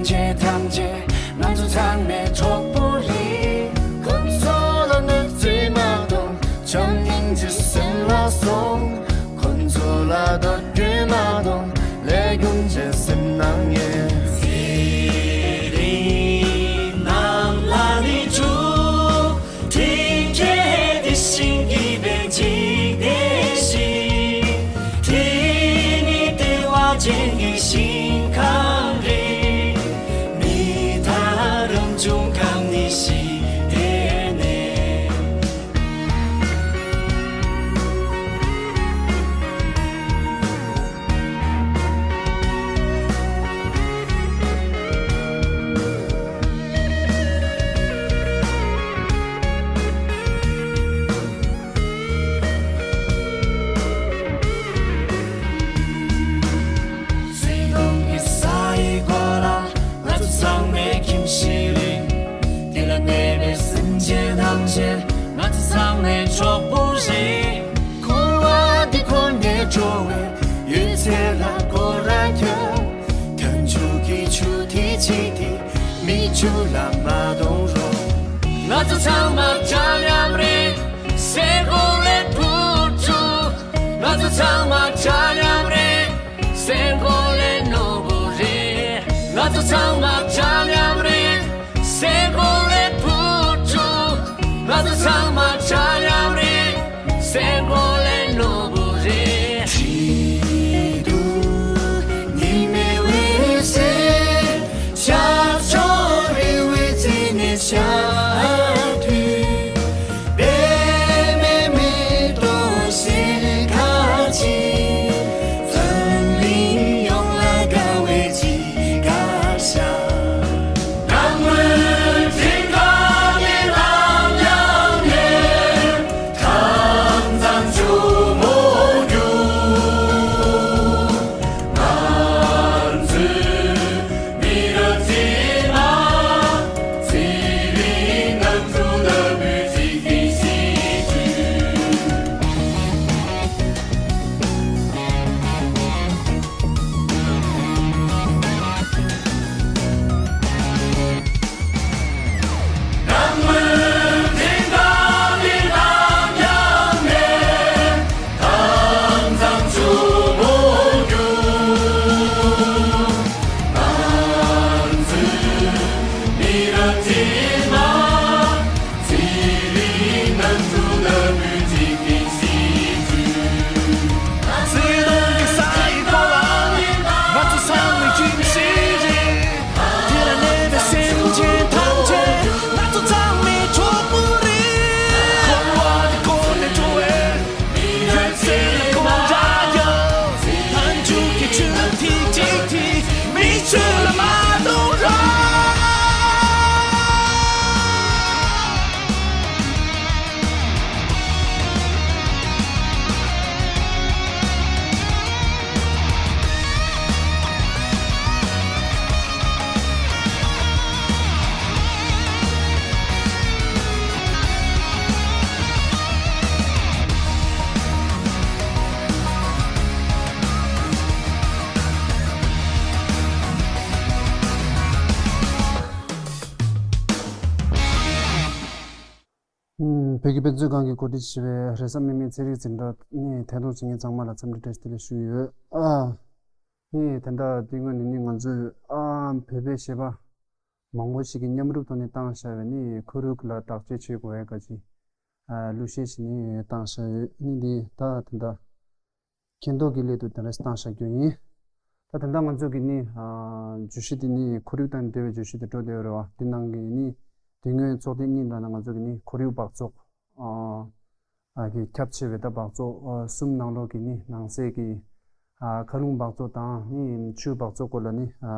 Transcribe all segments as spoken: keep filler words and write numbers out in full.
ཁྱེད་ཐམས་ཅད་ང་ཚོ་ཚང་མའི་གྲོགས་པོ་རེད། ཁོང་ཚོ་ལ་གནོད་འཚེ་མ་གཏོང་། བྱམས་སྙིང་རྗེ་སེམས་ལ་སོང་། ཁོང་ཚོ་ལ་དོ་གུས་མ་གཏོང་། ལས་ཀུན་བྱེད་སེམས་ནང་ངེས། ཚེ་རིང་རྣམས་ལ་ནི་ཆུ། དེ་གའི་དེ་བཞིན་གྱི་བན་ཅིག་དེ་བཞིན། དེ་ནི་བདེ་བ་ཅན་གྱི་ཞིང་ཁམས་རེད། མི་དང་རང་བྱུང་ཁམས་ནི་ཞིག་དེ་ནས། སྲིད་སྟོང་གི་ས་ཡི་གོ་ལ་ང་ཚོ་ཚང་མའི་ཁྱིམ་གཞིས་རེད། དེ་ལ་གནས་པའི་སེམས་ཅན་ཐམས་ཅད་ང་ཚོ་ཚང་མའི་གྲོགས་པོ་རེད། འཁོར་བ་འདི་འཁོར་ནས་འགྲོ་བའི་ཡོད་ཚད་ལ་སྐོར་ར་རྒྱབ། མཐའ་མཇུག་གི་ཆུ་ཐིགས་གཅིག་དེ་མིག་ཆུ་ལ་མ་གཏོང་རོགས། ང་ཚོ་ཚང་མ་འདྲ་མཉམ་རེད། སེམས་ཁོང་ལས་བུ་ཕྲུག་ང་ཚོ་ཚང་མ་འདྲ་མཉམ་རེད། སེམས་ཁོང་ལས་ནོར་བུ་རེད། ང་ཚོ་ཚང་མ་འདྲ་མཉམ་རེད། སེམས་ཁོང་ལས་བུ་ཕྲུག་ང་ཚོ་ཚང་མ་འདྲ་མཉམ་རེད། སེམས་ཁོང་ལས་ནོར་བུ་རེད། ཁྲིད་དུ་ཉི་མའི་འོད་ཟེར། ཤར་ཕྱོགས་རི་བོའི་རྩེ་ནས་ཤར་དུས། པདྨའི་མེ་ཏོག་ཞལ་དཀར་ཅན། འཛམ་གླིང་ཡོངས་ལ་དགའ་བའི་གཅིག་དཀར་ཤ། ནམ་མཁའི་སྤྲིན་ཁང་གི་ལམ་ཡང་ནས། ཨུམ། བོད་ཀྱི་དཔེ་མཛོད་ཁང་གིས་གོ་སྒྲིག་བྱས་པའི་རེས་གཟའ་མིག་དམར་ཚན་རིག་འཛིན་གྲྭ་ནས་ཐད་གཏོང་བྱེད་མཁན་ཚང་མ་ལ་འཚམས་འདྲི་བཀྲ་ཤིས་བདེ་ལེགས་ཞུ་གི་ཡོད། ཨ། ནི་དེ་འདྲ་དེ་སྔོན་ནས་ནི་ང་ཚོས་ཨ་བོད་པའི་གཞས་པ་མང་པོ་ཞིག་གིས་མཉམ་རུབ་ཐོག་ནས་བཏང་བཞག་པའི་ནི་ཁོར་ཡུག་ལ་བརྟག་དཔྱད་བྱེད་དགོས་པའི་སྐད་ཆ་ཨ་གླུ་གཞས་ཤིག་ནི་བཏང་བཞག་ཡོད། ནི་འདི་ད་དེ་འདྲ། མཁྱེན་རྟོགས་ཀྱི་སླད་དུ་དེ་འདྲ་བཏང་བཞག་རྒྱུ་ཡིན། ད་དེ་འདྲ་ང་ཚོ་གི་ནི་ཨ་བརྗོད་གཞི་དེ་ནི་ཁོར་ཡུག་དང་འབྲེལ་བའི་བརྗོད་གཞི་དེ་འགྲོ་བསྡད་ཡོད་རེད་བ། དེ་ནང་གི་ནི་དེ་སྔོན་ཚོགས་ཐེངས་གཉིས་ལ་ནི་ང་ཚོ་གི་ནི་ཁོར་ཡུག་སྦགས་བཙོག་ཨ་ཨ་གི་ཁྱབ་ཆེ་བའི་ད་སྦགས་བཙོག་ཨ་གསུམ་ནང་ལོགས་ཀྱི་ནི་ནང་གསེས་ཀྱི་ཨ་མཁའ་རླུང་སྦགས་བཙོག་དང་ནི་ཆུའི་སྦགས་བཙོག་སྐོར་ལ་ནི་ཨ་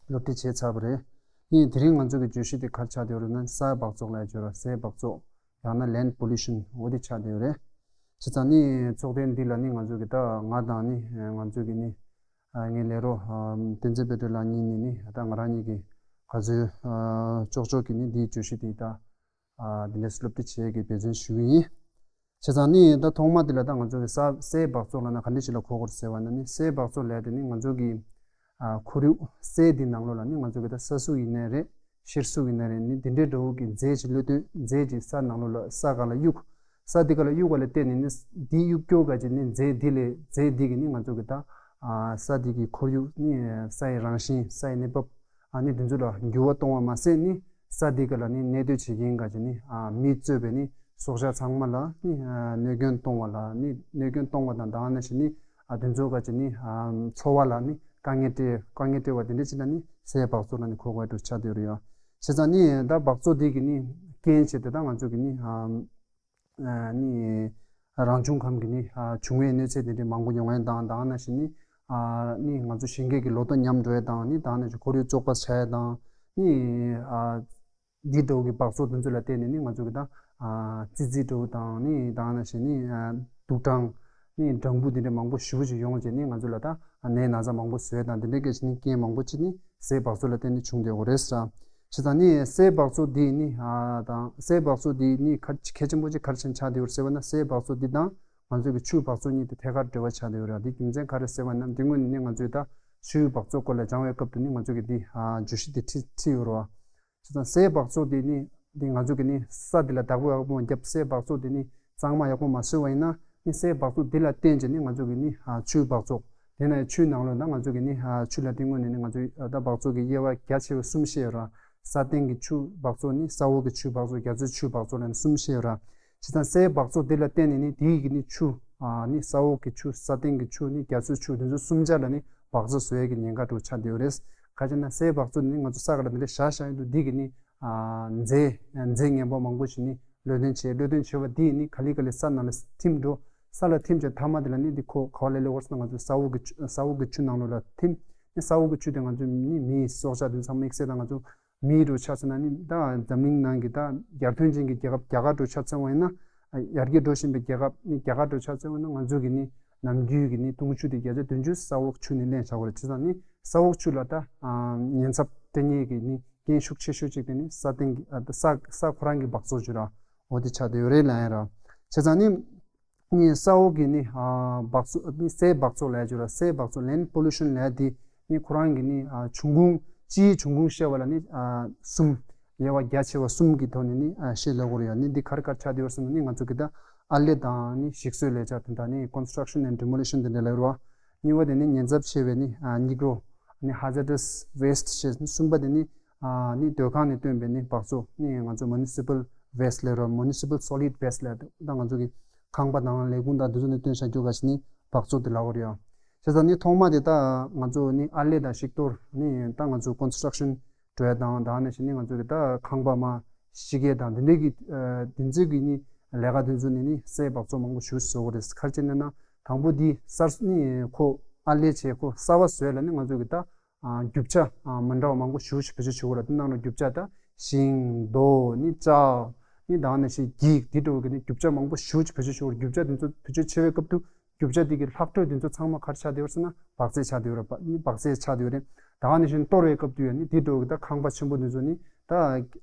སློབ་ཁྲིད་བྱས་ཚར་བ་རེད། ནི་དེ་རིང་ང་ཚོ་གི་བརྗོད་གཞི་དེ་ག་རེ་ཆགས་བསྡད་ཡོད་རེད་ན་སའི་སྦགས་བཙོག་ལབ་ཡ་ཅིག་ཡོད་རེད། སའི་སྦགས་བཙོག་ཡང་ན་land pollution འོ་དེ་ཆགས་བསྡད་ཡོད་རེད། བྱས་ཙང་ནི་ཚོགས་ཐེངས་འདི་ལ་ནི་ང་ཚོ་གི་ད་ང་དང་ནི་ང་ཚོ་གི་ནི་ངའི་ལས་རོགས་བསྟན་འཛིན་དཔལ་སྒྲོན་ལགས་གཉིས་ནས་ནི་ད་ང་རང་གཉིས་ཀྱི་ག་ཚོད་ལྕོགས་ལྕོགས་ཀྱི་ནི་འདིའི་བརྗོད་གཞི་དེ་ད་འདི་ལས་སློབ་ཁྲིད་བྱེད་ཀྱི་འབད་བརྩོན་ཞུ་གི་ཡིན། བྱས་ཙང་ནི་ད་ཐོག་མ་འདི་ལ་ད་ང་ཚོ་གི་ས་སའི་སྦགས་བཙོག་ལབ་ན་ག་འདྲ་ཞིག་ལ་གོ་དགོས་རེད་ཟེར་བ་ན་ནི་སའི་སྦགས་བཙོག་ལབ་དེ་ནི་ང་ཚོ་གི་ ཨ་ཁོར་ཡུག་སའི་འདི་ནང་ལོགས་ལ་ནི་ང་ཚོ་གི་ད་ས་སུ་ཡིན་ནའི་རེད། ཤར་སུ་ཡིན་ནའི་རེད། ནི་འདི་འདྲའི་འདྲ་བོ་གི་རྫས་ཅིག་བློས་བཏོན། རྫས་ཅིག་ས་ནང་ལོགས་ལ་ས་ག་ལ་གཡུག་ས་འདི་ག་ལ་གཡུག་པ་ལ་བརྟེན་ནས་ནི་འདི་གཡུག་སྐྱོར་ག་ཅིག་ནི་རྫས་འདི་ལས་རྫས་འདི་གི་ནི་ང་ཚོ་གི་ད་ཨ་ས་འདི་གི་ཁོར་ཡུག་ནི་ས་ཡི་རང་བཞིན། ས་ཡི་གནས་བབ། ཨ་ནི་དེ་ཚོ་ལ་འགྱུར་བ་གཏོང་བ་མ་ཟད་ནི་ས་འདི་ག་ལ་ནི་གནས་སྡོད་བྱེད་མཁན་ག་ཅིག་ནི་ཨ་མི་གཙོས་པའི་ནི་སྲོག་ཆགས་ཚང་མ་ལ་ནི་ཨ་གནོད་སྐྱོན་གཏོང་བ་ལ་ནི་གནོད་སྐྱོན་གཏོང་བ་དང་། ད་ག་ནང་བཞིན་ནི་ཨ་དེ་ཚོ་ག་ཅིག་ནི་ཨ་འཚོ་བ་ལ་ནི་དཀའ་ངལ་སྤྲད། དཀའ་ངལ་སྤྲད་པ་དེ་འདྲ་ཅིག་ལ་ནི་སའི་སྦགས་བཙོག་ལ་ནི་གོ་དགོས་འགྲོ་ཆགས་བསྡད་ཡོད་རེད་ཡ། བྱས་ཙང་ནི་ད་སྦགས་བཙོག་འདི་གི་ནི་རྐྱེན་བྱས་ཏེ་ད་ང་ཚོ་གི་ནི་ཨ་ནི་རང་བྱུང་ཁམས་ཀྱི་ནི་ཨ་འབྱུང་བའི་གནོད་འཚེ་དེ་འདྲའི་མང་པོ་ཡོང་ཡ་དང་། ད་ག་ནང་བཞིན་ནི་ཨ་ནི་ང་ཚོ་གཞན་སྐྱེས་ཀྱི་ལོ་ཐོ་ཉམས་འགྲོ་ཡ་དང་། ནི་ད་ག་ནང་བཞིན་ཁོར་ཡུག་བཙོག་པ་ཆགས་ཡ་དང་། ནི་ཨ་འདི་འདྲ་བོ་གི་སྦགས་བཙོག་དེ་ཚོ་ལ་བརྟེན་ནས་ནི་ང་ཚོ་གི་ད་ཨ་ཙི་ཙི་འདྲ་བོ་དང་། ནི་ད་ག་ནང་བཞིན་ནི་ཨ་དུག་སྦྲང་། ནི་སྦྲང་བུ་དེ་འདྲ་མང་པོ་ཞེ་པོ་ཅིག་ཡོང་བྱས་ནི་ང་ཚོ་ལ་ད་ནད་ན་ཚ་མང་པོ་བཟོས་དང་། དེ་འདྲའི་སྐད་ཆ་ནི་རྐྱེན་མང་པོ་ཅིག་ནི་སའི་སྦགས་བཙོག་ལ་བརྟེན་ནས་བྱུང་བསྡད་ཡོད་རེད་ཟེར། བྱས་ཙང་ནི་སའི་སྦགས་བཙོག་འདི་ནི་ཨ་དང་། སའི་སྦགས་བཙོག་འདི་ནི་ག་གལ་ཆེན་པོ་ཅིག་ག་རེ་བྱས་ནས་ཆགས་བསྡད་ཡོད་རེད་ཟེར་བ་ན། སའི་སྦགས་བཙོག་འདི་དང་ང་ཚོ་གི་ཆུའི་སྦགས་བཙོག་གཉིས་དེ་ཐད་ཀར་འབྲེལ་བ་ཆགས་བསྡད་ཡོད་རེད། འདི་རྒྱུ་མཚན་ག་རེ་ཟེར་བ་ན། འདི་སྔོན་ནས་ནི་ང་ཚོས་ད་ཆུའི་སྦགས་བཙོག་སྐོར་ལ་སྦྱང་བའི་སྐབས་དུ་ནི་ང་ཚོ་གི་འདི་ཨ་བརྗོད་གཞི་འདི་ཁྲིད་ཁྲིད་ཡོད་རེད་བ། བྱས་ཙང་སའི་སྦགས་བཙོག་དེ་ནི་འདི་ང་ཚོ་གི་ནི་ས་དེ་ལ་བདག་པོ་ཡག་པོ་མ་བརྒྱབ། སའི་སྦགས་བཙོག་དེ་ནི་གཙང་མ་ཡག་པོ་མ་བཟོས་པ་ཡིན་ན་ནི་སའི་སྦགས་བཙོག་དེ་ལ་བརྟེན་བྱས་ནི་ང་ཚོ་གི་ནི་ཨ་ཆུའི་སྦགས་བཙོག་དེ་ན་ཆུའི་ནང་ལོགས་ན་ང་ཚོ་གི་ནི་ཨ་ཆུ་ལ་དེ་སྔོན་ནས་ནི་ང་ཚོས་ཨ་ད་སྦགས་བཙོག་གི་དབྱེ་བ་རྒྱ་ཆེ་བ་གསུམ་བཤད་ཡོད་ར། ས་སྟེང་གི་ཆུ་སྦགས་བཙོག་ནི། ས་འོག་གི་ཆུ་སྦགས་བཙོག་རྒྱ་མཚོའི་ཆུ་སྦགས་བཙོག་ལ་ནི་གསུམ་བཤད་ཡོད་ར། བྱས་ཙང་སའི་སྦགས་བཙོག་དེ་ལ་བརྟེན་ནས་ནི་དེའི་གི་ནི་ཆུ་ཨ་ནི་ས་འོག་གི་ཆུ། ས་སྟེང་གི་ཆུ། ནི་རྒྱ་མཚོའི་ཆུ། དེ་ཚོ་གསུམ་ཆ་ལ་ནི་སྦགས་བཙོག་བཟོ་ཡས་ཀྱི་ཉེན་ཁ་འདྲ་བོ་ཆགས་བསྡད་ཡོད་རེད། ག་ཅི་ན་སའི་སྦགས་བཙོག་ནི་ང་ཚོ་ས་ག་ལ་འདི་འདྲ་བཞག་བཞག་ཡོད་དུས་འདི་གི་ནི་ཨ་རྫས་རྫས་ངན་པ་མང་པོ་ཞིག་ནི་བློས་ཐོན་བྱས། བློས་ཐོན་བྱས་པ་འདི་ནི་ག་ལེ་ག་ལེ་ས་ནང་ལ་ཐིམ་འགྲོ། ས་ལ་ཐིམ་བྱས་མཐའ་མ་དེ་ལ་ནི་འདི་ཁོ་ག་བ་ལ་སླེབས་ཡོད་ཟེར་ན་ང་ཚོ་ས་འོག་གི་ཆུ། ས་འོག་གི་ཆུ་ནང་ལོགས་ལ་ཐིམ། ནི་ས་འོག་གི་ཆུ་དེ་ང་ཚོ་ནི་མིའི་སྲོག་ཆགས་དེ་ཚང་མ་དམིགས་བསལ་དང་ང་ཚོ་མིའི་འགྲོ་ཆ་ཚང་ན་ནི་ད་འཛམ་གླིང་ནང་གི་ད་ཡར་ཐོན་ཅན་གྱི་རྒྱལ་ཁབ་རྒྱ་གར་འགྲོ་ཆ་ཚང་བ་ཡིན་ན། ཡར་རྒྱས་འགྲོ་བཞིན་པའི་རྒྱལ་ཁབ་ནི་རྒྱ་གར་འགྲོ་ཆ་ཚང་བ་ཡིན་ན་ང་ཚོ་གི་ནི་ནམ་རྒྱུན་གྱི་ནི་འཐུང་ཆུ་དེ་བརྒྱ་ཆ་བདུན་ཅུ་ས་འོག་ཆུ་ནས་ལེན་བྱ་དགོས་རེད། བྱས་ཙང་ནི་ས་འོག་ཆུ་ལ་ད་ཉེན་ཚབས་སྤྲད་མཁན་གྱི་ནི་རྐྱེན་ཤུགས་ཆེ་ཤོས་གཅིག་དེ་ནི་ས་སྟེང་གི་ཨ་ས་ས་ཁོ་རང་གི་སྦགས་བཙོག་ཅིག་ར། འོ་དེ་ཆགས་བསྡད་ཡོད་རེད་ལབ་ཡ་ར། བྱས་ཙང་ནི་ནི་ས་འོག་གི་ནི་ཨ་སྦགས་བཙོག་ནི་སའི་སྦགས་བཙོག་ལབ་ཡ་ཅིག་ཡོད་ར། སའི་སྦགས་བཙོག་land pollution ལབ་ཡ་དེ་ནི་ཁོ་རང་གི་ནི་ཨ་འབྱུང་ཁུངས། སྤྱིའི་འབྱུང་ཁུངས་བཤད་པ་ལ་ནི་ཨ་གསུམ། དབྱེ་བ་རྒྱ་ཆེ་བ་གསུམ་གྱི་ཐོག་ནས་ནི་ཨ་བཤད་ལབ་དགོས་རེད་ཡ། ནི་འདི་ག་རེ་ག་རེ་ཆགས་བསྡད་ཡོད་ཟེར་ན་ནི་ང་ཚོ་གི་ད་ཨར་ལས་དང་ནི་ཞིག་གསོའི་ལས་འཆར་དེ་དག་ནི་construction and demolition དེ་འདྲ་ལབ་རེད་བ། གཉིས་པ་དེ་ནི་ཉེན་ཚབས་ཆེ་བའི་ནི་ཨ་སྙིགས་རོ། ནི་hazardous waste བྱས། གསུམ་པ་དེ་ནི་ཨ་ནི་སྡོད་ཁང་ནས་བཏོན་པའི་ནི་སྦགས་བཙོག་ནི་ང་ཚོ་municipal waste ལབ་ར། municipal solid waste ལབ། ད་ང་ཚོ་གི་ཁང་པ་དང་ལས་ཁུངས་དང་དེ་ཚོ་ནས་བཏོན་བཞག་རྒྱུ་ག་ཅིག་ནི་སྦགས་བཙོག་དེ་ལབ་དགོས་རེད་ཡ། བྱས་ཙང་ནི་ཐོག་མ་དེ་ད་ང་ཚོ་ནི་ཨར་ལས་དང་ཞིག་གཏོར་ནི་ད་ང་ཚོ་construction འགྲོ་ཡ་དང་། ད་ནང་བཞིན་ནི་ང་ཚོ་གི་ད་ཁང་པ་མར་བཤིག་ཡས་དང་དེ་འདྲའི་གི་ཨ་དེ་ཚོའི་གི་ནི་ལས་ཀ་དེ་ཚོ་ནི་ནི་སའི་སྦགས་བཙོག་མང་པོ་ཞེ་པོ་བཟོ་དགོས་རེད། ག་རེ་བྱས་ནས་ན་དང་པོ་འདི་གསར་ནི་ཁོ་ཨར་ལས་བྱས་ཁོ་གསར་པ་བཟོ་ཡས་ལ་ནི་ང་ཚོ་གི་ད་ཨ་རྒྱུ་ཆ་ཨ་མི་འདྲ་བ་མང་པོ་ཞེ་པོ་ཞིག་བེད་སྤྱོད་བྱེད་དགོས་རེད། དེ་ནང་ལ་རྒྱུ་ཆ་ད་ཤིང་རྡོ་ནི་ལྕགས་ནི་ད་ནང་བཞིན་འགྱིག་འདི་འདྲ་བོ་གི་ནི་རྒྱུ་ཆ་མང་པོ་ཞེ་པོ་ཞིག་བེད་སྤྱོད་བྱེད་དགོས་རེད། རྒྱུ་ཆ་དེ་ཚོ་བེད་སྤྱོད་བྱེད་པའི་སྐབས་དུ་རྒྱུ་ཆ་དེ་གི་ལྷག་འཕྲོས་དེ་ཚོ་ཚང་མ་ག་རེ་ཆགས་བསྡད་ཡོད་ཟེར་ན་སྦགས་རྫས་ཆགས་བསྡད་ཡོད་རེད་པ། ནི་སྦགས་རྫས་ཆགས་བསྡད་ཡོད་རེད། ད་ག་ནང་བཞིན་གཏོར་བའི་སྐབས་དུ་ཡང་ནི་དེ་འདྲ་བོ་གི་ད་ཁང་པ་ཆེན་པོ་དེ་ཚོ་ནི་ད་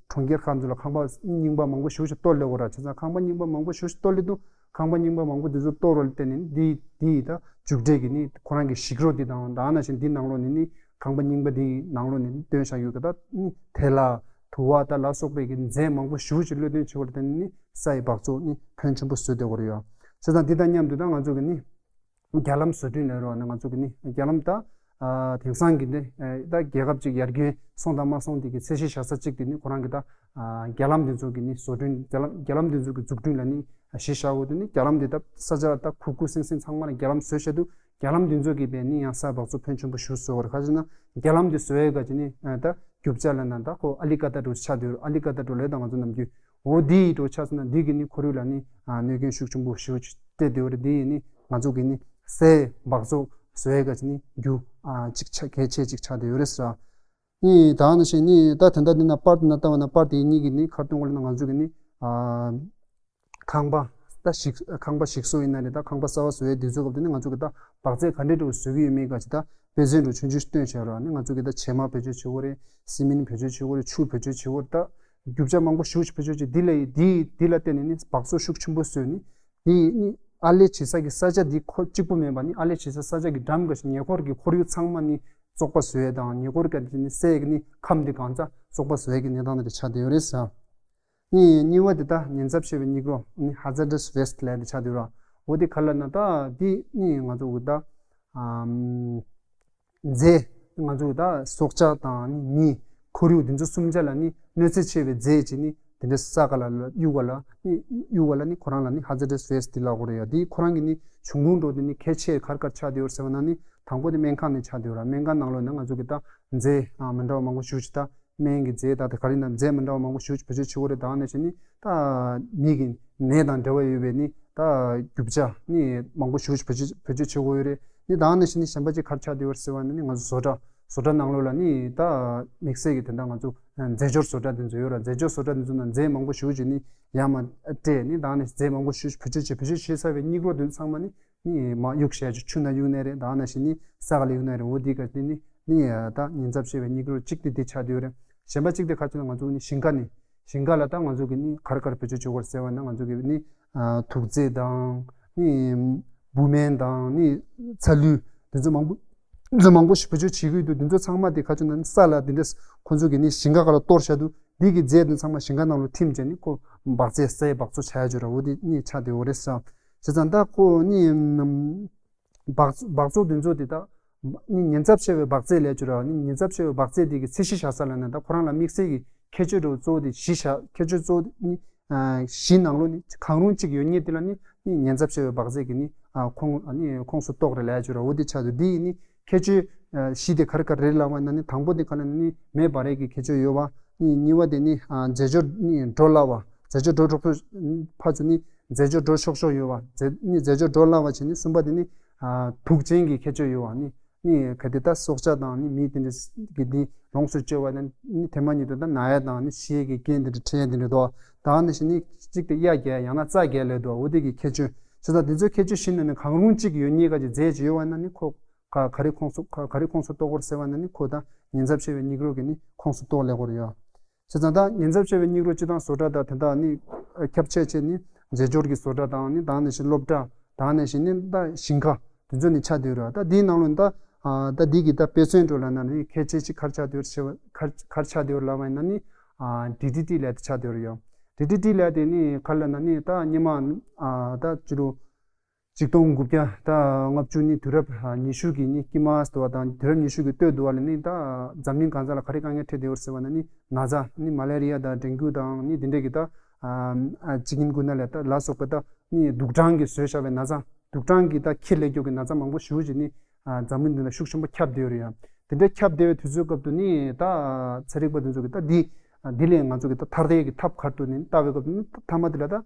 གྲོང་ཁྱེར་ཁག་ཚོ་ལ་ཁང་པ་རྙིང་པ་མང་པོ་ཞེ་པོ་ཞིག་གཏོར་སླེབས་ཡོད་རེད། བྱས་ཙང་ཁང་པ་རྙིང་པ་མང་པོ་ཞེ་པོ་ཞིག་གཏོར་སླེབས་དུས་ཁང་པ་རྙིང་པ་མང་པོ་དེ་ཚོ་གཏོར་བ་ལ་བརྟེན་ནས་འདི་འདི་ད་མཇུག་འབྲས་ཀྱི་ནི་ཁོ་རང་གི་ཞིག་རོ་འདི་དང་། ད་ག་ནང་བཞིན་འདི་ནང་ལོགས་ནས་ནི་ཁང་པ་རྙིང་པ་འདི་ནང་ལོགས་ནས་ནི་བཏོན་བཞག་ཡོད་གི་ད་ནི་དེ་ལ་དུ་བ་ད་ལ་སོགས་པའི་གི་རྫས་མང་པོ་ཞེ་པོ་ཞིག་བློས་བཏོན་བྱེད་པ་ལ་བརྟེན་ནས་ནི་སའི་སྦགས་བཙོག་ནི་ཕོན་ཆེན་པོ་བཟོས་བསྡད་ཡོད་རེད་ཡ། བྱས་ཙང་འདི་དང་མཉམ་དུ་ད་ང་ཚོ་གི་ནི་རྒྱ་ལམ་བཟོ་སྐྲུན་ལབ་རོགས་ནི་ང་ཚོ་གི་ནི་རྒྱ་ལམ་ད་ཨ་དེང་སང་གི་ནི་ཨ་ད་རྒྱལ་ཁབ་ཅིག་ཡར་རྒྱས་སོང་དང་མ་སོང་དེ་གི་ཚད་གཞི་བཞག་ས་གཅིག་དེ་ནི་ཁོ་རང་གི་ད་ཨ་རྒྱ་ལམ་དེ་ཚོ་གི་ནི་བཟོ་སྐྲུན། རྒྱ་ལམ་རྒྱ་ལམ་དེ་ཚོ་གི་འཛུགས་སྐྲུན་ལ་ནི་གཞི་བཞག་དགོས་དེ་ནི་རྒྱ་ལམ་དེ་ད་ས་ཆ་ད་ཁུག་ཁུག་སིང་སིང་ཚང་མ་ལ་རྒྱ་ལམ་བཟོས་བཞག་དུས་རྒྱ་ལམ་དེ་ཚོ་གི་བས་ནི་ཡང་སའི་སྦགས་བཙོག་ཕོན་ཆེན་པོ་ཞེ་པོ་བཟོ་བ་རེད། ག་ཅི་ན་རྒྱ་ལམ་དེ་བཟོ་ཡས་ག་ཅི་ནི་ཨ་ད་རྒྱུ་ཆ་ལ་ན་ད་ཁོ་ཨ་ལི་ཀ་ད་འགྲོ་ཆགས་དུས་ཨ་ལི་ཀ་ད་འགྲོ་ལས་དང་ང་ཚོ་ནམ་རྒྱུན། འོ་འདི་ཡི་འགྲོ་ཆགས་སོང་ན་འདི་གི་ནི་ཁོར་ཡུག་ལ་ནི་ཨ་གནོད་སྐྱོན་ཤུགས་ཆེན་པོ་ཞེ་པོ་ཅིག་སྤྲད་བསྡད་ཡོད་རེད། འདི་ཡི་ནི་ང་ཚོ་གི་ནི་སའི་སྦགས་བཙོག་བཟོ་ཡས་ག་ཅི་ནི་རྒྱུ་ཨ་གཅིག་ཆ་གལ་ཆེ་གཅིག་ཆགས་བསྡད་ཡོད་རེད་ཟེར། ནི་ད་ནང་བཞིན་ནི་ད་དེ་འདྲ་འདི་ན་པར་འདི་ན་ལྟ་བ་ན་པར་དེ་གཉིས་ཀྱི་ནི་ཁ་ཐུག་ལ་ན་ང་ཚོ་གི་ནི་ཨ་ཁང་པ་ད་ཞིག་ཁང་པ་ཞིག་གསོ་ཡིན་ན་རེད། ད་ཁང་པ་གསར་པ་བཟོ་ཡས་དུས་ཚོད་སྐབས་དེ་ནི་ང་ཚོ་གི་ད་སྦགས་རྫས་ག་འདྲས་འགྲོ་བཟོ་གི་ཡོད་མེད་ག་ཅི་ད་དཔེ་མཚོན་འགྲོ་ཆུང་ཆུང་ཞིག་སྟོན་བྱས་རོགས། ནི་ང་ཚོ་གི་ད་བྱེ་མ་བེད་སྤྱོད་བྱེད་དགོས་རེད། སི་མིན་བེད་སྤྱོད་བྱེད་དགོས་རེད། ཆུ་བེད་སྤྱོད་བྱེད་དགོས་རེད། ད་རྒྱུ་ཆ་མང་པོ་ཞེ་པོ་ཞིག་བེད་སྤྱོད་བྱས། འདི་ལ་ཡི་འདི་འདི་ལ་བརྟེན་ནས་ནི་སྦགས་བཙོག་ཤུགས་ཆེན་པོ་བཟོས་ནི་འདི་ནི་ཨ་ལས་བྱེད་ས་གི་ས་ཆ་འདི་ཁོ་གཅིག་པུ་མིན་པ་ནི་ཨ་ལས་བྱེད་ས་ས་ཆ་གི་འགྲམ་ག་ཞིག་ཉེ་འཁོར་གྱི་ཁོར་ཡུག་ཚང་མ་ནི་ བཙོག་པ་བཟོ་ཡས་དང་ཉེ་འཁོར་གྱི་ནི་སའི་གི་ནི་ཁམས་འདི་གང་ཚ་བཙོག་པ་བཟོ་ཡས་ཀྱི་གནས་སྟངས་འདི་ཆགས་བསྡད་ཡོད་རེད་ཟེར། ནི་གཉིས་པ་འདི་ད་ཉེན་ཚབས་ཆེ་བའི་སྙིགས་རོ་ནི་hazardous waste ལབ་འདི་ཆགས་བསྡད་ཡོད་ར། འོ་འདི་ག་ལབ་ན་ད་འདི་ནི་ང་ཚོ་གི་ད་ཨམ། རྫས། ང་ཚོ་ད་སྲོག་ཆགས་དང་ནི་མི། ཁོར་ཡུག་འདི་ཚོ་གསུམ་ཆ་ལ་ནི་གནོད་འཚེ་ཆེ་བའི་རྫས་ཅིག་ནི་དེ་འདྲ་ས་ག་ལ་གཡུག་ག་ལ་ནི་གཡུག་ག་ལ་ནི་ཁོ་རང་ལ་ནི་hazardous waste འདི་ལབ་དགོས་རེད་ཡ། འདི་ཁོ་རང་གི་ནི་འབྱུང་ཁུངས་འགྲོ་དེ་ནི་གལ་ཆེ་ག་རེ་ག་རེ་ཆགས་བསྡད་ཡོད་ཟེར་བ་ན་ནི་དང་པོ་དེ་སྨན་ཁང་ནས་ཆགས་བསྡད་ཡོད་ར། སྨན་ཁང་ནང་ལོགས་ནས་ང་ཚོ་གི་ད་རྫས་མི་འདྲ་བ་མང་པོ་ཞེ་ཅིག་ད། སྨན་གྱི་རྫས་དག་དེ་ག་རེ་ཡིན་ན་རྫས་མི་འདྲ་བ་མང་པོ་ཞེ་པོ་ཅིག་བེད་སྤྱོད་བྱེད་དགོས་རེད། དེ་ནང་བཞིན་ནི་ད་མི་གི་ནད་དང་འབྲེལ་བ་ཡོད་པའི་ནི་ད་རྒྱུ་ཆ་ནི་མང་པོ་ཞེ་པོ་ཅིག་བེད་སྤྱོད་བེད་སྤྱོད་བྱེད་དགོས་ཡོད་རེད། ནི་དེ་ནང་བཞིན་ནི་གཞན་པ་ཅིག་ག་རེ་ཆགས་བསྡད་ཡོད་རེད་ཟེར་བ་ནི་ནི་ང་ཚོ་བཟོ་གྲྭ་བཟོ་གྲྭ་ནང་ལོགས་ལ་ནི་ད་དམིགས་བསལ་གྱི་དེ་འདྲ་ང་ཚོ་རྫས་སྦྱོར་བཟོ་གྲྭ་དེ་ཚོ་ཡོད་ར། རྫས་སྦྱོར་བཟོ་གྲྭ་དེ་ཚོ་ནང་རྫས་མང་པོ་ཞེ་པོ་ཅིག་ནི་ཡར་མར་སྤྲད་ནི་དེ་ནང་བཞིན་རྫས་མང་པོ་ཞེ་པོ་ཅིག་བེད་སྤྱོད་བྱེད་བེད་སྤྱོད་བྱེད་ཚར་བའི་སྙིགས་རོ་དེ་ཚོ་ཚང་མ་ནི། ནི་མར་གཡུག་བཞག་ཆུ་ཆུ་ནང་གཡུག་ནའི་རེད། དེ་ནང་བཞིན་ནི་ས་ག་ལ་གཡུག་ནའི་རེད། འོ་དེ་ག་དེ་ནི་ནི་ད་ཉེན་ཚབས་ཆེ་བའི་སྙིགས་རོ་གཅིག་དེ་དེ་ཆགས་བསྡད་ཡོད་རེད། གཞན་པ་གཅིག་དེ་ག་ཅི་ན་ང་ཚོ་ནི་ཞིང་ཁ་ནི་ཞིང་ཁ་ལ་ད་ང་ཚོ་གི་ནི་ག་རེ་ག་རེ་བེད་སྤྱོད་བྱེད་དགོས་ཟེར་བ་ན་ང་ཚོ་གི་ནི་དུག་རྫས་དང་ནི་བུད་སྨན་དང་ནི་ཚ་ལུད་དེ་ཚོ་མང་པོ་དེ་ཚོ་མང་པོ་ཞིག་བེད་སྤྱོད་བྱེད་ཀྱི་འདུག་དེ་ཚོ་ཚང་མ་དེ་ག་ཅི་ན་ནི་ས་ལ་དེ་འདྲ་ཁོ་ཚོ་གི་ནི་ཞིང་ཁ་ག་ལ་གཏོར་བཞག་འདུག་འདི་གི་རྫས་དེ་ཚང་མ་ཞིང་ཁ་ནང་ལ་ཐིམ་བྱས་ནི་ཁོ་འབག་རྫས་སའི་འབག་བཙོག་ཆགས་ཡ་ཅིག་ར། འོ་དེ་ནི་ཆགས་བསྡད་ཡོད་རེད་ཟེར། བྱས་ཙང་ད་ཁོ་ནི་འབག་འབག་བཙོག་དེ་ཚོ་དེ་ད་ནི་ཉེན་ཚབས་ཆེ་བའི་འབག་རྫས་ལབ་ཅིག་ར། ནི་ཉེན་ཚབས་ཆེ་བའི་འབག་རྫས་དེ་གི་ཚད་གཞི་བཞག་ས་ལ་ནི་ད་ཁོ་རང་ལ་དམིགས་བསལ་གྱི་ཁྱད་ཆོས་འདྲ་བོ་གཙོ་བོ་དེ་བཞི་བཞག་ཁྱད་ཆོས་གཙོ་བོ་ནི་བཞི་ནང་ལོགས་ནི་གང་རུང་གཅིག་ཡོད་མཁན་དེ་ལ་ནི་ནི་ཉེན་ཚབས་ཆེ་བའི་འབག་རྫས་ཀྱི་ནི་ཁོངས་ནི་ཁོངས་སུ་གཏོགས་རེད་ལབ་ཅིག་ར། འོ་དེ་ཆགས་འདུག་འདི་ཡི་ནི་ཁྱད་ཆོས་བཞི་དེ་ག་རེ་ག་རེ་རེད་ལབ་པ་ན་ནི་དང་པོ་དེ་ག་ལ་ནི་མེ་འབར་ཡས་ཀྱི་ཁྱད་ཆོས་ཡོད་པ། ནི་གཉིས་པ་དེ་ནི་རྫས་སྦྱོར་ནི་འགྲོ་སླ་བ། རྫས་སྦྱོར་འགྲོ་ཆོག་ཆོག་ཕར་ཚུར་ནི་རྫས་སྦྱོར་འགྲོ་ཤོག་ཤོག་ཡོད་པ། རྫས་ནི་རྫས་སྦྱོར་འགྲོ་སླ་བ་བྱས་ནི་གསུམ་པ་དེ་ནི་དུག་ཅན་གྱི་ཁྱད་ཆོས་ཡོད་པ། ནི་ནི་ག་དེ་ད་སྲོག་ཆགས་དང་ནི་མི་དེ་འདྲ་གི་དེ་ལོངས་སུ་སྤྱོད་པ་དང་ནི་དེ་མ་ཉིད་དུ་ད་ན་ཡ་དང་ནི་ཤི་ཡས་ཀྱི་རྐྱེན་དེ་འདྲ་འཕྲད་ཡས་དེ་འདྲ་འདུག་ད་ནི་ཞིག་ནི་གཅིག་དེ་གཡའ་རྒྱལ་ཡང་ན་རྩྭ་རྒྱལ་ལས་འདུག་འོ་དེ་གི་ཁྱད་ཆོས། བྱས་ཙང་དེ་ཚོའི་ཁྱད་ཆོས་བཞི་ནང་ནས་གང་རུང་གཅིག་ཡོད་མཁན་ག་ཅིག་རྫས་ཅིག་ཡོད་པ་ན་ནི་ཁོ་ག་ག་རེ་ཁོངས་སུ་ག་ག་རེ་ཁོངས་སུ་གཏོགས་དགོས་ཟེར་བ་ན་ནི་ཁོ་ད་ཉེན་ཚབས་ཆེ་བའི་སྙིགས་རོ་གི་ནི་ཁོངས་སུ་གཏོགས་ལེ་དགོས་རེད་ཡ། བྱས་ཙང་ད་ཉེན་ཚབས་ཆེ་བའི་སྙིགས་རོ་སྤྱི་བཏང་བཟོ་གྲྭ་དང་དེ་དག་ནི་ཁྱབ་ཆེ་ཆེ་ནི་རྫས་སྦྱོར་གྱི་བཟོ་གྲྭ་དང་ནི་དེ་ནང་བཞིན་སློབ་གྲྭ་དེ་ནང་བཞིན་ནི་ད་ཞིང་ཁ་དེ་ཚོ་ནི་ཆགས་བསྡད་ཡོད་རེད། ད་འདིའི་ནང་ལོགས་ནི་ད་ད་འདི་གི་ད་དཔེ་མཚོན་འགྲོ་ལབ་ན་ནི་གལ་ཆེ་ཆེ་ག་རེ་ཆགས་བསྡད་ཡོད་རེད་ཟེར་བ་ག་རེ་ག་རེ་ཆགས་བསྡད་ཡོད་རེད་ལབ་པ་ཡིན་ན་ནི་ཌི་ཌི་ཊི་ལབ་དེ་ཆགས་བསྡད་ཡོད་རེད་ཡ། ཌི་ཌི་ཊི་ལབ་དེ་ནི་ག་རེ་ལབ་ན་ནི་ད་སྔོན་མ་ད་ཅི་རུ་ཆིག་སྟོང་དགུ་བརྒྱ་དང་ལྔ་བཅུ་ནི་དུས་རབས་ཉི་ཤུ་གི་ནི་དཀྱིལ་མ་ཟེར་བ་དང་དུས་རབས་ཉི་ཤུ་གི་སྟོད་དུ་བ་ལ་ནི་ད་འཛམ་གླིང་གང་ས་ལ་ག་རེ་དཀའ་ངལ་འཕྲད་བསྡད་ཡོད་ཟེར་བ་ན་ནི་ན་ཚ་ནི་མ་ལེ་རི་ཡ་དང་ཌེང་གུ་དང་ནི་དེ་འདྲས་ཀྱི་ད་ཅི་ཀུན་གུ་ན་ལ་ད་ལ་སོགས་པ་ད་ནི་དུག་སྦྲང་གིས་བཟོས་བཞག་པའི་ན་ཚ་དུག་སྦྲང་གིས་ད་ཁྱི་ལས་མགྱོགས་ཀྱི་ན་ཚ་མང་པོ་ཞེ་པོ་ཅིག་ནི་འཛམ་གླིང་འདི་ན་ཤུགས་ཆེན་པོ་ཁྱབ་བསྡད་ཡོད་རེད་ཡ། དེ་འདྲས་ཁྱབ་བསྡད་པའི་དུས་ཚོད་སྐབས་དུ་ནི་ད་ཚན་རིག་པ་དེ་ཚོ་གི་ད་འདི་འདི་ལས་ང་ཚོ་གི་ད་ཐར་ཡས་ཀྱི་ཐབས་ག་རེ་འདུག་ནི་ལྟ་བའི་སྐབས་དུ་ནི་མཐའ་མ་དེ་ལ་ད།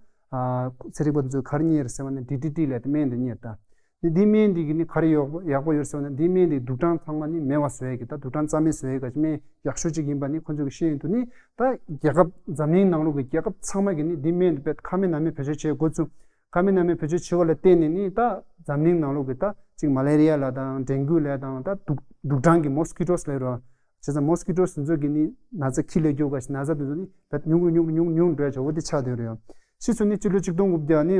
ཚན་རིག་པ་དེ་ཚོས་ག་རེ་རྙེད་རེད་ཟེར་བ་ན་ཌི་ཌི་ཊི་ལབ་དེ་སྨན་དེ་རྙེད་ད། ནི་འདི་སྨན་འདི་གི་ནི་ག་རེ་ཡག་པོ་ཡག་པོ་ཡོད་ཟེར་བ་ན་འདི་སྨན་འདི་དུག་སྦྲང་ཚང་མ་ནི་མེད་པ་བཟོ་ཡས་ཀྱི་ད་དུག་སྦྲང་རྩ་མེད་བཟོ་ཡས་ཀྱི་སྨན་ཡག་ཤོས་གཅིག་ཡིན་པ་ནི་ཁོ་ཚོས་གི་ཤེས་ཡོན་དུ་ནི་ད་རྒྱལ་ཁབ་འཛམ་གླིང་ནང་ལོགས་ཀྱི་རྒྱལ་ཁབ་ཚང་མ་གི་ནི་འདི་སྨན་འདི་དཔེ་ཁ་མེད་ནང་མེད་བེད་སྤྱོད་བྱེད་འགོ་ཚུགས། ཁ་མེད་ནང་མེད་བེད་སྤྱོད་བྱེད་པ་ལ་བརྟེན་ནས་ནི་ད་འཛམ་གླིང་ནང་ལོགས་ཀྱི་ད་གཅིག་མ་ལེ་རི་ཡ་ལ་དང་ཌེང་གུ་ལ་དང་ད་དུག་དུག་སྦྲང་གི་མོ་སི་ཀི་ཊོ་ལབ་རོ། བྱས་ཙང་མོ་སི་ཀི་ཊོ་དེ་ཚོ་གི་ནི་ན་ཚ་ཁྱི་ལས་མགྱོགས་པ་ཞིག་ན་ཚ་དེ་ཚོ་ནི་བད་ཉུང་ཉུང་ཉུང་ཉུང་འགྲོ་ཡ་ཆོག་པོ་དེ་ཆགས་བསྡད་ཡོད་རེད། ཕྱིས་སུ་ནི་སྤྱི་ལོ་ཆིག་སྟོང་དགུ་བརྒྱ་ནི་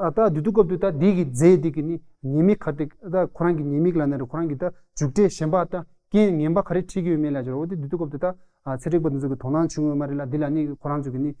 ཨ་ད་དུས་དུས་སྐབས་དུ་ད་འདི་གི་རྫས་འདི་གི་ནི་ཉེས་དམིགས་ག་དེ་ད་ཁོ་རང་གི་ཉེས་དམིགས་ལ་ན་རེ་ཁོ་རང་གི་ད་མཇུག་འབྲས་གཞན་པ་ད་རྐྱེན་ངན་པ་ག་རེ་འཁྲི་གི་ཡོད་མེད་ལ་ཆོག་པོ་དེ་དུས་དུས་སྐབས་དུ་ད་ཚན་རིག་པ་དེ་ཚོ་གི་དོ་སྣང་བྱུང་ཡོད་མ་རེད་ལ་འདི་ལ་ནི་ཁོ་རང་ཚོ་གི་ནི་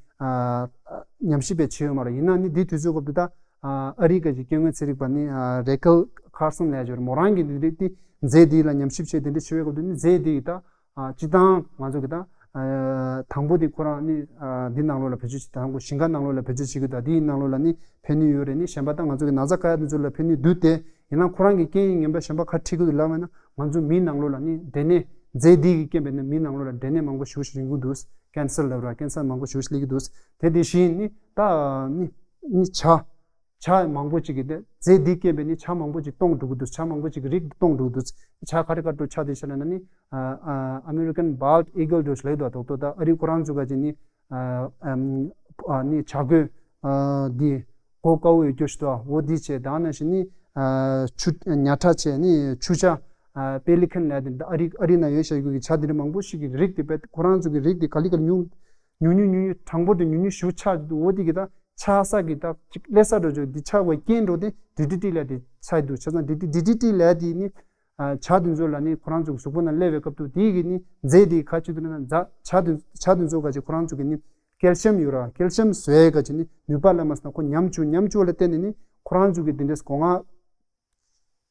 ཉམས་ཞིབ་པས་བྱས་ཡོད་མ་རེད། ཡིན་ན་ནི་འདི་དུས་ཚོད་སྐབས་དུ་ད་ཨ་རི་ག་གི་སྐྱེ་དངོས་ཚན་རིག་པ་ནི་རེ་ཀལ་ཁར་སོན་ལབ་ཡ་ཅིག་ཡོད་རེད། མོ་རང་གི་འདི་རིགས་དེ་རྫས་འདི་ལ་ཉམས་ཞིབ་བྱས་དེ་འདྲ་བྱེད་པའི་སྐབས་དུ་ནི་རྫས་འདི་ཡི་ད་ཨ་སྤྱི་བཏང་ང་ཚོ་གི་ད་ཨ་དང་པོ་དེ་ཁོ་རང་ནི་ཨ་འདི་ནང་ལོགས་ལ་བེད་སྤྱོད་བྱེད་དང་པོ་ཞིང་ཁ་ནང་ལོགས་ལ་བེད་སྤྱོད་བྱེད་ཀྱི་ད་འདིའི་ནང་ལོགས་ལ་ནི་ཕན་ནུས་ཡོད་རེད། ནི་གཞན་པ་ད་ང་ཚོ་གི་ན་ཚ་ཁ་ཡ་དེ་ཚོ་ལ་ཕན་ནུས་འདུག་སྟེ་ཡིན་ན་ཁོ་རང་གི་རྐྱེན་ངན་པ་གཞན་པ་ཁ་འཁྲི་གི་འདུག་ལབ་པ་ན་ང་ཚོ་མིའི་ནང་ལོགས་ལ་ནི་འབྲས་ནད་རྫས་འདི་གི་རྐྱེན་པས་ནི་མིའི་ནང་ལོགས་ལ་འབྲས་ནད་མང་པོ་ཞེ་པོ་ཞིག་རིང་གི་འདུག་ཀན་སར་ལབ་ར་ཀན་སར་མང་པོ་ཞེ་པོ་ཞིག་སླེབས་ཀྱི་འདུག་དེ་དེ་བཞིན་ནི་ད་ནི་ནི་བྱ། བྱ་མང་པོ་ཅིག་གིས་དེ་རྫས་འདི་སྐྱེས་པས་ནི་བྱ་མང་པོ་ཅིག་སྟོངས་འགྲོ་གི་འདུག་བྱ་མང་པོ་ཅིག་གི་རིགས་སྟོངས་འགྲོ་གི་འདུག་བྱ་ག་རེ་ག་རེ་འགྲོ་ཆགས་བསྡད་ཤག་ལབ་ན་ནི་ཨ་ཨ་American bald eagle འདྲ་ཞིག་ལབ་འདུག་ད་ཨ་རི་ཁོ་རང་ཚོ་ག་ཅིག་ནི་ཨ་ཨམ་ཨ་ནི་བྱ་རྒོད་ཨ་འདི་མགོ་དཀར་པོ་ཡོད་རྒྱུ་ཞིག་འདུག་འོ་འདི་བྱས་དེ་ནང་བཞིན་ནི་ཨ་ཆུ་ཉ་ཁྲ་བྱས་ནི་ཆུ་བྱ་ཨ་པེ་ལི་ཁན་ལབ་དེ་ཨ་རི་ཨ་རི་ན་ཡོད་ཤག་གི་བྱ་འདི་འདྲ་མང་པོ་ཞིག་གི་རིགས་དེ་དཔེ་ཁོ་རང་ཚོ་གི་རིགས་དེ་ག་ལེ་ག་ལེ་ཉུང་ཉུང་ཉུང་ཉུང་ཉུང་གྲངས་འབོར་དེ་ཉུང་ཉུང་ཞེ་པོ་ཆགས་འདུག་འོ་དེ་གི་ད་ཆགས་ས་གི་ད་ཅིག་སླེབས་ས་འགྲོ་ཆོག་འདི་ཆགས་པའི་རྐྱེན་འགྲོ་དེ་ཌི་ཌི་ཊི་ལབ་དེ་ཆགས་འདུག་བྱས་ཙང་ཌི་ཌི་ཌི་ཌི་ཊི་ལབ་དེ་ནི་ ཨ་བྱ་དེ་ཚོ་ལ་ནི་ཁོ་རང་ཚོ་གི་གཟུགས་པོ་ནང་སླེབས་པའི་སྐབས་དུས་དེ་གི་ནི་རྫས་དེ་ག་ཅི་འདུག་ན་བྱ་བྱ་དེ་བྱ་དེ་ཚོ་ག་ཅི་ཁོ་རང་ཚོ་གི་ནི་ཀལ་ཤིམ་ཡོད་ར། ཀལ་ཤིམ་བཟོ་ཡས་ག་ཅི་ནི་ནུས་པ་ལ་མ་སོང་ན་ཁོ་ཉམས་བཅུག་ཉམས་བཅུག་ལ་བརྟེན་ནས་ནི་ཁོ་རང་ཚོ་གི་དེ་འདྲས་སྒོ་ང་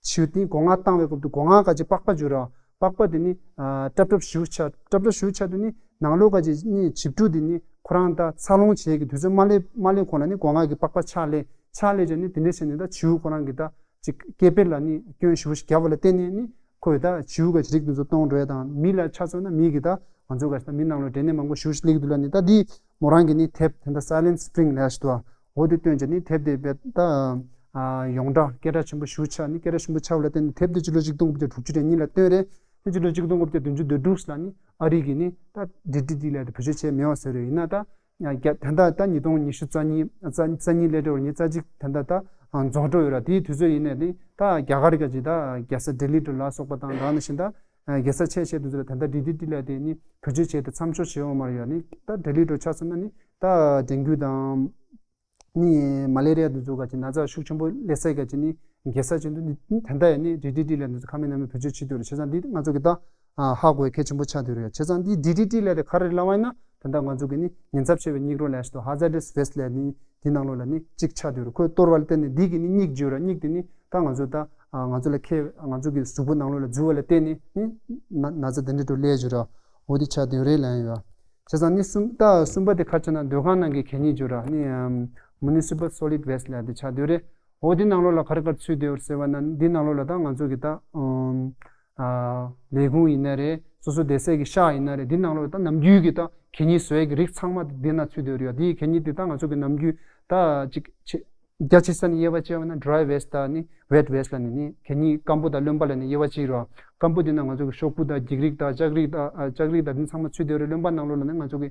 བྱིའུ་དེ་སྒོ་ང་བཏང་བའི་སྐབས་དུ་སྒོ་ང་ག་ཅི་པགས་པ་འཇུ་ར། པགས་པ་དེ་ནི་ཨ་ཏྲབ་ཏྲབ་ཞུ་ཆ་ཏྲབ་ཏྲབ་ཞུ་ཆ་དུ་ནི་ནང་ལོགས་ག་ཅི་ནི་བྱིའུ་ཕྲུག་དེ་ནི་ཁོ་རང་ད་འཚར་ལོངས་བྱེད་ཀྱི་དུས་ཚོད་མ་སླེབས་མ་སླེབས་གོང་ལ་ནི་སྒོ་ང་གི་པགས་པ་ཆག་ལས་ཆག་ལས་ཅན་ནི་དེ་འདྲ་བྱས་ནས་ད་བྱིའུ་ཁོ་རང་གི་ད་ཅིག་སྐེད་པའི་ལ་ནི་སྐྱོན་ཞེ་པོ་ཞིག་བརྒྱབ་པ་ལ་བརྟེན་ནས་ནི་ཁོས་ད་བྱིའུ་ག་ཅི་རིགས་དེ་ཚོ་གཏོང་འགྲོ་ཡ་དང་མི་ལ་ཆ་མཚོན་ན་མི་གི་ད་ང་ཚོ་ག་ཅི་ད་མི་ནང་ལོགས་འབྲས་ནད་མང་པོ་ཞེ་པོ་ཞིག་སླེབས་ཀྱི་འདུག་ལ་ནི་ད་འདི་མོ་རང་གི་ནི་དེབ་དེ་འདྲ་སའི་ལེན་སི་པི་རིང་ལབ་ཞིག་འདུག་འོ་དེ་བཏོན་བྱས་ནི་དེབ་དེ་བེད་ད་ཨ་ཡོངས་གྲགས་སྐད་གྲགས་ཆེན་པོ་ཞེ་པོ་ཆགས་ནི་སྐད་གྲགས་ཆེན་པོ་ཆགས་པ་ལ་བརྟེན་ནས་དེབ་དེ་སྤྱི་ལོ་ཆིག་སྟོང་དགུ་བརྒྱ་དྲུག་ཅུ་རེ་གཉིས་ལ་བཏོན་རེད། དེ་སྤྱི་ལོ་ཆིག་སྟོང་དགུ་བརྒྱ་བདུན་ཅུ་དོན་དྲུག་ལ་ནི་ཨ་རི་གི་ནི་ད་ཌི་ཌི་ཊི་ལབ་དེ་བེད་སྤྱོད་བྱས་མེད་པ་བཟོས་རེད། ཡིན་ན་ད་རྒྱ་ད་ལྟ་ད་ཉིས་སྟོང་ཉི་ཤུ་རྩ་གཉིས་རྩ་རྩ་གཉིས་སླེབས་འགྲོ་ཉི་ཤུ་རྩ་གཅིག་ད་ལྟ་ད་རྫོགས་འགྲོ་ཡོད་ར། དེའི་དུས་ཚོད་ཡིན་ནས་ནི་ད་རྒྱ་གར་ག་ཅི་ད་རྒྱལ་ས་ལྡི་ལི་འགྲོ་ལ་སོགས་པ་དང་ད་ནི་བཞིན་ད་རྒྱལ་ས་ཆེ་ཆེ་དེ་ཚོ་ལ་ད་ལྟ་ཌི་ཌི་ཊི་ལབ་དེ་ནི་བེད་སྤྱོད་བྱས་ཏེ་མཚམས་འཇོག་བྱས་ཡོད་མ་རེད་ཡ། ནི་ད་ལྡི་ལི་འགྲོ་ཆ་མཚོན་ན་ནི་ད་ཌེང་གུ་དང་། ནི་མ་ལེ་རི་ཡ་འདི་ཚོ་ག་ཅི་ན་ཚ་ཤུགས་ཆེན་པོ་སླེབས་ས་ག་ཅི་ནི་རྒྱལ་ས་ཅན་དུ་ནི་ད་ལྟ་ཡང་ནི་ཌི་ཌི་ཊི་ལབ་འདི་ཚོ་ཁ་མིན་ན་མིན་བེད་སྤྱོད་བྱེད་དུ་རེད། བྱས་ཙང་འདི་ང་ཚོ་གི་ད་ཧ་གོ་ཡ་གལ་ཆེན་པོ་ཆགས་དུ་རེད། བྱས་ཙང་འདི་ཌི་ཌི་ཊི་ལབ་དེ་ག་རེ་ལབ་པ་ཡིན་ན་ད་ལྟ་ང་ཚོ་གི་ནི་ཉེན་ཚབས་ཆེ་བའི་སྙིགས་རོ་ལབ་ཞིག་ཏུ་ཧ་ཛ་ཌི་ཡས་ཝེ་སི་ཊི་ལབ་ནི་འདི་ནང་ལོགས་ལ་ནི་གཅིག་ཆགས་དུ་རེད། ཁོས་གཏོར་བ་ལ་བརྟེན་ནས་འདི་གི་ནི་སྙིགས་འཇུ་ར། སྙིགས་དེ་ནི་ད་ང་ཚོ་ད་ང་ཚོ་ལ་ཁེ་ང་ཚོ་གི་གཟུགས་པོ་ནང་ལོགས་ལ་འཛུལ་བ་ལ་བརྟེན་ནས་ནི་ན་ན་ཚ་དེ་འདྲ་དུ་སླེབས་འཇུ་ར། འོ་དེ་ཆགས་དུ་རེད་ལབ་ཡ་ཡོད། བྱས་ཙང་ནི་གསུམ་ད་གསུམ་པ་དེ་ག་རེ་ཆགས་ན་སྡོད་ཁང་ནང་གི་གད་སྙིགས་འཇུ་ར། ནི་ཨམ་མུ་ནི་སི་པལ་སོ་ལིཌ་ཝེ་སི་ཊི་ལབ་དེ་ཆགས་དུ་རེད། འོ་དེ་ནང་ལོགས་ལ་ག་རེ་ག་རེ་ཚུད་དུ་ཡོད་ཟེར་བ་ན་འདི་ནང་ལོགས་ལ་ད་ང་ཚོ་གི་ད་ཨམ་ཨ་ལས་ཁུངས་ཡིན་ན་རེད། སོ་སོ་བསྡད་སའི་གི་ཤག་ཡིན་ན་རེད། འདི་ནང་ལོགས་ལ་ད་ནམ་རྒྱུན་གི་ད་གད་སྙིགས་བཟོ་ཡས་གི་རིགས་ཚང་མ་འདི་ན་ཚུད་དུ་ཡོད་རེད་ཡ། འདི་གད་སྙིགས་འདི་ད་ང་ཚོ་གི་ནམ་རྒྱུན་ད་ཅིག་ཆེ་རྒྱ་ཆེ་ས་ནས་དབྱེ་བ་ཕྱེ་བ་ན་ཌི་རའི་ཝེ་སི་ཊི་དང་ནི་ཝེ་ཊི་ཝེ་སི་ཊི་ལབ་ནི་ནི་གད་སྙིགས་སྐམ་པོ་དང་རློན་པ་ལབ་ནི་དབྱེ་བ་ཕྱེ་ཡོད་རེད་བ། སྐམ་པོ་དེ་ན་ང་ཚོ་གི་ཤོག་བུ་དང་འགྱིག་རིགས་དང་ལྕགས་རིགས་དང་ཨ་ལྕགས་རིགས་དང་དེ་ཚང་མ་ཚུད་དེ་རེད། རློན་པ་ནང་ལོགས་ལ་ནི་ང་ཚོ་གི་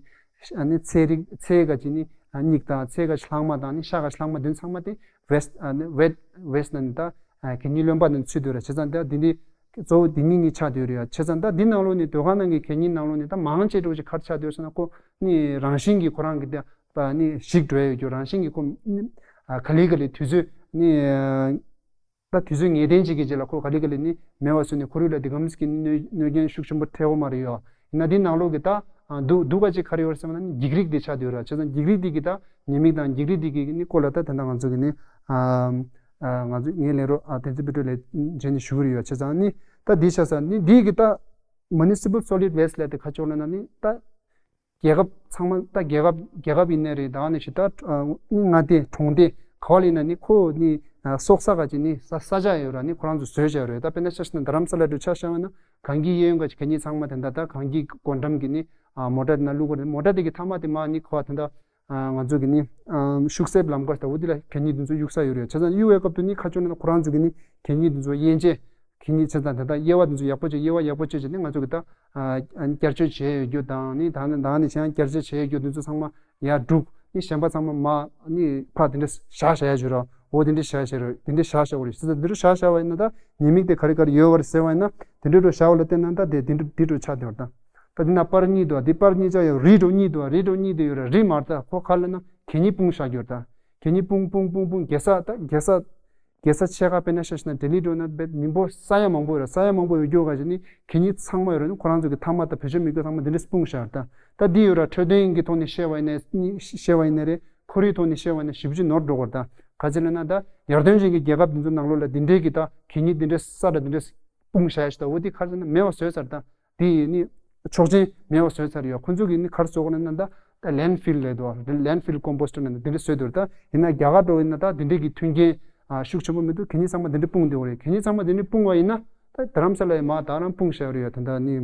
ཨ་ནི་ཚལ་རིགས་ཚལ་ག་ཅི་ནི་ཨ་སྙིགས་དང་ཚལ་ག་ཅི་ལྷག་མ་དང་ནི་ཤ་ག་ཅི་ལྷག་མ་དེ་ཚང་མ་དེ་ཝེ་སི་ཊི་ཨ་ནི་ཝེ་ཊི་ཝེ་སི་ཊི་ལབ་ནི་ད་ཨ་གད་སྙིགས་རློན་པ་ནང་ཚུད་དེ་རེད། བྱས་ཙང་ད་དེ་འདི་གཙོ་བོ་དེ་གཉིས་གཉིས་ཆགས་དེ་རེད་ཡ། བྱས་ཙང་ད་འདི་ནང་ལོགས་ནི་སྡོད་ཁང་ནང་གི་གད་སྙིགས་ནང་ལོགས་ནི་ད་མང་ཆེ་འགྲོ་ཅིག་ག་རེ་ཆགས་དེ་ཡོད་ཟེར་ན་ཁོ་ནི་རང་བཞིན་གྱིས་ཁོ་རང་གི་ད་པ་ནི་ཞིག་འགྲོ་ཡ་ཡོད་རྒྱུ་རང་བཞིན་གྱིས་ཁོ་ནི་ཨ་ག་ལེ་ག་ལེ་དུས་ཚོད་ནི་ཨ་ད་དུས་ཚོད་ངེས་གཏན་ཅིག་གི་རྗེས་ལ་ཁོ་ག་ལེ་ག་ལེ་ནི་མེད་པ་བཟོས་ནས་ཁོར་ཡུག་ལ་འདི་གམ་ཟིག་གི་གནོད་གནོད་སྐྱོན་ཤུགས་ཆེན་པོ་ཐེབས་ཡོད་མ་རེད་ཡོད། ཡིན་ན་འདི་ནང་ལོགས་ཀྱི་ད་ཨ་སྡུག་སྡུག་ག་ཅིག་ག་རེ་ཡོད་རེད་ཟེར་བ་ན་ནི་འགྱིག་རིགས་འདི་ཆགས་བསྡད་ཡོད་ར། བྱས་ཙང་འགྱིག་རིགས་འདི་གི་ད་ཉེས་དམིགས་དང་འགྱིག་རིགས་འདི་གི་ནི་སྐོར་ལ་ད་ད་ལྟ་ང་ཚོ་གི་ནི་ཨ་ཨ་ང་ཚོ་ངའི་ལས་རོགས་ཨ་བསྟན་འཛིན་དཔལ་སྒྲོན་ལགས་བྱས་ནས་ཞུ་གི་རེད་ཡོད། བྱས་ཙང་ནི་ད་འདི་ཆགས་ས་ནི་འདི་གི་ད་མུ་ནི་སི་པལ་སོ་ལིཌ་ཝེ་སི་ཊི་ལབ་དེ་ག་ཅོག་ལ་ན་ནི་ད། རྒྱལ་ཁབ་ཚང་མ་ད་རྒྱལ་ཁབ་རྒྱལ་ཁབ་ཡིན་ནའི་རེད། ད་ནི་ཞིག་ད་ཨ་ནི་མངའ་སྡེ་གྲོང་སྡེ་ག་བ་ལ་ཡིན་ན་ནི་ཁོ་ནི་ཨ་སོག་ས་ག་ཅིག་ནི་ས་ས་ཆ་ཡོད་ར། ནི་ཁོ་རང་ཚོ་བཟོས་བྱས་རེད། ད་དཔེར་ན་ཆ་བཞག་ན་རྡ་རམ་ས་ལ་འགྲོ་ཆ་བཞག་པ་ན་གངས་སྐྱིད་གཡས་གཡོན་ག་ཅིག་གད་སྙིགས་ཚང་མ་དེ་འདྲ་ད་གངས་སྐྱིད་སྒོ་འགྲམ་གྱི་ནི་ཨ་མོ་ཊ་དེ་ན་བླུག་གི་རེད། མོ་ཊ་དེ་གི་མཐའ་མ་དེ་མ་ནི་ཁོ་བ་དེ་འདྲ་ཨ་ང་ཚོ་གི་ནི་ཨ་ཤུགས་གསེབ་ལམ་ཁ་ད་འོ་དེ་ལ་གད་སྙིགས་དེ་ཚོ་གཡུག་ས་ཡོད་རེད། བྱས་ཙང་གཡུག་པའི་སྐབས་དུ་ནི་ཁ་ཕྱོགས་ན་ཁོ་རང་ཚོ་གི་ནི་གད་སྙིགས་དེ་ཚོ་དབྱེ་འབྱེད། གད་སྙིགས་བྱས་ཙང་དེ་དག་དབྱེ་བ་དེ་ཚོ་ཡག་པོ་བྱས། དབྱེ་བ་ཡག་པོ་བྱས་བྱས་ནས་ང་ཚོ་གི་ད་ཨ་བསྐྱར་བཅོས་བྱས་ཡོད་རྒྱུ་དང་ནི་ད་ནི་ད་ནི་གཞན་བསྐྱར་བཅོས་བྱས་ཡོད་རྒྱུ་དེ་ཚོ་ཚང་མ་ཡར་བསྒྲུགས་ནི་གཞན་པ་ཚང་མ་མ་ནི་ཕ་དེ་འདྲ་བཞག་བཞག་ཡ་བྱོས་ར། འོ་དེ་འདྲ་བཞག་བཞག་ར། དེ་འདྲ་བཞག་བཞག་པ་རེད། བྱས་ཙང་དེ་འདྲ་བཞག་བཞག་པ་ཡིན་ན་ད་ཉེས་དམིགས་དེ་ག་རེ་ག་རེ་ཡོད་པ་རེད་ཟེར་བ་ཡིན་ན་དེ་འདྲ་འགྲོ་བཞག་པ་ལ་བལྟས་ན་ད་དེ་དེ་འདྲ་དེ་འགྲོ་ཆགས་བསྡད་པ་རེད། ད་དེ་ན་པར་གཉིས་འདུག་དེ་པར་གཉིས་ཆགས་ཡོད། རི་འགྲོ་གཉིས་འདུག་རི་འགྲོ་གཉིས་དེ་ཡོད་ར། རི་མར་ད་ཁོ་ཁ་ལ་ན་གད་སྙིགས་སྤུངས་བཞག་རྒྱུ་རེད། ད་གད་སྙིགས་སྤུངས་སྤུངས་སྤུངས་སྤུངས་རྒྱལ་ས་ད་རྒྱལ་ས་རྒྱལ་ས་ཆེ་ཁག་དཔེར་ན་ཆ་བཞག་ན་ལྡི་ལི་འགྲོ་ན་དཔེ་མི་འབོར་ས་ཡ་མང་པོ་ཡོད་ར། ས་ཡ་མང་པོ་ཡོད་རྒྱུ་ག་ཅིག་ནི་གད་སྙིགས་ཚང་མ་ཡོད་ར། ནི་ཁོ་རང་ཚོ་གི་ཐ་མག་དང་བེད་སྤྱོད་མི་དགོས་ཚང་མ་འདི་འདྲ་སྤུངས་བཞག་ད། ད་འདི་ཡོད་ར། འཕྲོད་བསྟེན་གྱི་ཐོག་ནས་བཤད་པ་ཡིན་ན་བཤད་པ་ཡིན་ན་རེད། ཁོར་ཡུག་ཐོག་ནས་བཤད་པ་ཡིན་ན་ཞེ་པོ་ཅིག་ནོར་འགྲོ་གི་རེད། ད་ག་ཅི་ལབ་ན་ད་ཡར་ཐོན་ཅན་གྱི་རྒྱལ་ཁབ་འདི་ཚོ་ནང་ལོགས་ལ་འདི་འདྲའི་གི་ད་གད་སྙིགས་འདི་འདྲའི་ས་ར་འདི་འདྲའི་སྤུངས་བཞག་ཡ་ཞིག་ད། འོ་འདི་ག་ཅི་ལབ་ན་མེད་པ་བཟོས་ཚར་ད། དེ་ཡི་ནི་ཆོག་མཆན་མེད་པ་བཟོས་ཚར་ཡོད། ཁོ་ཚོ་གིས་ནི་ག་རེ་བཟོ་དགོས་ན་ད་ད་ལེན་ཕིལ་ལབ་འདུག་ལེན་ཕིལ་ཀོམ་པོ་སི་ཊར་ནང་དེ་འདྲ་བཟོས་འདུག་ད་ཡིན་ན་རྒྱ་གར་འགྲོ་ཡིན་ན་ད་དེ་འདྲའི་གི་མཐུན་རྐྱེན་ཨ་ཤུགས་ཆེན་པོ་མི་འདུག་གད་སྙིགས་ཚང་མ་དེ་འདྲ་སྤུངས་བསྡད་ཡོད་རེད། གད་སྙིགས་ཚང་མ་དེ་འདྲ་སྤུངས་པ་ཡིན་ན་ད་རྡ་རམ་ས་ལ་ཡི་མ་ད་རང་སྤུངས་བཞག་ཡོད་རེད་ཡ། ད་ད་ནི་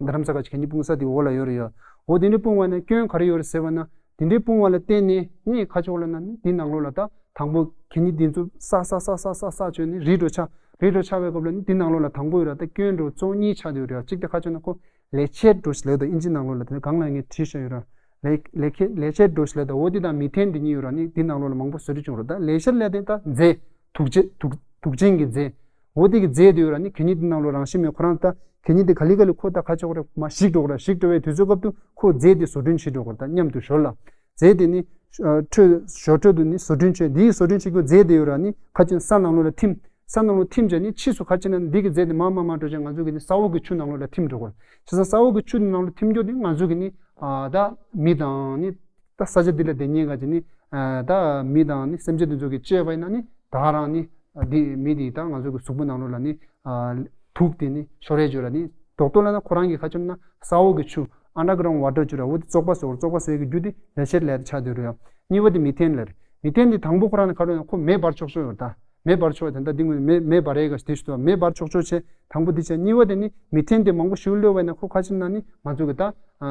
རྡ་རམ་ས་ལ་གད་སྙིགས་སྤུངས་ས་དེ་འོག་ལ་ཡོད་རེད་ཡ། འོ་དེ་འདྲ་སྤུངས་པ་ན་སྐྱོན་ག་རེ་ཡོད་རེད་ཟེར་བ་ན། དེ་འདྲའི་སྤུངས་པ་ལ་བརྟེན་ནས་ནི་ཁ་ཕྱོགས་ལ་ན་ནི་འདི་ནང་ལོགས་ལ་ད་དང་པོ་གད་སྙིགས་འདི་ཚོ་ས་ས་ས་ས་ས་ས་བྱོས་ནས་རི་འགྲོ་ཆགས། རི་འགྲོ་ཆགས་པའི་སྐབས་ལ་ནི་འདི་ནང་ལོགས་ལ་དང་པོ་ཡོད་ར། ད་སྐྱོན་འགྲོ་གཙོ་བོ་གཉིས་ཆགས་བསྡད་ཡོད་རེད། གཅིག་དེ་ཁ་ཕྱོགས་ན་ཁོ་ལེ་ཆེད་འགྲོ་ཞིག་ལབ་ད་ཨིན་ཇི་ནང་ལོགས་ལ་དེ་ནས་གང་ལ་ངས་བྲིས་བཞག་ཡོད་ར། ལེ་ལེ་ཁེ་ལེ་ཆེད་འགྲོ་ཞིག་ལབ་ད་འོ་འདི་དང་མི་ཐན་འདི་གཉིས་ཡོད་ར། ནི་འདི་ནང་ལོགས་ལ་མང་པོ་བཟོ་རིགས་བྱུང་ར། ད་ལེ་ཤར་ལབ་དེ་ད་རྫས་དུག་ཅན་དུག་དུག་ཅན་གྱི་རྫས། འོ་དེ་གི་རྫས་དེ་ཡོད་ར། ནི་གད་སྙིགས་དེ་ནང་ལོགས་རང་བཞིན་མེད་ཁོ་རང་ད་གད་སྙིགས་དེ་ག་ལེ་ག་ལེ་ཁོ་ད་ཁ་ཕྱོགས་རེ་མ་ཞིག་འགྲོ་ར། ཞིག་འགྲོ་བའི་དུས་ཚོད་སྐབས་དུ་ཁོ་རྫས་དེ་བཟོ་སྐྲུན་བྱེད་འགྲོ་གི་ར། ད་མཉམ་དུ་ཞོར་ལ་རྫས་དེ་ནི་ཨ་ཁྲོད་ཞོར་ཁྲོད་དུ་ནི་བཟོ་སྐྲུན་བྱེད། དེའི་བཟོ་སྐྲུན་བྱེད་རྒྱུ་རྫས་དེ་ཡོད་ར། ནི་ཁ་ཅིག་ས་ནང་ལོགས་ལ་ཐིམ། ས་ནང་ལོགས་ཐིམ་བྱས་ནི་ཕྱིས་སུ་ག་ཅི་ན་འདི་གི་རྫས་དེ་མར་མར་མར་འགྲོ་བྱས་ང་ཚོ་གི་ནི་ས་འོག་གི་ཆུ་ནང་ལོགས་ལ་ཐིམ་འགྲོ་གི་རེད། བྱས་ཙང་ས་འོག་གི་ཆུ་ནང་ལོགས་ཐིམ་རྒྱུ་དེ་ང་ཚོ་གི་ནི་ཨ་ད་མི་དང་ནི་ད་ས་ཆ་འདི་ལ་བསྡད་མཁན་ག་ཅི་ནི་ཨ་ད་མི་དང་ནི་སེམས་ཅན་དེ་ཚོ་གི་སྤྱོད་པ་ཡིན་ན་ནི་ད་ག་རང་ནི་ཨ་འདི་མི་དེ་ད་ང་ཚོ་གི་གཟུགས་པོ་ནང་ལོགས་ལ་ནི་ཨ་དུག་དེ་ནི་ཤོར་རེ་བརྗོད་ལ་ནི་རྡོག་རྡོག་ལ་ན་ཁོ་རང་གི་ཁ་ཆུ་ན་ས་འོག་གི་ཆུ། underground water བརྗོད་ར། འོ་དེ་བཙོག་པ་བཟོ་བཙོག་པ་བཟོ་ཡི་གི་རྒྱུ་དེ་ལས་བྱེད་ལས་ཆགས་བསྡད་རེད་ཡ། གཉིས་པ་དེ་མི་ཐན་ལ་རེད། མི་ཐན་དེ་དང་པོ་ཁོ་རང་ནི་ག་རེ་ཡོད་ན་ཁོ་མེ་འབར་ཆོག་ཆོག་ཡོད་ད། མེ་འབར་ཆོག་དེ་འདྲ་འདི་ངོས་མེ་མེ་འབར་ཡས་ག་དེ་ཞུ་ད། མེ་འབར་ཆོག་ཆོག་བྱས་དང་པོ་དེ་བྱས། གཉིས་པ་དེ་ནི་མི་ཐན་དེ་མང་པོ་ཞིག་གློད་པ་ཡིན་ན་ཁོ་ཁ་ཆུ་ན་ནི་ང་ཚོ་གི་ད་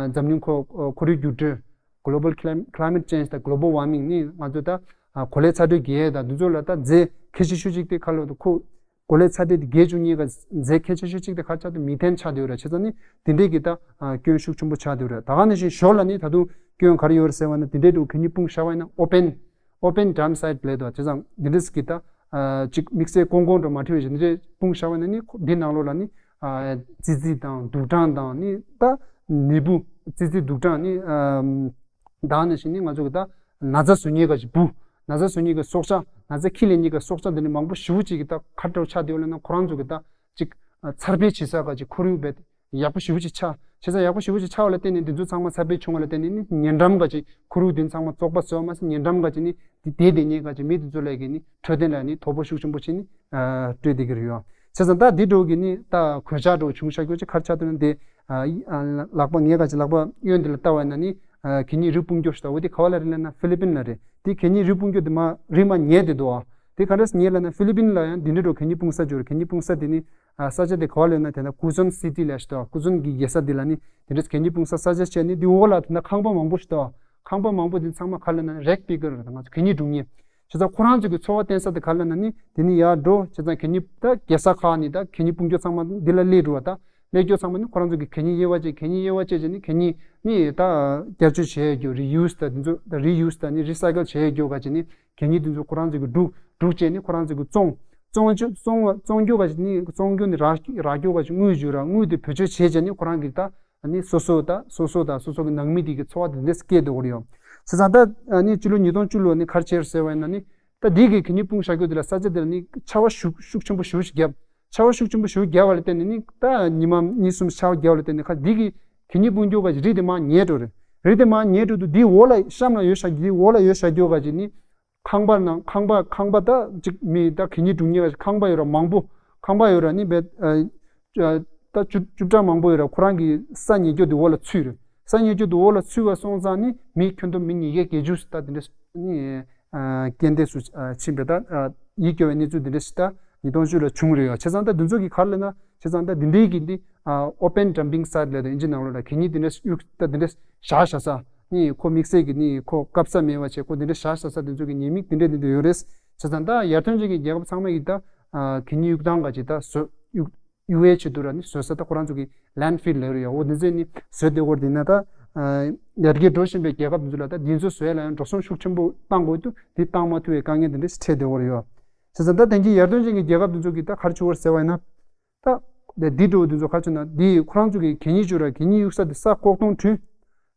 འཛམ་གླིང་ཁོ་ཁོར་ཡུག་འགྱུར་འགྲོས། global clim- climate change དང་global warming ནི་ང་ཚོ་ད་གོ་ལའི་ཚ་དྲོད་རྒྱས་དང་འདི་ཚོ་ལ་ད་རྫས་གལ་ཆེ་ཤོས་གཅིག་དེ་ག་ལོ་ད་ཁོ་གོ་ལའི་ཚ་དྲོད་དེ་རྒྱས་བཅུག་མཁན་གྱི་རྫས་གལ་ཆེ་ཤོས་གཅིག་དེ་ག་ཆགས་ཏེ་མི་ཐན་ཆགས་བསྡད་ཡོད་རེད། བྱས་ཙང་ནི་དེ་འདྲས་ཀྱི་ད་སྐྱོན་ཤུགས་ཆེན་པོ་ཆགས་བསྡད་ཡོད་རེད། ད་ག་ནང་བཞིན་ཞོར་ལ་ནི་ད་དུང་སྐྱོན་ག་རེ་ཡོད་རེད་ཟེར་བ་ན་དེ་འདྲས་འདྲ་བོ་གད་སྙིགས་སྤུངས་བཞག་པ་ཡིན་ན་open open dump site ལབ་འདུག་བྱས་ཙང་དེ་འདྲས་ཀྱི་ད་ཅིག་དམིགས་བསལ་ཀོང་ཀོང་འདྲ་མ་བྲིས་པའི་ཞིག་འདི་འདྲས་སྤུངས་བཞག་པ་ཡིན་ན་ནི་ཁོ་འདི་ནང་ལོགས་ལ་ནི་ཙི་ཙི་དང་དུག་སྦྲང་དང་ནི་ད་ནད་འབུ། ཙི་ཙི་དུག་སྦྲང་ནི་ད་ག་ནང་བཞིན་ནི་ང་ཚོ་གི་ད་ན་ཚ་བཟོ་མཁན་ག་ཅིག་འབུ། ན་ཚ་བཟོ་མཁན་གི་སྲོག་ཆགས། ན་ཚ་ཁྱི་ལས་མཁན་གི་སྲོག་ཆགས་འདི་ནི་མང་པོ་ཞེ་པོ་ཅིག་གི་ད་ག་འདྲ་བོ་ཆགས་བསྡད་ཡོད་ལབ་ན་ཁོ་རང་ཚོ་གི་ད་ཅིག་འཚར་འཕེལ་བྱེད་ས་ག་ཅིག་ཁོར་ཡུག་རྦད་ཡག་པོ་ཞེ་པོ་ཅིག་ཆགས། བྱས་ཙང་ཡག་པོ་ཞེ་པོ་ཅིག་ཆགས་པ་ལ་བརྟེན་ནས་འདི་ཚོ་ཚང་མ་འཚར་འཕེལ་བྱུང་བ་ལ་བརྟེན་ནས་ནི་ཉེ་འགྲམ་ག་ཅིག་ཁོར་ཡུག་འདི་ཚང་མ་བཙོག་པ་བཟོས་མ་ཟད་ཉེ་འགྲམ་ག་ཅིག་ནི་དེ་དེ་དེ་ཉེ་ག་ཅིག་མི་དེ་ཚོ་ལ་གི་ནི་འཕྲོད་བསྟེན་ལ་ནི་དོ་ཕོག་ཤུགས་ཆེན་པོ་ཅིག་ནི་སྤྲོད་བསྡད་ཀྱི་རེད་ཡོད། བྱས་ཙང་ད་འདི་འདྲ་བོ་གི་ནི་ད་གོད་ཆག་འདྲ་བོ་བྱུང་བཞག་རྒྱུ་ཅིག་ག་རེ་ཆགས་འདུག་ན་དེ་ལག་པ་ངས་ག་ཅིག་ལག་པ་གཡོན་དེ་ལ་ལྟ་བ་ཡིན་ན་ནི་གད་སྙིགས་རིགས་སྤུངས་རྒྱུ་ཞིག་ད། འོ་དེ་ག་བ་ལ་རེད་ལབ་ན་ཧྥི་ལི་པིན་ལ་རེད། དེ་གད་སྙིགས་རིགས་སྤུངས་རྒྱུ་དེ་མ་རིགས་མ་ཉེས་དེ་འདུག་ཨ། དེ་ག་འདྲས་ཉེས་ལབ་ན་ཧྥི་ལི་པིན་ལ་ཡང་འདི་འདྲ་འདྲ་བོ་གད་སྙིགས་སྤུངས་ས་ཅིག་ཡོད་རེད། གད་སྙིགས་སྤུངས་ས་དེ་ནི་ཨ་ས་ཆ་དེ་ག་བ་ལ་ཡོད་ན་དེ་ན་ཀུ་ཛོན་སི་ཊི་ལབ་ཞིག་འདུག་ཀུ་ཛོན་གྱི་རྒྱལ་ས་དེ་ལ་ནི་དེ་འདྲས་གད་སྙིགས་སྤུངས་ས་ས་ཆ་བྱས་ནི་དེ་འོག་ལ་དེ་ན་ཁང་པ་མང་པོ་ཞིག་འདུག་ཁང་པ་མང་པོ་དེ་ཚང་མ་ག་ལབ་ན་རེག་པི་ཀར་ང་ཚོ་གད་སྙིགས་སྒྲུག་མཁན། བྱས་ཙང་ཁོ་རང་ཚོ་གི་འཚོ་བ་བརྟེན་ས་དེ་ག་ལབ་ན་ནི་དེ་ནི་ཡར་འགྲོ་བྱས་ཙང་གད་སྙིགས་ད་རྒྱལ་ས་ཁག་ནི་ད་གད་སྙིགས་སྤུངས་རྒྱུ་ཚང་མ་འདི་ལ་སླེབས་འགྲོ་བ་ད་སླེབས་རྒྱུ་ཚང་མ་ནི་ཁོ་རང་ཚོ་གི་གད་སྙིགས་དབྱེ་བ་བྱས་གད་སྙིགས་དབྱེ་བ་བྱས་བྱས་ནི་གད་སྙིགས་ནི་ད་བསྐྱར་སྤྱོད་བྱེད་ཡ་རྒྱུ་རི་ཡུ་སི་ད་དེ་ཚོ་ད་རི་ཡུ་སི་ད་ནི་རི་སའི་ཀལ་བྱེད་ཡ་རྒྱུ་ག་ཅིག་ནི་གད་སྙིགས་དེ་ཚོ་ཁོ་རང་ཚོ་གི་སྒྲུག་སྒྲུག་བྱས་ནི་ཁོ་རང་ཚོ་གི་བཙོང་བཙོང་རྒྱུ་བཙོང་བ་བཙོང་རྒྱུ་ག་ཅིག་ནི་བཙོང་རྒྱུ་ནི་རག་རག་རྒྱུ་ག་ཅིག་དངུལ་བརྗོད་ར་དངུལ་དེ་བེད་སྤྱོད་བྱས་བྱས་ནི་ཁོ་རང་གི་ད་ནི་སོ་སོ་ད་སོ་སོ་དང་སོ་སོ་གི་ནང་མི་དེ་གི་འཚོ་བ་དེ་འདྲས་སྐྱེལ་འདོད་ཀྱི་ཡོད། བྱས་ཙང་ད་ནི་སྤྱི་ལོ་ཉིས་སྟོང་བཅུ་ལོ་ནི་ག་རེ་བྱས་ཟེར་བ་ཡིན་ན་ནི་ད་འདི་གི་གད་སྙིགས་སྤུངས་བཞག་རྒྱུ་དེ་ལ་ས་ཆ་དེ་ལ་ནི་ཆར་པ་ཤུགས་ཤུགས་ཆེན་པོ་ཞེ་པོ་ཞིག་བརྒྱབ། ཆར་པ་ཤུགས་ཆེན་པོ་ཞེ་པོ་བརྒྱབ་པ་ལ་བརྟེན་ནས་ནི་ད་ཉི་མ་གཉིས་གསུམ་ཆར་པ་བརྒྱབ་པ་ལ་བརྟེན་ནས་ཁ་འདི་གི་གད་སྙིགས་སྤུངས་རྒྱུ་ག་རི་དེ་མར་ཉལ་འགྲོ་རེད། རི་དེ་མར་ཉལ་འགྲོ་དུས་འདིའི་འོག་ལ་གཤམ་ལ་ཡོད་བཞག་འདིའི་འོག་ལ་ཡོད་བཞག་རྒྱུ་ག་ཅིག་ནི་ཁང་པ་ནང་ཁང་པ་ཁང་པ་ད་ཅིག་མི་ད་གད་སྙིགས་སྒྲུག་མཁན་ག་ཅིག་ཁང་པ་ཡོད་ར་མང་པོ། ཁང་པ་ཡོད་ར་ནི་བེད་ད་བཅུ་བཅུ་ཕྲག་མང་པོ་ཡོད་ར་ཁོ་རང་གི་ས་ཉལ་རྒྱུ་དེ་འོག་ལ་ཚུད་རེད། ས་ཉལ་རྒྱུ་དེ་འོག་ལ་ཚུད་པ་སོང་ཙང་ནི་མི་ཁྱོན་བསྡོམས་མི་ཉིས་བརྒྱ་བརྒྱད་ཅུ་ད་དེ་འདྲ་ནི། རྐྱེན་འདས་སུ་ཕྱིན་པའི་ད་ཡིད་སྐྱོ་བའི་གནས་ཚུལ་འདི་འདྲ་ཞིག་ད་ཉིས་སྟོང་བཅུ་ལ་བྱུང་རེད་ཡ། བྱས་ཙང་ད་འདི་ཚོ་གི་ག་རེ་ལབ་ན་བྱས་ཙང་ད་འདི་འདྲའི་གི་འདི་open dumping site ལབ་དང་ཨིན་ཇི་ནང་ལོགས་ལ་གད་སྙིགས་འདི་འདྲ་གཡུག་ད་འདི་འདྲ་བཞག་བཞག་ས་ནི་ཁོ་དམིགས་བསལ་གི་ནི་ཁོ་སྐབས་ས་མེད་པ་བྱས་ཁོ་འདི་འདྲ་བཞག་བཞག་ས་འདི་ཚོ་གི་ཉེས་དམིགས་འདི་འདྲ་འདི་འདྲ་ཡོད་རེད། བྱས་ཙང་ད་ཡར་ཐོན་ཅན་གྱི་རྒྱལ་ཁབ་ཚང་མ་གི་ད་གད་སྙིགས་གཡུག་སྟངས་ག་ཅིག་ད་བཟོ་གཡུག་གཡུག་ཡའི་ཆེད་དུ་ར་ནི་བཟོ་ས་ད་ཁོ་རང་ཚོ་གི་landfill ལབ་རེད་ཡ། འོ་འདི་ཚོ་ནི་བཟོས་བསྡད་ཡོད་རེད། དེ་ན་ད་ཡར་རྒྱས་འགྲོ་བཞིན་པའི་རྒྱལ་ཁབ་འདི་ཚོ་ལ་ད་འདི་ཚོ་བཟོས་ལ་ཡང་འགྲོ་སོང་ཤུགས་ཆེན་པོ་བཏང་དགོས་དུས་འདི་བཏང་མ་ཐུབ་པའི་དཀའ་ངལ་འདི་འདྲ་ཞིག་འཕྲད་བསྡད་ཡོད་རེད་ཡ། བྱས་ཙང་ད་དེང་གི་ཡར་ཐོན་ཅན་གྱི་རྒྱལ་ཁབ་འདི་ཚོ་གི་ད་ག་རེ་བྱུང་བ་རེད་ཟེར་བ་ཡིན་ན། ད་འདི་འདི་འགྲོ་འདི་ཚོ་ག་རེ་བྱུང་ན་འདི་ཁོ་རང་ཚོ་གི་གད་སྙིགས་བཅུག་ར་གད་སྙིགས་གཡུག་ས་དེ་ས་ལྐོག་སྟོང་བྲུས།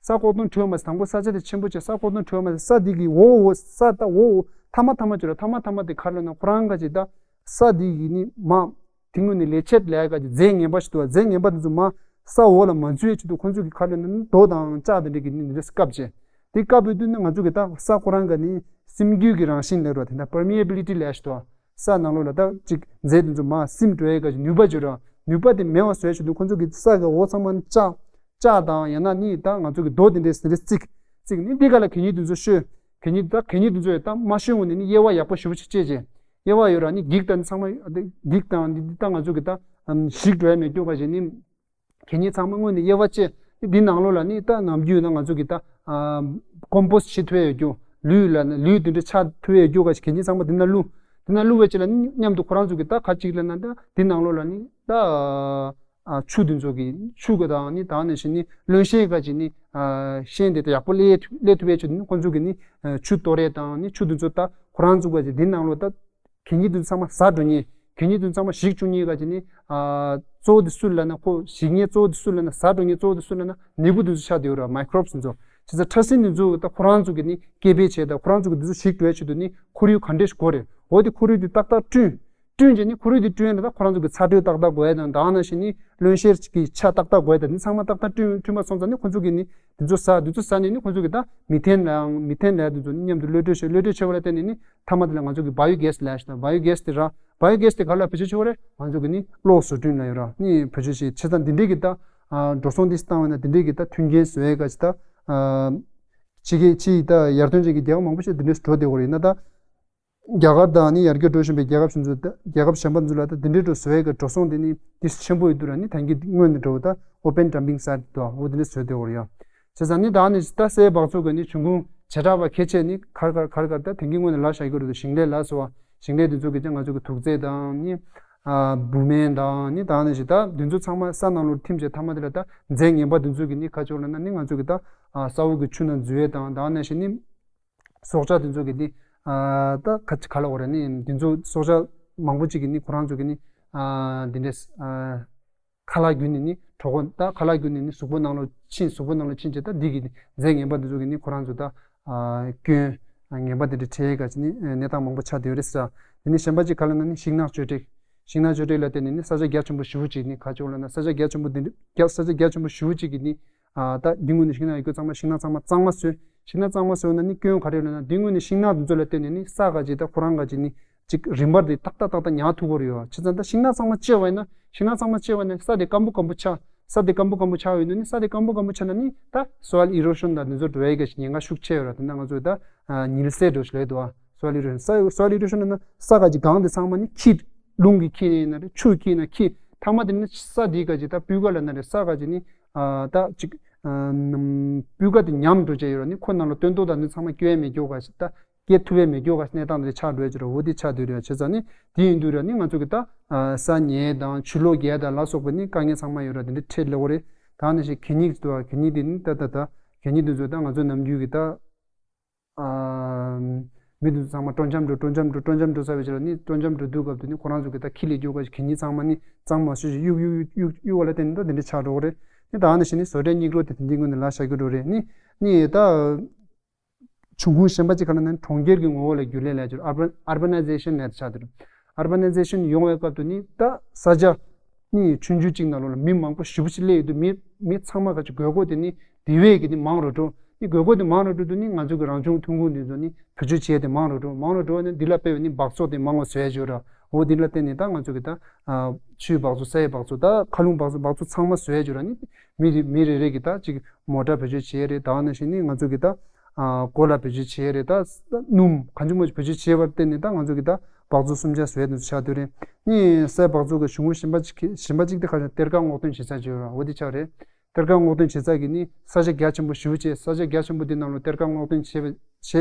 ས་ལྐོག་སྟོང་བྲུས་པ་མ་ཟད་དང་པོ་ས་ཆ་དེ་ཆེན་པོ་བྱས་ས་ལྐོག་སྟོང་བྲུས་པ་མ་ཟད་ས་འདི་གི་འོག་འོག་ས་ད་འོག་འོག་མཐའ་མ་མཐའ་མ་བཅུག་ར་མཐའ་མ་མཐའ་མ་དེ་ག་རེ་ལབ་ན་ཁོ་རང་ག་ཅིག་ད་ས་འདི་གི་ནི་མ། དེ་སྔོན་ནས་ལས་བྱེད་ལས་ཀ་གི་རྫས་ངན་པ་ཞིག་འདུག་རྫས་ངན་པ་དེ་ཚོ་མར་ས་འོག་ལ་མ་འཛུལ་ཡའི་ཆེད་དུ་ཁོང་ཚོ་གིས་ག་རེ་ལབ་ན་རྡོ་དང་ལྕགས་དེ་འདྲ་གི་ནི་འདི་འདྲ་བཀབ་བྱས། དེ་བཀབ་ཡོད་དུས་ནི་ང་ཚོ་གི་ད་ས་ཁོ་རང་ག་ནི་སིམ་རྒྱུ་གི་རང་བཞིན་ལབ་རོགས་དེ་འདྲ་permeability ལབ་ཞིག་འདུག་ས་ནང་ལོགས་ལ་ད་ཅིག་རྫས་དེ་ཚོ་མར་སིམ་འགྲོ་ཡའི་ག་ཅིག་ནུས་པ་བྱོས་ར་ནུས་པ་དེ་མེད་པ་བཟོ་ཡའི་ཆེད་དུ་ཁོང་ཚོ་གིས་ས་གི་འོག་ཚང་མ་ནི་ལྕགས་ལྕགས་དང་ཡང་ན་ནི་ད་ང་ཚོ་གི་རྡོ་དེ་འདྲའི་ཟེར་རེ་བརྩིགས་བརྩིགས་ནི་འདི་ག་ལ་གད་སྙིགས་དེ་ཚོ་བཤོས། གད་སྙིགས་ད་གད་སྙིགས་དེ་ཚོ་ཡང་ད་མ་བཤོས་སྔོན་ནས་ནི་དབྱེ་བ་ཡག་པོ་ཞེ་པོ་ཅིག་བཅད་བྱས། དབྱེ་བ་ཡོད་ར་ནི་འགྱིག་དང་ཚང་མ་འགྱིག་དང་འདི་ད་ང་ཚོ་གི་ད་ཞིག་འགྲོ་ཡ་མེད་རྒྱུ་ག་ཞིག་ནི། གད་སྙིགས་ཚང་མ་སྔོན་ནས་དབྱེ་བ་བཅད། འདི་ནང་ལོགས་ལ་ནི་ད་ནམ་རྒྱུན་ན་ང་ཚོ་གི་ད་ཀོམ་པོ་སི་བྱེད་ཐུབ་ཡ་ཡོད་རྒྱུ། ལུད་ལ་ནི་ལུད་དེ་འདྲ་ཆགས་ཐུབ་ཡ་ཡོད་རྒྱུ་ག་ཞིག་གད་སྙིགས་ཚང་མ་འདི་ན་བླུགས། འདི་ན་བླུགས་པའི་ཆེད་ལ་ནི་མཉམ་དུ་ཁོ་རང་ཚོ་གི་ད་ག་ཅིག་ལ་ན་ད་འདི་ནང་ལོགས་ལ་ནི་ད། ཨ་ཆུ་དེ་ཚོ་གི་ཆུ་གི་དང་ནི་དང་ནི་ཞིག་ནི་རློན་གཤེར་ག་ཅིག་ནི་ཨ་གཤེར་འདི་ད་ཡག་པོ་སླེབས་སླེབས་ཐུབ་པའི་ཆེད་དུ་ནི་ཁོང་ཚོ་གི་ནི་ཨ་ཆུ་གཏོར་ཡས་དང་ནི་ཆུ་དེ་ཚོ་ད་ཁོ་རང་ཚོ་ག་ཅིག་འདི་ནང་ལོགས་ད་གད་སྙིགས་དེ་ཚོ་ཚང་མ་ཟ་འགྲོ་མཁན། གད་སྙིགས་དེ་ཚོ་ཚང་མ་ཞིག་བཅུག་མཁན་ག་ཅིག་ནི་ཨ་གཙོ་བོ་དེ་སུ་ལབ་ན་ཁོ་ཞིག་མཁན་གཙོ་བོ་དེ་སུ་ལབ་ན་ཟ་འགྲོ་མཁན་གཙོ་བོ་དེ་སུ་ལབ་ན་ནད་འབུ་དེ་ཚོ་ཆགས་བསྡད་ཡོད་རེད། མའི་ཀོ་རོབ་སི་དེ་ཚོ། བྱས་ཙང་ཕྲ་སྲིན་དེ་ཚོ་ད་ཁོ་རང་ཚོ་གི་ནི་སྐྱེ་འཕེལ་བྱས་ད་ཁོ་རང་ཚོ་གི་དེ་ཚོ་ཞིག་འགྲོ་ཡས་ཆེད་དུ་ནི་ཁོར་ཡུག་ག་འདྲས་ཤིག་དགོས་རེད། འོ་དེ་ཁོར་ཡུག་དེ་ཏག་ཏག་བསྐྲུན། བསྐྲུན་བྱས་ནི་ཁོར་ཡུག་དེ་བསྐྲུན་ཡས་ལ་ད་ཁོ་རང་ཚོ་གི་ཚ་དྲོད་ཏག་ཏག་དགོས་ཡས་དང་། ད་ནང་བཞིན་ནི་རློན་གཤེར་གྱི་ཆ་ཏག་ཏག་དགོས་ཡས་དང་། འདི་ཚང་མ་ཏག་ཏག་བསྐྲུན་བསྐྲུན་པ་སོང་ཙང་ནི་ཁོ་ཚོ་གི་ནི་འདི་ཚོ་ཟ། འདི་ཚོ་ཟ་ནས་ནི་ཁོ་ཚོ་གི་ད་མི་ཐན་ལ་མི་ཐན་ལ་འདི་ཚོ་ནི་མཉམ་དུ་གློད་བཀྲོལ་བྱེད། གློད་བཀྲོལ་བྱེད་པ་ལ་བརྟེན་ནས་ནི་མཐའ་མ་དེ་ལ་ང་ཚོ་གི་བྷའི་ཡོ་གེ་སི་ལབ་ཡས་ཤིག་དང་། བྷའི་ཡོ་གེ་སི་དེ་ར། བྷའི་ཡོ་གེ་སི་དེ་ག་ལ་བེད་སྤྱོད་བྱེད་པ་རེད། ང་ཚོ་གི་ནི་གློག་བཟོ་སྐྲུན་ལ་ཡོད་ར་ནི་བེད་སྤྱོད་བྱེད། བྱས་ཙང་འདི་འདྲའི་གི་ད་ཨ་འགྲོ་སོང་འདི་བཏང་བ་ན་འདི་འདྲའི་གི་ད་མཐུན་རྐྱེན་བཟོ་ཡས་ག་ཅིག་ད་ཨ་ཕྱི་རྒྱལ་ཕྱི་ད་ཡར་ཐོན་ཅན་གྱི་རྒྱལ་ཁབ་མང་པོ་ཞིག་འདི་འདྲའི་འགྲོ་བསྡད་ཡོད་རེད། ཡིན་ན་ད་རྒྱ་གར་དང་ནི་ཡར་རྒྱས་འགྲོ་བཞིན་པའི་རྒྱལ་ཁབ་ཆུང་ཚོ་ད་རྒྱལ་ཁབ་གཞན་པ་ཚོ་ལ་ད་འདི་འདྲའི་འགྲོ་བཟོ་ཡས་གི་འགྲོ་སོང་དེ་ནི་འདི་ཆེན་པོ་ཡོད་དུས་ར་ནི་ད་གིན་སྔོན་ནས་འགྲོ་བ་ད་ཨོ་པན་ཌམ་པིང་སའིཊ་དུ་འོ་འདི་འདྲ་བཟོས་བསྡད་ཡོད་རེད་ཡ། བྱས་ཙང་ནི་ད་ནི་ད་སའི་སྦགས་བཙོག་གི་ནི་འབྱུང་ཁུངས་བྱེ་བྲག་པ་ཁྱད་ཆོས་ནི་ག་རེ་ག་རེ་ག་རེ་ག་རེ་ད་དེང་གི་སྔོན་ནས་ལབ་བཞག་གི་རེད་དོ། ཞིང་ལས་ལ་སོགས་པ། ཞིང་ལས་དེ་ཚོ་གི་ཅང་ང་ཚོ་གི་དུག་རྫས་དང་ནི་ཨ་བུད་མེད་དང་ནི་ད་ནི་ཞིག་ད་དེ་ཚོ་ཚང་མ་ས་ནང་ལོགས་ཐིམ་བྱས་མཐའ་མ་དེ་ལ་ད་རྫས་ངན་པ་དེ་ཚོ་གི་ནི་ཁ་ཕྱོགས་ལ་ན་ནི་ང་ཚོ་གི་ད་ཨ་ས་འོག་གི་ཆུ་ནང་འཛུལ་ཡས་དང་། ད་ནི་ཞིག་ནི་སྲོག་ཆགས་དེ་ཚོ་གི་ནི་ཨ་ད་ག་ག་ལ་འོ་རེད་ནི་དེ་ཚོ་སྲོག་ཆགས་མང་པོ་ཅིག་གི་ནི་ཁོ་རང་ཚོ་གི་ནི་ཨ་དེ་འདྲས་ཨ། ཁ་ལག་བརྒྱུད་ནས་ནི་གྲོད་ཁོག་ད་ཁ་ལག་བརྒྱུད་ནས་ནི་གཟུགས་པོ་ནང་ལོགས་ཕྱིན། གཟུགས་པོ་ནང་ལོགས་ཕྱིན་བྱས་ད་འདི་གི་རྫས་ངན་པ་འདི་ཚོ་གི་ནི་ཁོ་རང་ཚོ་ད་ཨ་སྐྱོན་ངན་པ་འདི་འདྲ་འཕྲད་ག་ཅིག་ནི་གནས་སྟངས་མང་པོ་ཆགས་བསྡད་ཡོད་རེད་ཟེར། དེ་ནི་གཞན་པ་ཅིག་ག་ལབ་ན་ནི་ཤིང་ནགས་གཅོད་བྲེག་ཤིང་ནགས་གཅོད་བྲེག་ལ་བརྟེན་ནས་ནི་ས་ཆ་རྒྱ་ཆེན་པོ་ཞེ་པོ་ཅིག་ནི་ག་ཅིག་ལབ་ན་ས་ཆ་རྒྱ་ཆེན་པོ་འདི་འདྲ་རྒྱ་ས་ཆ་རྒྱ་ཆེན་པོ་ཞེ་པོ་ཅིག་གི་ནི་ཨ་ད་འདི་ངོས་ནས་ཤིང་ནགས་ཡོད་རྒྱུ་ཚང་མ་ཤིང་ནགས་ཚང་མ་གཙང་མ་བཟོས། ཤིང་ནགས་གཙང་མ་བཟོས་ན་ནི་སྐྱོན་ག་རེ་ལབ་ན་འདི་ངོས་ནས་ཤིང་ནགས་འདི་ཚོ་ལ་བརྟེན་ནས་ནི་ས་ག་ཅིག་ད་ཁོ་རང་ག་ཅིག་ནི་ཅིག་རིམ་པ་དེ་ཏག་ཏག་ཏག་ཏག་ཉར་ཐུབ་ཀྱི་ཡོད་རེད་བ། བྱས་ཙང་ད་ཤིང་ནགས་གཙང་མ་བཅད་པ་ཡིན་ན་ཤིང་ནགས་གཙང་མ་བཅད་པ་ན་ས་དེ་སྐམ་པོ་སྐམ་པོ་ཆགས། ས་དེ་སྐམ་པོ་སྐམ་པོ་ཆགས་ཡོད་དུས་ནི་ས་དེ་སྐམ་པོ་སྐམ་པོ་ཆགས་ན་ནི་ད་soil erosion དང་འདི་ཚོ་འགྲོ་ཡས་ཀྱི་ཉེན་ཁ་ཤུགས་ཆེ་ཡོད་རེད། དེ་ན་ང་ཚོས་ད་ཉིལ་སྲན་འགྲོ་ཞིག་ལས་འདུག་བ། soil erosion ས་soil erosion ན་ས་ག་ཅིག་གངས་དེ་ཚང་མ་ནི་འཁྱིལ། རླུང་གིས་འཁྱིལ་ནས་ན་རེད། ཆུས་འཁྱིལ་ན་འཁྱིལ། མཐའ་མ་དེ་ནི་ས་དེ་ག་ཅིག་ད་སྤུས་ཀ་ལ་ན་རེད། ས་ག་ཅིག་ནི་ད་ཅིག་སྤུས་ཀ་དེ་ཉམས་འགྲོ་བྱས་ཡོད་རེད། ནི་ཁོ་ནང་ལ་སྟོན་ཐོག་དང་འདི་ཚང་མ་སྐྱོན་མེད་སྐྱོ་ག་ཞིག་ད། སྐྱེ་ཐུབ་པའི་མེ་སྒྱོགས་ཀ་གནས་སྟངས་དེ་ཆགས་འགྲོ་ཡ་ཅིག་ར། འོ་དེ་ཆགས་བསྡད་རེད། བྱས་ཙང་ནི་དེ་ཡིན་དུས་ར་ནི་ང་ཚོ་གི་ད་ས་ཉལ་དང་ཆུ་ལོག་རྒྱག་དང་ལ་སོགས་པའི་ནི་དཀའ་ངལ་ཚང་མ་ཡོད་ར། དེ་འདྲ་འཕྲད་ལེ་འོ་རེད། ད་ནི་ཞིག་གད་སྙིགས་འདུག་ག་གད་སྙིགས་དེ་ནི་ད་ད་ད་གད་སྙིགས་དེ་ཚོ་ད་ང་ཚོ་ནམ་རྒྱུན་གི་ད་མི་དེ་ཚོ་ཚང་མ་སྤྲོ་འཆམ་འགྲོ་སྤྲོ་འཆམ་འགྲོ་སྤྲོ་འཆམ་འགྲོ་ས་བའི་ཆ་ལ་ནི་སྤྲོ་འཆམ་འགྲོ་དུས་སྐབས་དེ་ནི་ཁོ་རང་ཚོ་གི་ད་ཁྱི་ལས་རྒྱུག་ག་གད་སྙིགས་ཚང་མ་ནི་གཙང་མ་ཤོད་ཞིག་གཡུག་གཡུག་གཡུག་གཡུག་གཡུག་བ་ལ་བརྟེན་ནས་ད་དེ་འདྲ་ཆགས་འགྲོ་གི་རེད། ནི་ད་ནི་ཞིག་ནི་བཟོ་གྲྭའི་སྙིགས་རོ་དེ་དེ་འདྲའི་ངོས་ནས་ལ་བཞག་རྒྱུ་འགྲོ་རེད། ནི་ནི་ད། འབྱུང་ཁུངས་གཞན་པ་གཅིག་ག་ལ་ན་གྲོང་ཁྱེར་གྱི་ངོ་བོ་ལ་འགྱུར་ལྡོག་ལས་ཀྱི་urban urbanization ལས་ཆགས་འདུག urbanization ཡོང་བའི་སྐབས་དུ་ནི་ད་ས་ཆ་ནི་ཆུང་ཆུང་གཅིག་ནང་ལོགས་ལ་མི་མང་པོ་ཞེ་པོ་ཅིག་སླེབས་ཡོད་དུས་མི་མི་ཚང་མ་ག་ཅིག་དགོས་མཁོ་དེ་ནི་དེ་བས་ཀྱི་ནི་མང་རུ་འགྲོ། ནི་དགོས་མཁོ་དེ་མང་རུ་འགྲོ་དུས་ནི་ང་ཚོ་གི་རང་བྱུང་ཐོན་ཁུངས་དེ་ཚོ་ནི་བེད་སྤྱོད་བྱས་ཏེ་མང་རུ་འགྲོ་མང་རུ་འགྲོ་བ་ནི་འདི་ལ་དཔེ་བའི་ནི་སྦགས་བཙོག་དེ་མང་བ་བཟོས་ཡ་ཅིག་ཡོད་ར། འོ་འདི་ལ་བརྟེན་ནས་ད་ང་ཚོ་གི་ད་ཆུའི་སྦགས་བཙོག་སའི་སྦགས་བཙོག་ད་མཁའ་རླུང་སྦགས་བཙོག་སྦགས་བཙོག་ཚང་མ་བཟོས་ཡ་ཅིག་ཡོད་ར། ནི་མི་རེ་མི་རེ་རེ་གི་ད་ཅིག་མོ་ཊ་བེད་སྤྱོད་བྱས་རེད། ད་ནང་བཞིན་ནི་ང་ཚོ་གི་ད་ཨ་གོ་ལ་བེད་སྤྱོད་བྱས་རེད། ད་སྣུམ་གང་ཅི་མོ་ཅི་བེད་སྤྱོད་བྱས་པར་བརྟེན་ནས་ད་ང་ཚོ་གི་ད་སྦགས་བཙོག་སུམ་ཆ་བཟོས་ནས་ཆགས་བསྡད་རེད། ནི་སའི་སྦགས་བཙོག་གི་གཞུང་ལུགས་གཞན་པ་ཅིག་གཞན་པ་ཅིག་དེ་ཁ་ཤས་གཏེར་ཁ་སྔོག་འདོན་བྱེད་ས་ཅིག་ཡོད་ར། འོ་དེ་ཆགས་རེད། གཏེར་ཁ་སྔོག་འདོན་བྱེད་ས་གི་ནི་ས་ཆ་རྒྱ་ཆེན་པོ་ཞེ་པོ་བྱས། ས་ཆ་རྒྱ་ཆེན་པོ་དེ་ནང་ལ་གཏེར་ཁ་སྔོག་འདོན་བྱས་པ་བྱས།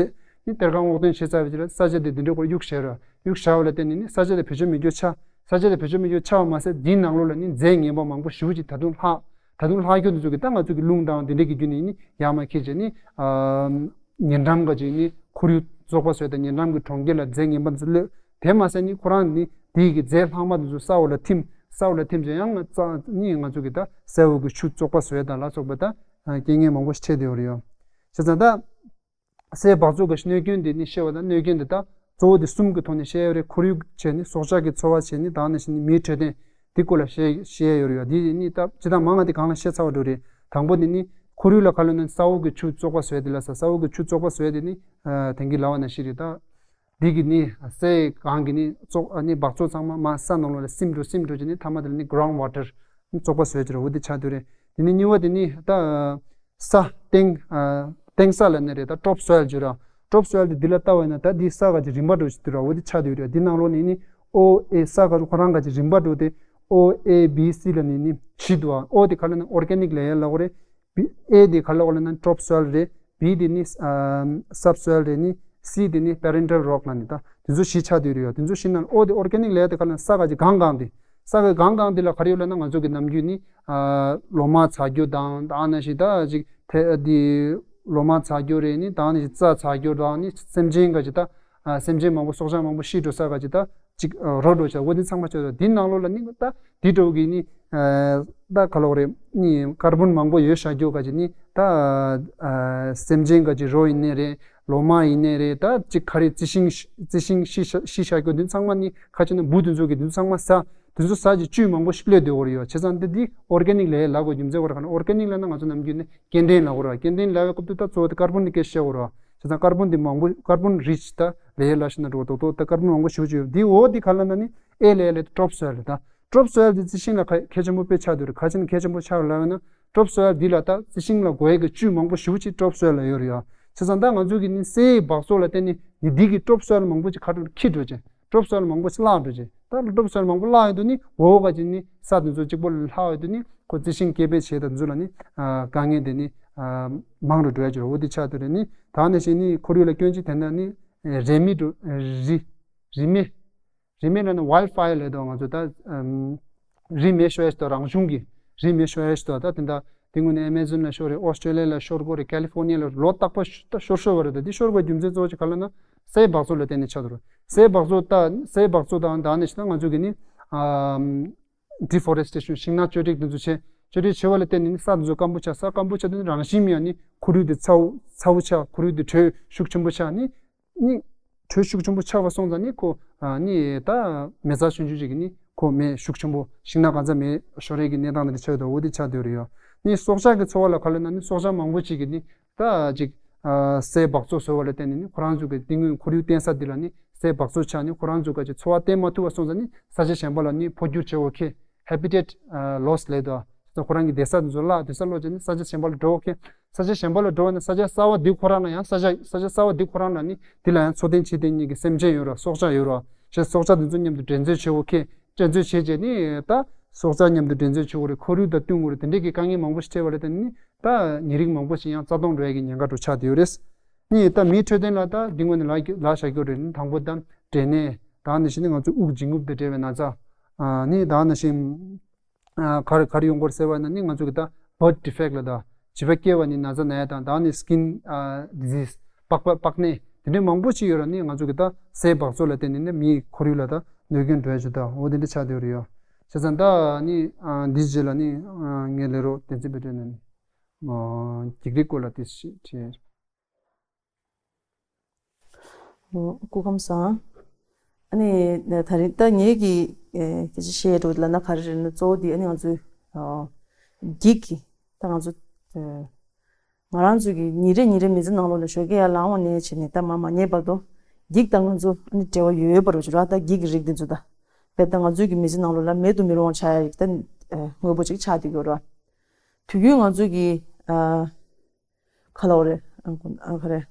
ནི་གཏེར་ཁ་སྔོག་འདོན་བྱེད་ཚར་བའི་རྗེས་ལ་ས་ཆ་དེ་འདི་འདྲའི་སྐོར་གཡུག་བཞག་ར། གཡུག་བཞག་པ་ལ་བརྟེན་ནས་ནི་ས་ཆ་དེ་བེད་སྤྱོད་མི་རྒྱུ་ཆགས། ས་ཆ་དེ་བེད་སྤྱོད་མི་རྒྱུ་ཆགས་པ་མ་ཟད་འདིའི་ནང་ལོགས་ལ་ནི་རྫས་ངན་པ་མང་པོ་ཞེ་པོ་ཅིག་ད་དུང་ལྷག་ད་དུང་ལྷག་རྒྱུ་འདི་ཚོ་གི་ད་ང་ཚོ་གི་རླུང་དང་འདི་འདྲའི་གི་རྒྱུ་ནི་ནི་ཡར་མར་འཁྱེར་བྱས་ནི་ཨ་ཉེ་འགྲམ་ག་ཅིག་ནི་ཁོར་ཡུག་བཙོག་པ་བཟོས་དང་ཉེ་འགྲམ་གི་གྲོང་ཁྱེར་ལ་རྫས་ངན་པ་འདི་ཚོ་གློད། དེ་མ་ཟད་ནི་ཁོ་རང་ནི་དེའི་གི་རྫས་ལྷག་མ་འདི་ཚོ་ས་འོག་ལ་ཐིམ། ས་འོག་ལ་ཐིམ་བྱས་ཡང་རྩ་ནི་ང་ཚོ་གི་ད་ས་འོག་གི་ཆུ་བཙོག་པ་བཟོས་དང་ལ་སོགས་པ་ད་རྐྱེན་ངན་མང་པོ་ཞིག་འཕྲད་བསྡད་ཡོད་རེད་ཡོ། བྱས་ཙང་ད། སའི་སྦགས་བཙོག་གི་གནོད་སྐྱོན་དེ་ནི་བཤད་པ་དང་གནོད་སྐྱོན་དེ་དག་གཙོ་བོ་དེ་གསུམ་གྱི་ཐོག་ནས་བཤད་ཡོད་རེད། ཁོར་ཡུག་བྱས་ནས་སྲོག་ཆགས་ཀྱི་འཚོ་བ་བྱས་ནས་དག་ནང་བཞིན་མིའི་འཕྲོད་བསྟེན་དེ་སྐོར་ལ་བཤད་བཤད་ཡ་ཡོད་རེད་ཡ། དེ་ནི་ད་ཇི་ལྟར་མང་ང་དེ་གང་ལ་བཤད་ཚར་བ་འགྲོ་རེད། དང་པོ་དེ་ནི་ཁོར་ཡུག་ལ་ག་ལ་ན་ས་འོག་གི་ཆུ་བཙོག་པ་བཟོས་དེ་ལ་ས་ས་འོག་གི་ཆུ་བཙོག་པ་བཟོས་དེ་ནི་དེང་གི་ལབ་པ་ནང་བཞིན་རེད་ད། འདི་གི་ནི་སའི་གང་གི་ནི་བཙོག་ནི་སྦགས་བཙོག་ཚང་མ་མ་ས་ནང་ལོགས་ལ་སིམ་འགྲོ་སིམ་འགྲོ་བྱས་ནི་མཐའ་མ་དེ་ལ་ནི་ground water བཙོག་པ་བཟོས་ཀྱི་རེད། འོ་དེ་ཆགས་དུས་རེད། དེ་ནི་གཉིས་པ་དེ་ནི་ད་ས་སྟེང་ཨ་སྟེང་ས་ལ་ནི་རེད་ད། top soil བརྗོད་ར། top soil དེ་འདི་ལ་ལྟ་བ་ཡིན་ན་ད་འདི་ས་ག་ཅིག་རིམ་པ་འགྲོ་ཞིག་འདུག་ར། འོ་དེ་ཆགས་དུས་རེད། འདི་ནང་ལོགས་ནས་ནི་ཨོ་ཨེ་ས་ག་ཁོ་རང་ག་ཅིག་རིམ་པ་འགྲོ་དེ་ཨོ་ཨེ་བི་སི་ལ་ནི་ནི་བཞི་འདུག་ཨ། ཨོ་དེ་ག་ལ་ནི་organic layer ལ་འོ་རེད། བི་ཨེ་དེ་ག་ལ་འོ་ལ་ན་top soil རེད། བི་དེ་ནི་ཨ་subsoil རེད། ནི་སི་དེ་ནི་parental rock ལ་ནི་ད་དེ་ཚོ་བཞི་ཆགས་དུས་རེད་ཡོ། དེ་ཚོ་བཞི་ནང་ཨོ་དེ་organic layer དེ་ག་ལ་ན་ས་ག་ཅིག་གང་གང་དེ། ས་ག་གང་གང་དེ་ལ་ག་རེ་ཡོད་ལ་ན་ང་ཚོ་གི་ནམ་རྒྱུན་ནི་ཨ་ལོ་མ་ཚ་རྒྱུ་དང་ད་ནང་བཞིན་ད་ཅིག་དེ་དེ་ལོ་མ་ཚ་རྒྱུ་རེད། ནི་ད་ནང་བཞིན་རྩྭ་ཚ་རྒྱུ་དང་ནི་སེམས་ཅན་ག་ཅིག་ད་ཨ་སེམས་ཅན་མང་པོ་སྲོག་ཆགས་མང་པོ་ཤི་འགྲོ་ས་ག་ཅིག་ད་ཅིག་ཨ་རོ་འགྲོ་ཆ་འོ་དེ་ཚང་མ་ཆ་ད་དེ་ནང་ལོགས་ལ་ནི་ད་དེ་འགྲོ་གི་ནི་ཨ་ད་ག་ལ་འོ་རེད། ནི་ཀར་བོན་མང་པོ་ཡོད་ཤག་རྒྱུ་ག་ཅིག་ནི་ད་ཨ་སེམས་ཅན་ག་ཅིག་རོ་ཡིན་ནི་རེད། ལོ་མ་ཡིན་ནའི་རེད། ད་ཅིག་ག་རེ་རྩི་ཤིང་། རྩི་ཤིང་ཤི་ཤ་ཤི་ཤ་སྐྱོ་འདི་ཚང་མ་ནི་ཁ་ཆེ་ན་འབུ་དེ་ཚོ་གི་དེ་ཚོ་ཚང་མ་ཟ། དེ་ཚོ་ཟ་ཅིག་བཅུད་མང་པོ་ཞིག་སླེབས་སྡོད་ཀྱི་ཡོད་རེད་ཡོ། བྱས་ཙང་འདི་འདི་ཨོར་གེ་ནིག་ལས་ལབ་དགོས་རྒྱུ་མཚན་ག་རེ་ལབ་ན། ཨོར་གེ་ནིག་ལབ་ན་ང་ཚོ་ནམ་རྒྱུན་ནས་སྐྱེ་ལྡན་ལབ་ཀྱི་ཡོད་རེད། སྐྱེ་ལྡན་ལབ་པའི་སྐབས་དུ་ད་གཙོ་བོ་དེ་ཀར་བོན་དེ་སྐད་ཆ་བཤད་ཀྱི་ཡོད་རེད། བྱས་ཙང་ཀར་བོན་དེ་མང་པོ། ཀར་བོན་རིཆ་ད་ལས་ལབ་ཤེས་ན་འགྲོ་ཏོག་ཏོག་ད་ཀར་བོན་མང་པོ་ཞེ་པོ་ཅིག་ཡོད། འདི་འོ་འདི་ག་ལབ་ན་ནི་ཨེ་ལས་ལས་ཀྲོབ་སོའི་ལ་ད། ཀྲོབ་སོའི་ལ་དེ་རྩི་ཤིང་ལ་གལ་ཆེན་པོ་དཔེ་ཆགས་སྡོད་རེད། ག་ཅི་ན་གལ་ཆེན་པོ་ཆགས་ལབ་ན། ཀྲོབ་སོའི་ལ་འདི་ལ་ད་རྩི་ཤིང་ལ་དགོས་ཡས་ཀྱི་བཅུད་མང་པོ་ཞེ་པོ་ཅིག་ཀྲོབ་སོའི་ལ་ཡོད་རེད་ཡོ། བྱས་ཙང་ད་ང་ཚོ་གི་ནི་སའི་སྦགས་བཙོག་ལ་བརྟེན་ནས་ནི་འདི་གི་ཀྲོབ་སོའི་ལ་མང་པོ་ཅིག་ཁ་ཐུག་འཁྱེར་འགྲོ་བྱས། ཀྲོབ་སོའི་ལ་མང་པོ་ཞིག་བརླག་འགྲོ་བྱས། ད་ཀྲོབ་སོའི་ལ་མང་པོ་བརླག་ཡོང་དུས་ནི་འོ་འོ་ག་ཅིག་ནི་ས་དེ་ཚོ་གཅིག་པོ་ལ་ལྷག་ཡོང་དུས་ནི་ཁོ་རྩི་ཤིང་སྐྱེ་འཕེལ་བྱེད་དང་ཚོ་ལ་ནི་ཨ་དཀའ་ངལ་དེ་ནི་ཨ་མང་རུ་འགྲོ་ཡ་ཅིག་རེད། འོ་དེ་ཆགས་དུས་རེད། ནི་ད་ནི་ཞིག་ནི་ཁོར་ཡུག་ལ་སྐྱོན་ཅིག་དེ་འདྲ་ནི་རི་མེ་འགྲོ། རི་རི་མེ། རི་མེ་ལབ་ན་ཝའིལ་ཕ་ཡར་ལབ་དོ། ང་ཚོ་ད་ཨམ་རི་མེ་ཤོར་ཡ་ཞིག་དང་རང་བྱུང་གི་རི་མེ་ཤོར་ཡ་ཞིག་དང་། ད་དེ་འདྲ་དེ་སྔོན་ནས་ཨ་མེ་ཛོན་ལ་ཤོར་རེད། ཨོ་སི་ཀྲེ་ལི་ཡ་ལ་ཤོར་གོ་རེད། ཀ་ལི་ཕོར་ནི་ཡ་ལ་ལོ་རྟག་པར་ཤོ་ད་ཤོར་ཤོར་བ་རེད། ད་འདི་ཤོར་བའི་རྒྱུ་མཚན་གཙོ་བོ་ཅིག་ག་ལབ་ན་སའི་སྦགས་བཙོག་ལ་བརྟེན་ནས་ཆགས་འདུག་རེད། སའི་སྦགས་བཙོག་ད་སའི་སྦགས་བཙོག་དང་ད་ནི་ཞིག་ད་ང་ཚོ་གི་ནི་ཨམ་ཌི་ཕོ་རེ་སི་ཊེ་ཤན། ཤིང་ནགས་གཅོད་འབྲེག་འདི་ཚོ་བྱས། གཅོད་འབྲེག་བྱས་པ་ལ་བརྟེན་ནས་ནི་ས་དེ་ཚོ་སྐམ་པོ་ཆགས། ས་སྐམ་པོ་ཆགས་དུས་ནི་རང་བཞིན་མེད་ཡ་ནི་ཁོར་ཡུག་དེ་ཚ་བོ་ཚ་བོ་ཆགས། ཁོར་ཡུག་དེ་དྲོད་ཤུགས་ཆེན་པོ་ཆགས་ནི། ནི་དྲོད་ཤུགས་ཆེན་པོ་ཆགས་པ་སོང་ཙང་ནི་ཁོ་ཨ་ནི་ད་མེ་ཚ་ཆུང་ཆུང་ཅིག་གི་ནི་ཁོ་མེ་ཤུགས་ཆེན་པོ་ཤིང་ནགས་གང་ཚ་མེ་ཤོར་ཡས་ཀྱི་གནས་སྟངས་དེ་འདྲ་ཆགས་ཡོད་དོ། འོ་དེ་ཆགས་བསྡད་རེད་ཡོ། ནི་སྲོག་ཆགས་ཀྱི་འཚོ་བ་ལ་ག་ལབ་ན་ནི་སྲོག་ཆགས་མང་པོ་ཅིག་གི་ནི་ད་ཅིག་ཨ་སའི་སྦགས་བཙོག་བཟོ་བ་ལ་བརྟེན་ནས་ནི་ཁོ་རང་ཚོ་གི་དེ་སྔོན་ཁོར་ཡུག་བརྟེན་ས་འདི་ལ་ནི་སའི་སྦགས་བཙོག་ཆགས་ནི་ཁོ་རང་ཚོ་ག་ཅིག་འཚོ་བ་བརྟེན་མ་ཐུབ་པ་སོང་ཙང་ནི་ས་ཆ་གཞན་པ་ལ་ནི་འཕོ་འགྱུར་བྱེད་འོ་ཁེ། ཧེ་བི་ཊེཊ་ལོ་སི་ལབ་དོ། ཁོ་རང་གི་བསྡད་ས་དེ་ཚོ་བརླག་བསྡད་ས་བརླག་བྱས་ནས་ས་ཆ་གཞན་པ་ལ་འགྲོ་འོ་ཁེ། ས་ཆ་གཞན་པ་ལ་འགྲོ་བ་ན་ས་ཆ་གསར་བ་འདི་ཁོ་རང་ལ་ཡང་ས་ཆ་ས་ཆ་གསར་བ་འདི་ཁོ་རང་ལ་ནི་འདི་ལ་ཡང་འཚོ་རྟེན་བྱེད་མཁན་གྱི་སེམས་ཅན་ཡོད་ར། སྲོག་ཆགས་ཡོད་ར། ཞེས་སྲོག་ཆགས་དེ་ཚོ་མཉམ་དུ་འགྲན་རྩོད་བྱེད་འོ་ཁེ། འགྲན་རྩོད་བྱས་རྗེས་ནི་ད་སྲོག་ཆགས་མཉམ་དུ་འགྲན་རྩོད་བྱེད་འོ་རེད། ཁོར་ཡུག་དང་བསྟུན་འོ་རེད། དེ་འདྲས་ཀྱི་དཀའ་ངལ་མང་པོ་ཞིག་འཕྲད་པ་ལ་བརྟེན་ནས་ནི་ད་ཉ་རིགས་མང་པོ་ཞིག་ཡང་རྩ་སྟོངས་འགྲོ་ཡ་གི་ཉེན་ཁ་འདྲ་ཆགས་བསྡད་ཡོད་རེད། ནི་ད་མིའི་འཕྲོད་བསྟེན་ལ་ད་འདི་སྔོན་ནས་ལབ་ལབ་བཞག་གི་ཡོད་རེད། ནི་དང་པོ་ད་འབྲས་ནད། ད་ནི་ཞིག་ནི་ང་ཚོ་དབུགས་འབྱིན་རྔུབ་དང་འབྲེལ་བའི་ན་ཚ། ཨ་ནི་ད་ནི་ཞིག་ཨ་ག་རེ་ག་རེ་ཡོང་གི་རེད་ཟེར་བ་ན་ནི་ང་ཚོ་གི་ད་བར་ཌི་ཕེག་ལ་ད་བྱིས་པ་སྐྱེ་བ་ནི་ན་ཚ་ན་ཡ་དང་། ད་ནི་སི་ཀིན་ཨ་ཌི་ཟིས་པགས་པ་པགས་ནད་དེ་འདྲའི་མང་པོ་ཅིག་ཡོད་ར། ནི་ང་ཚོ་གི་ད་སའི་སྦགས་བཙོག་ལ་བརྟེན་ནས་ནི་མིའི་ཁོར་ཡུག་ལ་ད་གནོད་སྐྱོན་འགྲོ་ཡ་ཅིག་ད་འོ་དེ་འདྲ་ཆགས་བསྡད་ཡོད་རེད་ཡོ། བྱས་ཙང་ད་ནི་ཨ་འདིའི་རྗེས་ལ་ནི་ཨ་ངའི་ལས་རོགས་བསྟན་འཛིན་དཔལ་སྒྲོན་ནས་ནི་ཨ་འགྱིག་རིགས་སྐོར་ལ་དེ་ཞིག་བྲིས། སྐུ་ཁམས་བཟང་། ཨ་ནི་ད་རིང་ད་ངེད་ཀྱི་ཨེ་སྐད་ཆ་བཤད་འགྲོ་ལབ་ན་ག་རེ་རེད་ན། གཙོ་བོ་འདི་ཨ་ནི་ང་ཚོའི་ཨ་འགྱིག་གི་ད་ང་ཚོ་ཨེ་ང་རང་ཚོ་གི་ཉིན་རེ་ཉིན་རེ་མི་ཚེ་ནང་ལོགས་ལ་ཞོགས་ཀས་ཡར་ལངས་པ་ནས་བྱས་ནས་ད་མར་མ་ཉལ་བར་དུ་འགྱིག་དང་ང་ཚོ་ཨ་ནི་འབྲེལ་བ་ཡོད་ཡོད་པ་རེད་བ། ད་འགྱིག་གི་རིགས་འདི་ཚོ་ད་དཔེ་ད་ང་ཚོའི་གི་མི་ཚེ་ནང་ལོགས་ལ་མེད་དུ་མི་རུང་བ་ཆགས་ཡ་རིགས་ད་ཨེ་དངོས་པོ་ཅིག་ཆགས་བསྡད་ཡོད་རེད་བ། དུས་རྒྱུན་ང་ཚོ་གི་ཨ་ག་ལབ་དགོས་རེད། ཨ་ཁོ་ཨ་ག་རེ།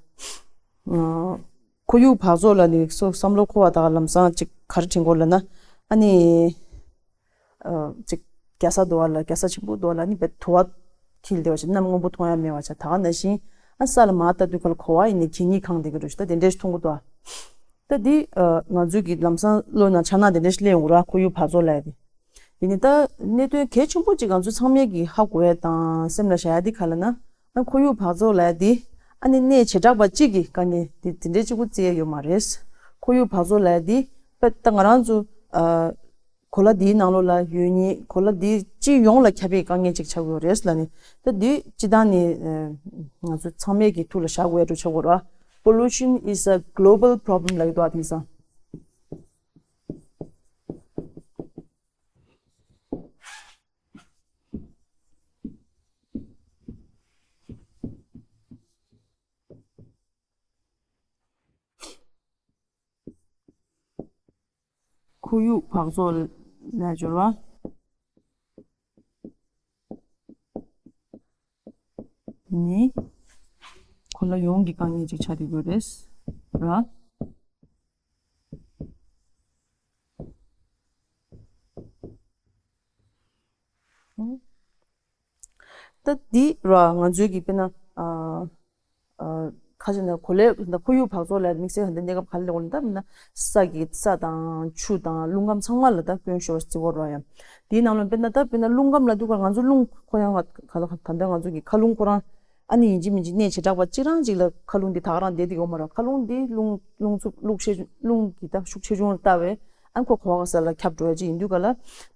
ཨ་ཁོར་ཡུག་འབག་བཙོག་ལ་ནི་སོ་བསམ་བློ་འཁོར་བ་དག་ལམ་སང་ཅིག་ག་རེ་དྲན་གྱི་ཡོད་ལབ་ན། ཨ་ནི་ཨ་ཅིག་རྒྱལ་ས་འདུག་བ་ལ། རྒྱལ་ས་ཆེན་པོ་འདུག་བ་ལ་ནི་བེད་དུ་བ་འཁྱིལ་བསྡད་པ་ཅིག་གནམ་སྔོན་པོ་མཐོང་ཡ་མེད་པ་ཆགས། ད་ག་ནང་བཞིན་ཨ་ས་ལ་མར་ལྟ་དུས་ག་ལ་གོ་བ་ཡིན་ནི་གད་སྙིགས་གང་བསྡད་ཀྱི་འདུག་ཞུ། ད་དེ་འདྲས་ཞིག་མཐོང་གི་འདུག་བ། ད་འདི་ཨ་ང་ཚོའི་གི་ལམ་སང་བློ་ནང་འཆར་སྣང་དེ་འདྲས་ཞིག་སླེབས་ཡོང་གི་རེད་བ། ཁོར་ཡུག་འབག་བཙོག་ལབ་ཡ་དེ། དེ་ནི་ད་གནད་དོན་གལ་ཆེན་པོ་གཅིག་ང་ཚོ་ཚང་མས་ཀྱིས་ཧ་གོ་ཡ་དང་སེམས་ལ་བཞག་ཡ་དེ་ག་ལབ་ན། ཨ་ཁོར་ཡུག་འབག་བཙོག་ལབ་ཡ་དེ་ཨ་ནི་གནས་བྱེ་བྲག་པ་གཅིག་གི་དཀའ་ངལ་དེ་དེ་འདྲའི་གཅིག་པུ་བརྩི་ཡ་ཡོད་མ་རེད། ཁོར་ཡུག་འབག་བཙོག་ལབ་ཡ་དེ་དཔེ་ད་ང་རང་ཚོ་ཨ་གོ་ལ་འདིའི་ནང་ལོགས་ལ་ཡོད་མཁན་གོ་ལ་འདི་སྤྱི་ཡོངས་ལ་ཁྱབ་པའི་དཀའ་ངལ་ཅིག་ཆགས་ཀྱི་ཡོད་རེད་ལབ་ནས། ད་འདི་སྤྱི་བཏང་ནས་ཨ་ང་ཚོ་ཚང་མས་ཀྱིས་ཐུགས་ལ་བཞག་དགོས་ཡ་འདྲ་ཆགས་ཀྱི་ཡོད་རེད་བ། Pollution is a global problem ལབ་ཀྱི་འདུག་བ། དེང་སང་། ཁོར་ཡུག་འབག་བཙོག་ལས་སྦྱོར་བ་ནི་གོ་ལ་ཡོངས་ཀྱི་དཀའ་ངལ་ཅིག་ཆགས་བསྡད་ཡོད་རེད་ར། ད་འདི་ར་ང་ཚོའི་གི་དཔེར་ན་ཨ་ཨ་ཁ་ཅིག་ན་གོ་ལའི་ད་ཁོར་ཡུག་འབག་བཙོག་ལ་དམིགས་བསལ་ད་ལྟ་གནས་སྐབས་ག་རེ་སླེབས་ཡོད་ལབ་ན། ད་ས་གི་ས་དང་ཆུ་དང་རླུང་ཁམས་ཚང་མ་ལ་ད་སྐྱོན་ཤོར་བ་བརྩི་དགོས་ར་ཡ། དེའི་ནང་ལ་དཔེར་ན་ད་དཔེར་ན་རླུང་ཁམས་ལབ་དུས་ཀ་ང་ཚོ་རླུང་ཁོ་རང་ལ་ག་ལ་ད་ལྟ་ང་ཚོ་གི་མཁའ་རླུང་ཁོ་རང་ཨ་ནི་ཡིན་གཅིག་མིན་གཅིག་གནས་བྱེ་བྲག་པ་གཅིག་རང་གཅིག་ལ་མཁའ་རླུང་འདི་ད་ག་རང་བསྡད་དེ་ཡོད་མ་རེད། མཁའ་རླུང་འདི་རླུང་རླུང་འཚུབ་རླུང་ཆེ་རླུང་གི་ད་ཤུགས་ཆེ་ཆུང་ལ་ལྟ་བས་ཨ་ནི་ཁོ་གོ་བ་ག་ས་ལ་ཁྱབ་འགྲོ་ཡ་གཅིག་ཡིན་དུས་ཀ་ལ།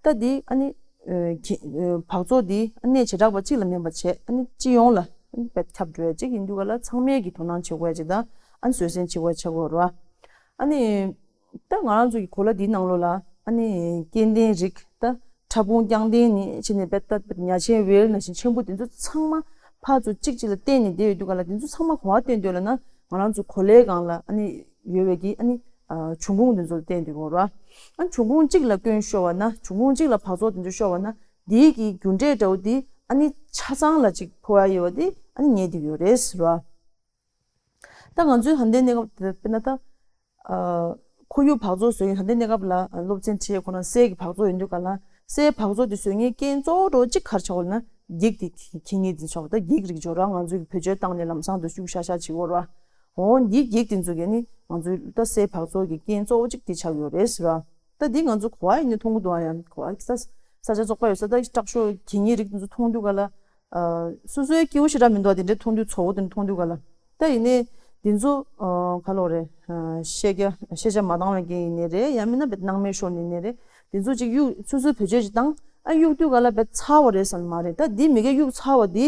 ད་འདི་ཨ་ནི་ཨ་གི་ཨ་འབག་བཙོག་འདི་ཨ་གནས་བྱེ་བྲག་པ་གཅིག་ལ་མིན་པ་བྱས་ཨ་ནི་སྤྱི་ཡོངས་ལ་ཨ་ནི་དཔེ་ཁྱབ་འགྲོ་ཡ་གཅིག་ཡིན་དུས་ཀ་ལ་ཚང་མས་ཀྱི་དོ་སྣང་བྱེད་དགོས་ཡ་གཅིག་དང་། ཨ་ནི་བཟོད་བསྲན་བྱེད་དགོས་ཆགས་ཀྱི་ཡོད་རེད་བ། ཨ་ནི། ད་ང་རང་ཚོ་གི་གོ་ལ་འདིའི་ནང་ལོགས་ལ་ཨ་ནི་སྐྱེ་ལྡན་རིགས་ད་ཕྲ་ཕུང་རྐྱང་ལྡན་ནས་ཕྱིན་ནས་བེད་ད་ཉ་ཆེན་ཝེལ་ནང་བཞིན་ཆེན་པོ་དེ་ཚོ་ཚང་མ་ཕར་ཚུར་གཅིག་གཅིག་ལ་བརྟེན་ནས་བསྡད་ཡོད་དུས་ག་ལ། དེ་ཚོ་ཚང་མ་ག་པར་བརྟེན་འདུག་ལབ་ན། ང་རང་ཚོ་གོ་ལའི་སྒང་ལ་ཨ་ནི་ཡོད་པའི་གི་ཨ་ནི་འབྱུང་ཁུངས་དེ་ཚོ་ལ་བརྟེན་འདུག་གོ་ར། ཨ་ནི་འབྱུང་ཁུངས་གཅིག་ལ་སྐྱོན་ཤོར་བ་ན། འབྱུང་ཁུངས་གཅིག་ལ་འབག་བཙོག་དེ་ཚོ་ཤོར་བ་ན། དེའི་གི་རྒྱུ་འབྲས་འདྲ་བོ་དེ་ཨ་ནི་ཆ་ཚང་ལ་ཅིག་ཕོག་ཡ་ཡོད་པ་དེ་ཨ་ནི་ངེས་འདུག་ཡོད་རེད་ཟེར་བ། ད་ང་ཚོའི་ཧན་ཏེ་གནས་སྐབས་དེ་དཔེར་ན་ད། ཨ། ཁོར་ཡུག་འབག་བཙོག་བཟོ་མཁན། ཧན་ཏེ་གནས་སྐབས་ལ་སློབ་ཚན་ཁྲིད་ཁོ་ན་སའི་གི་འབག་བཙོག་ཡོད་དུས་ག་ལ། སའི་འབག་བཙོག་དེ་བཟོ་མཁན་རྐྱེན་གཙོ་བོ་འདྲ་བོ་གཅིག་ག་རེ་ཆགས་ཡོད་ལབ་ན། འགྱིག་དེ་གི་གད་སྙིགས་དེ་ཆགས་པ། ད་འགྱིག་རིགས་འབྱོར་ར་ང་ཚོའི་གི་བེད་སྤྱོད་བཏང་ནས་ལམ་སང་དུ་གཡུག་ཤག་ཤག་བྱེད་ཀྱི་ཡོད་རེད་བ། འོ་འདི་འགྱིག་དེ་ཚོ་གི་ནི་ང་ཚོའི་ད་སའི་འབག་བཙོག་གི་རྐྱེན་གཙོ་བོ་གཅིག་དེ་ཆགས་ཡོད་རེད་ཟེར་བ། ད་འདི་ང་ཚོ་ག་པར་ཡིན་ནའི་མཐོང་གི་འདུག་ཨ། ཡང་ག་པར་ས་ས་ཆ་བཙོག་པ་ཡོད་ས། ད་དྲག་ཤོས་གད་སྙིགས་རིགས་དེ་ཚོ་མཐོང་དུས་ག་ལ། ཨ། སོ་སོའི་སྐྱིད་པོ་ཞེ་དྲག་མི་འདུག་ཨ། དེ་འདྲའི་མཐོང་དུས། བཙོག་པ་དེ་འདྲ་མཐོང་དུས་ག་ལ། ད་ཡིན་ནའི་འདི་ཚོ་ཨ་ག་ལབ་རེད། ཨ། ཤེས་རྒྱ་ཤེས་བྱ་མ་འདང་བའི་རྐྱེན་ཡིན་ནའི་རེད། ཡང་མིན་ན་བེད་སྣང་མེད་ཤོར་ནས་ཡིན་ནའི་རེད། འདི་ཚོ་ཅིག་གཡུག་སོ་སོའི་བེད་སྤྱོད་ཅིག་བཏང་། ཨ། གཡུག་དུས་ག་ལ་བེད་ཚར་བ་རེད་བསམ་མ་རེད། ད་འདི་མི་གས་གཡུག་ཚར་བ་འདི།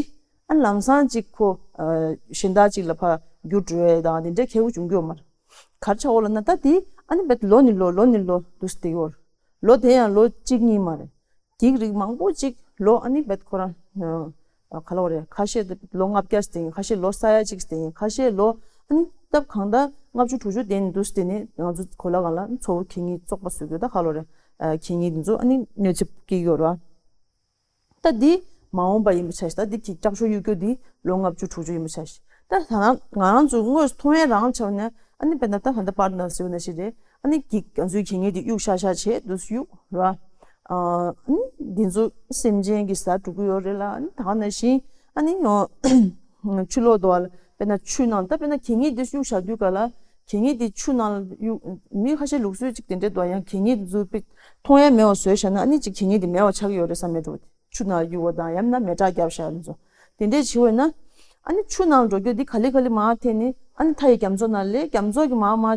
ཨ། ལམ་སང་ཅིག་ཁོ་ཨ་གཞན་དག་ཅིག་ལ་ཕར་འགྱུར་འགྲོ་ཡ་དང་དེ་འདྲའི་ཁྱད་པར་འབྱུང་གི་ཡོད་མ་རེད། ག་རེ་ཆགས་ཡོད་ལབ་ན། ད་དེ་ཨ་ནི་བེད་ལོ་ནས་ལོ་ལོ་ནས་ལོ་འདུག་སེ་བསྡད་ཡོད་རེད། ལོ་དེ་ཡང་ལོ་གཅིག་གཉིས་མ་རེད། འགྱིག་རིགས་མང་པོ་ཅིག་ལོ་ཨ་ནི་བེད་ཁོ་རང་ཨ་ག་ལབ་རེད། ཁ་ཤས་དེ་ལོ་ལྔ་བརྒྱ་ཙམ་ཡིན། ཁ་ཤས་ལོ་ས་ཡ་གཅིག་ཙམ་ཡིན། ཁ་ཤས་ལོ་ཨ་ནི་སྟབས་གང་ལྟར་ལྔ་བཅུ་དྲུག་ཅུ་དེ་ནས་འདུག་སེ་བསྡད་ནས་ང་ཚོ་གོ་ལ་སྒང་ལ་མཚོ་བོ་གད་སྙིགས་བཙོག་པ་བཟོ་རྒྱུ། ད་ག་ལབ་རེད། ཨ། གད་སྙིགས་འདི་ཚོ་ཨ་ནི་གནོད་འཚེ་སྐྱེལ་གྱི་ཡོད་རེད་བ། ད་འདི་མ་འོངས་པ་ཡིན་པ་ཆ་བཞག་ད་འདི་གི་དྲག་ཤོས་གཡུག་རྒྱུ་འདི་ལོ་ལྔ་བཅུ་དྲུག་ཅུ་ཡིན་པ་ཆ་བཞག་ད་ད་ང་རང་ཚོ་དངོས་སུ་མཐོང་ཡ་རང་ཆ་བ་ན། ཨ་ནི་དཔེར་ན་ད་ད་ལྟ་པར་ན་ཟེར་བ་ན་ཞིག་རེད། ཨ་ནི་འགྱིག་ང་ཚོའི་གད་སྙིགས་འདི་གཡུག་ཤག་ཤག་བྱས་འདུག་སེ་གཡུག་ར། ཨ་ནི་འདི་ཚོ་སེམས་ཅན་གྱི་ཟ་འགྲོ་གི་ཡོད་རེད་ལ། ཨ་ནི་ད་ག་ནང་བཞིན་ཨ་ནི་ཆུ་ལོག་འདུག་བ་ལ། དཔེར་ན་ཆུ་ནང་ད་དཔེར་ན་གད་སྙིགས་འདི་གཡུག་བཞག་དུས་ག་ལ། གད་སྙིགས་འདི་ཆུ་ནང་གཡུག་མི་ཁ་ཤས་ལུགས་སྲོལ་ཅིག་དེ་འདྲས་འདུག་ཡང་གད་སྙིགས་འདི་ཚོ་དཔེ་མཐོང་ཡ་མེད་པ་བཟོས་བཞག་ན། ཨ་ནི་ཅིག་གད་སྙིགས་འདི་མེད་པ་ཆགས་ཀྱི་ཡོད་རེད་བསམ་མེད་འགྲོ། ཆུ་ནང་གཡུག་པ་དང་ཡང་ན་མེ་སྲེག་བརྒྱབ་བཞག་ཡ་ཚོ་དེ་འདྲས་བྱེད་འོས་ན། ཨ་ནི་ཆུ་ནང་འགྲོ་རྒྱུ་འདི་ག་ལེ་ག་ལེ་མར་ཐེན་ནས། ཨ་ནི་མཐའ་ཡི་རྒྱ་མཚོ་ནང་སླེབས། རྒྱ་མཚོ་གི་མར་མར་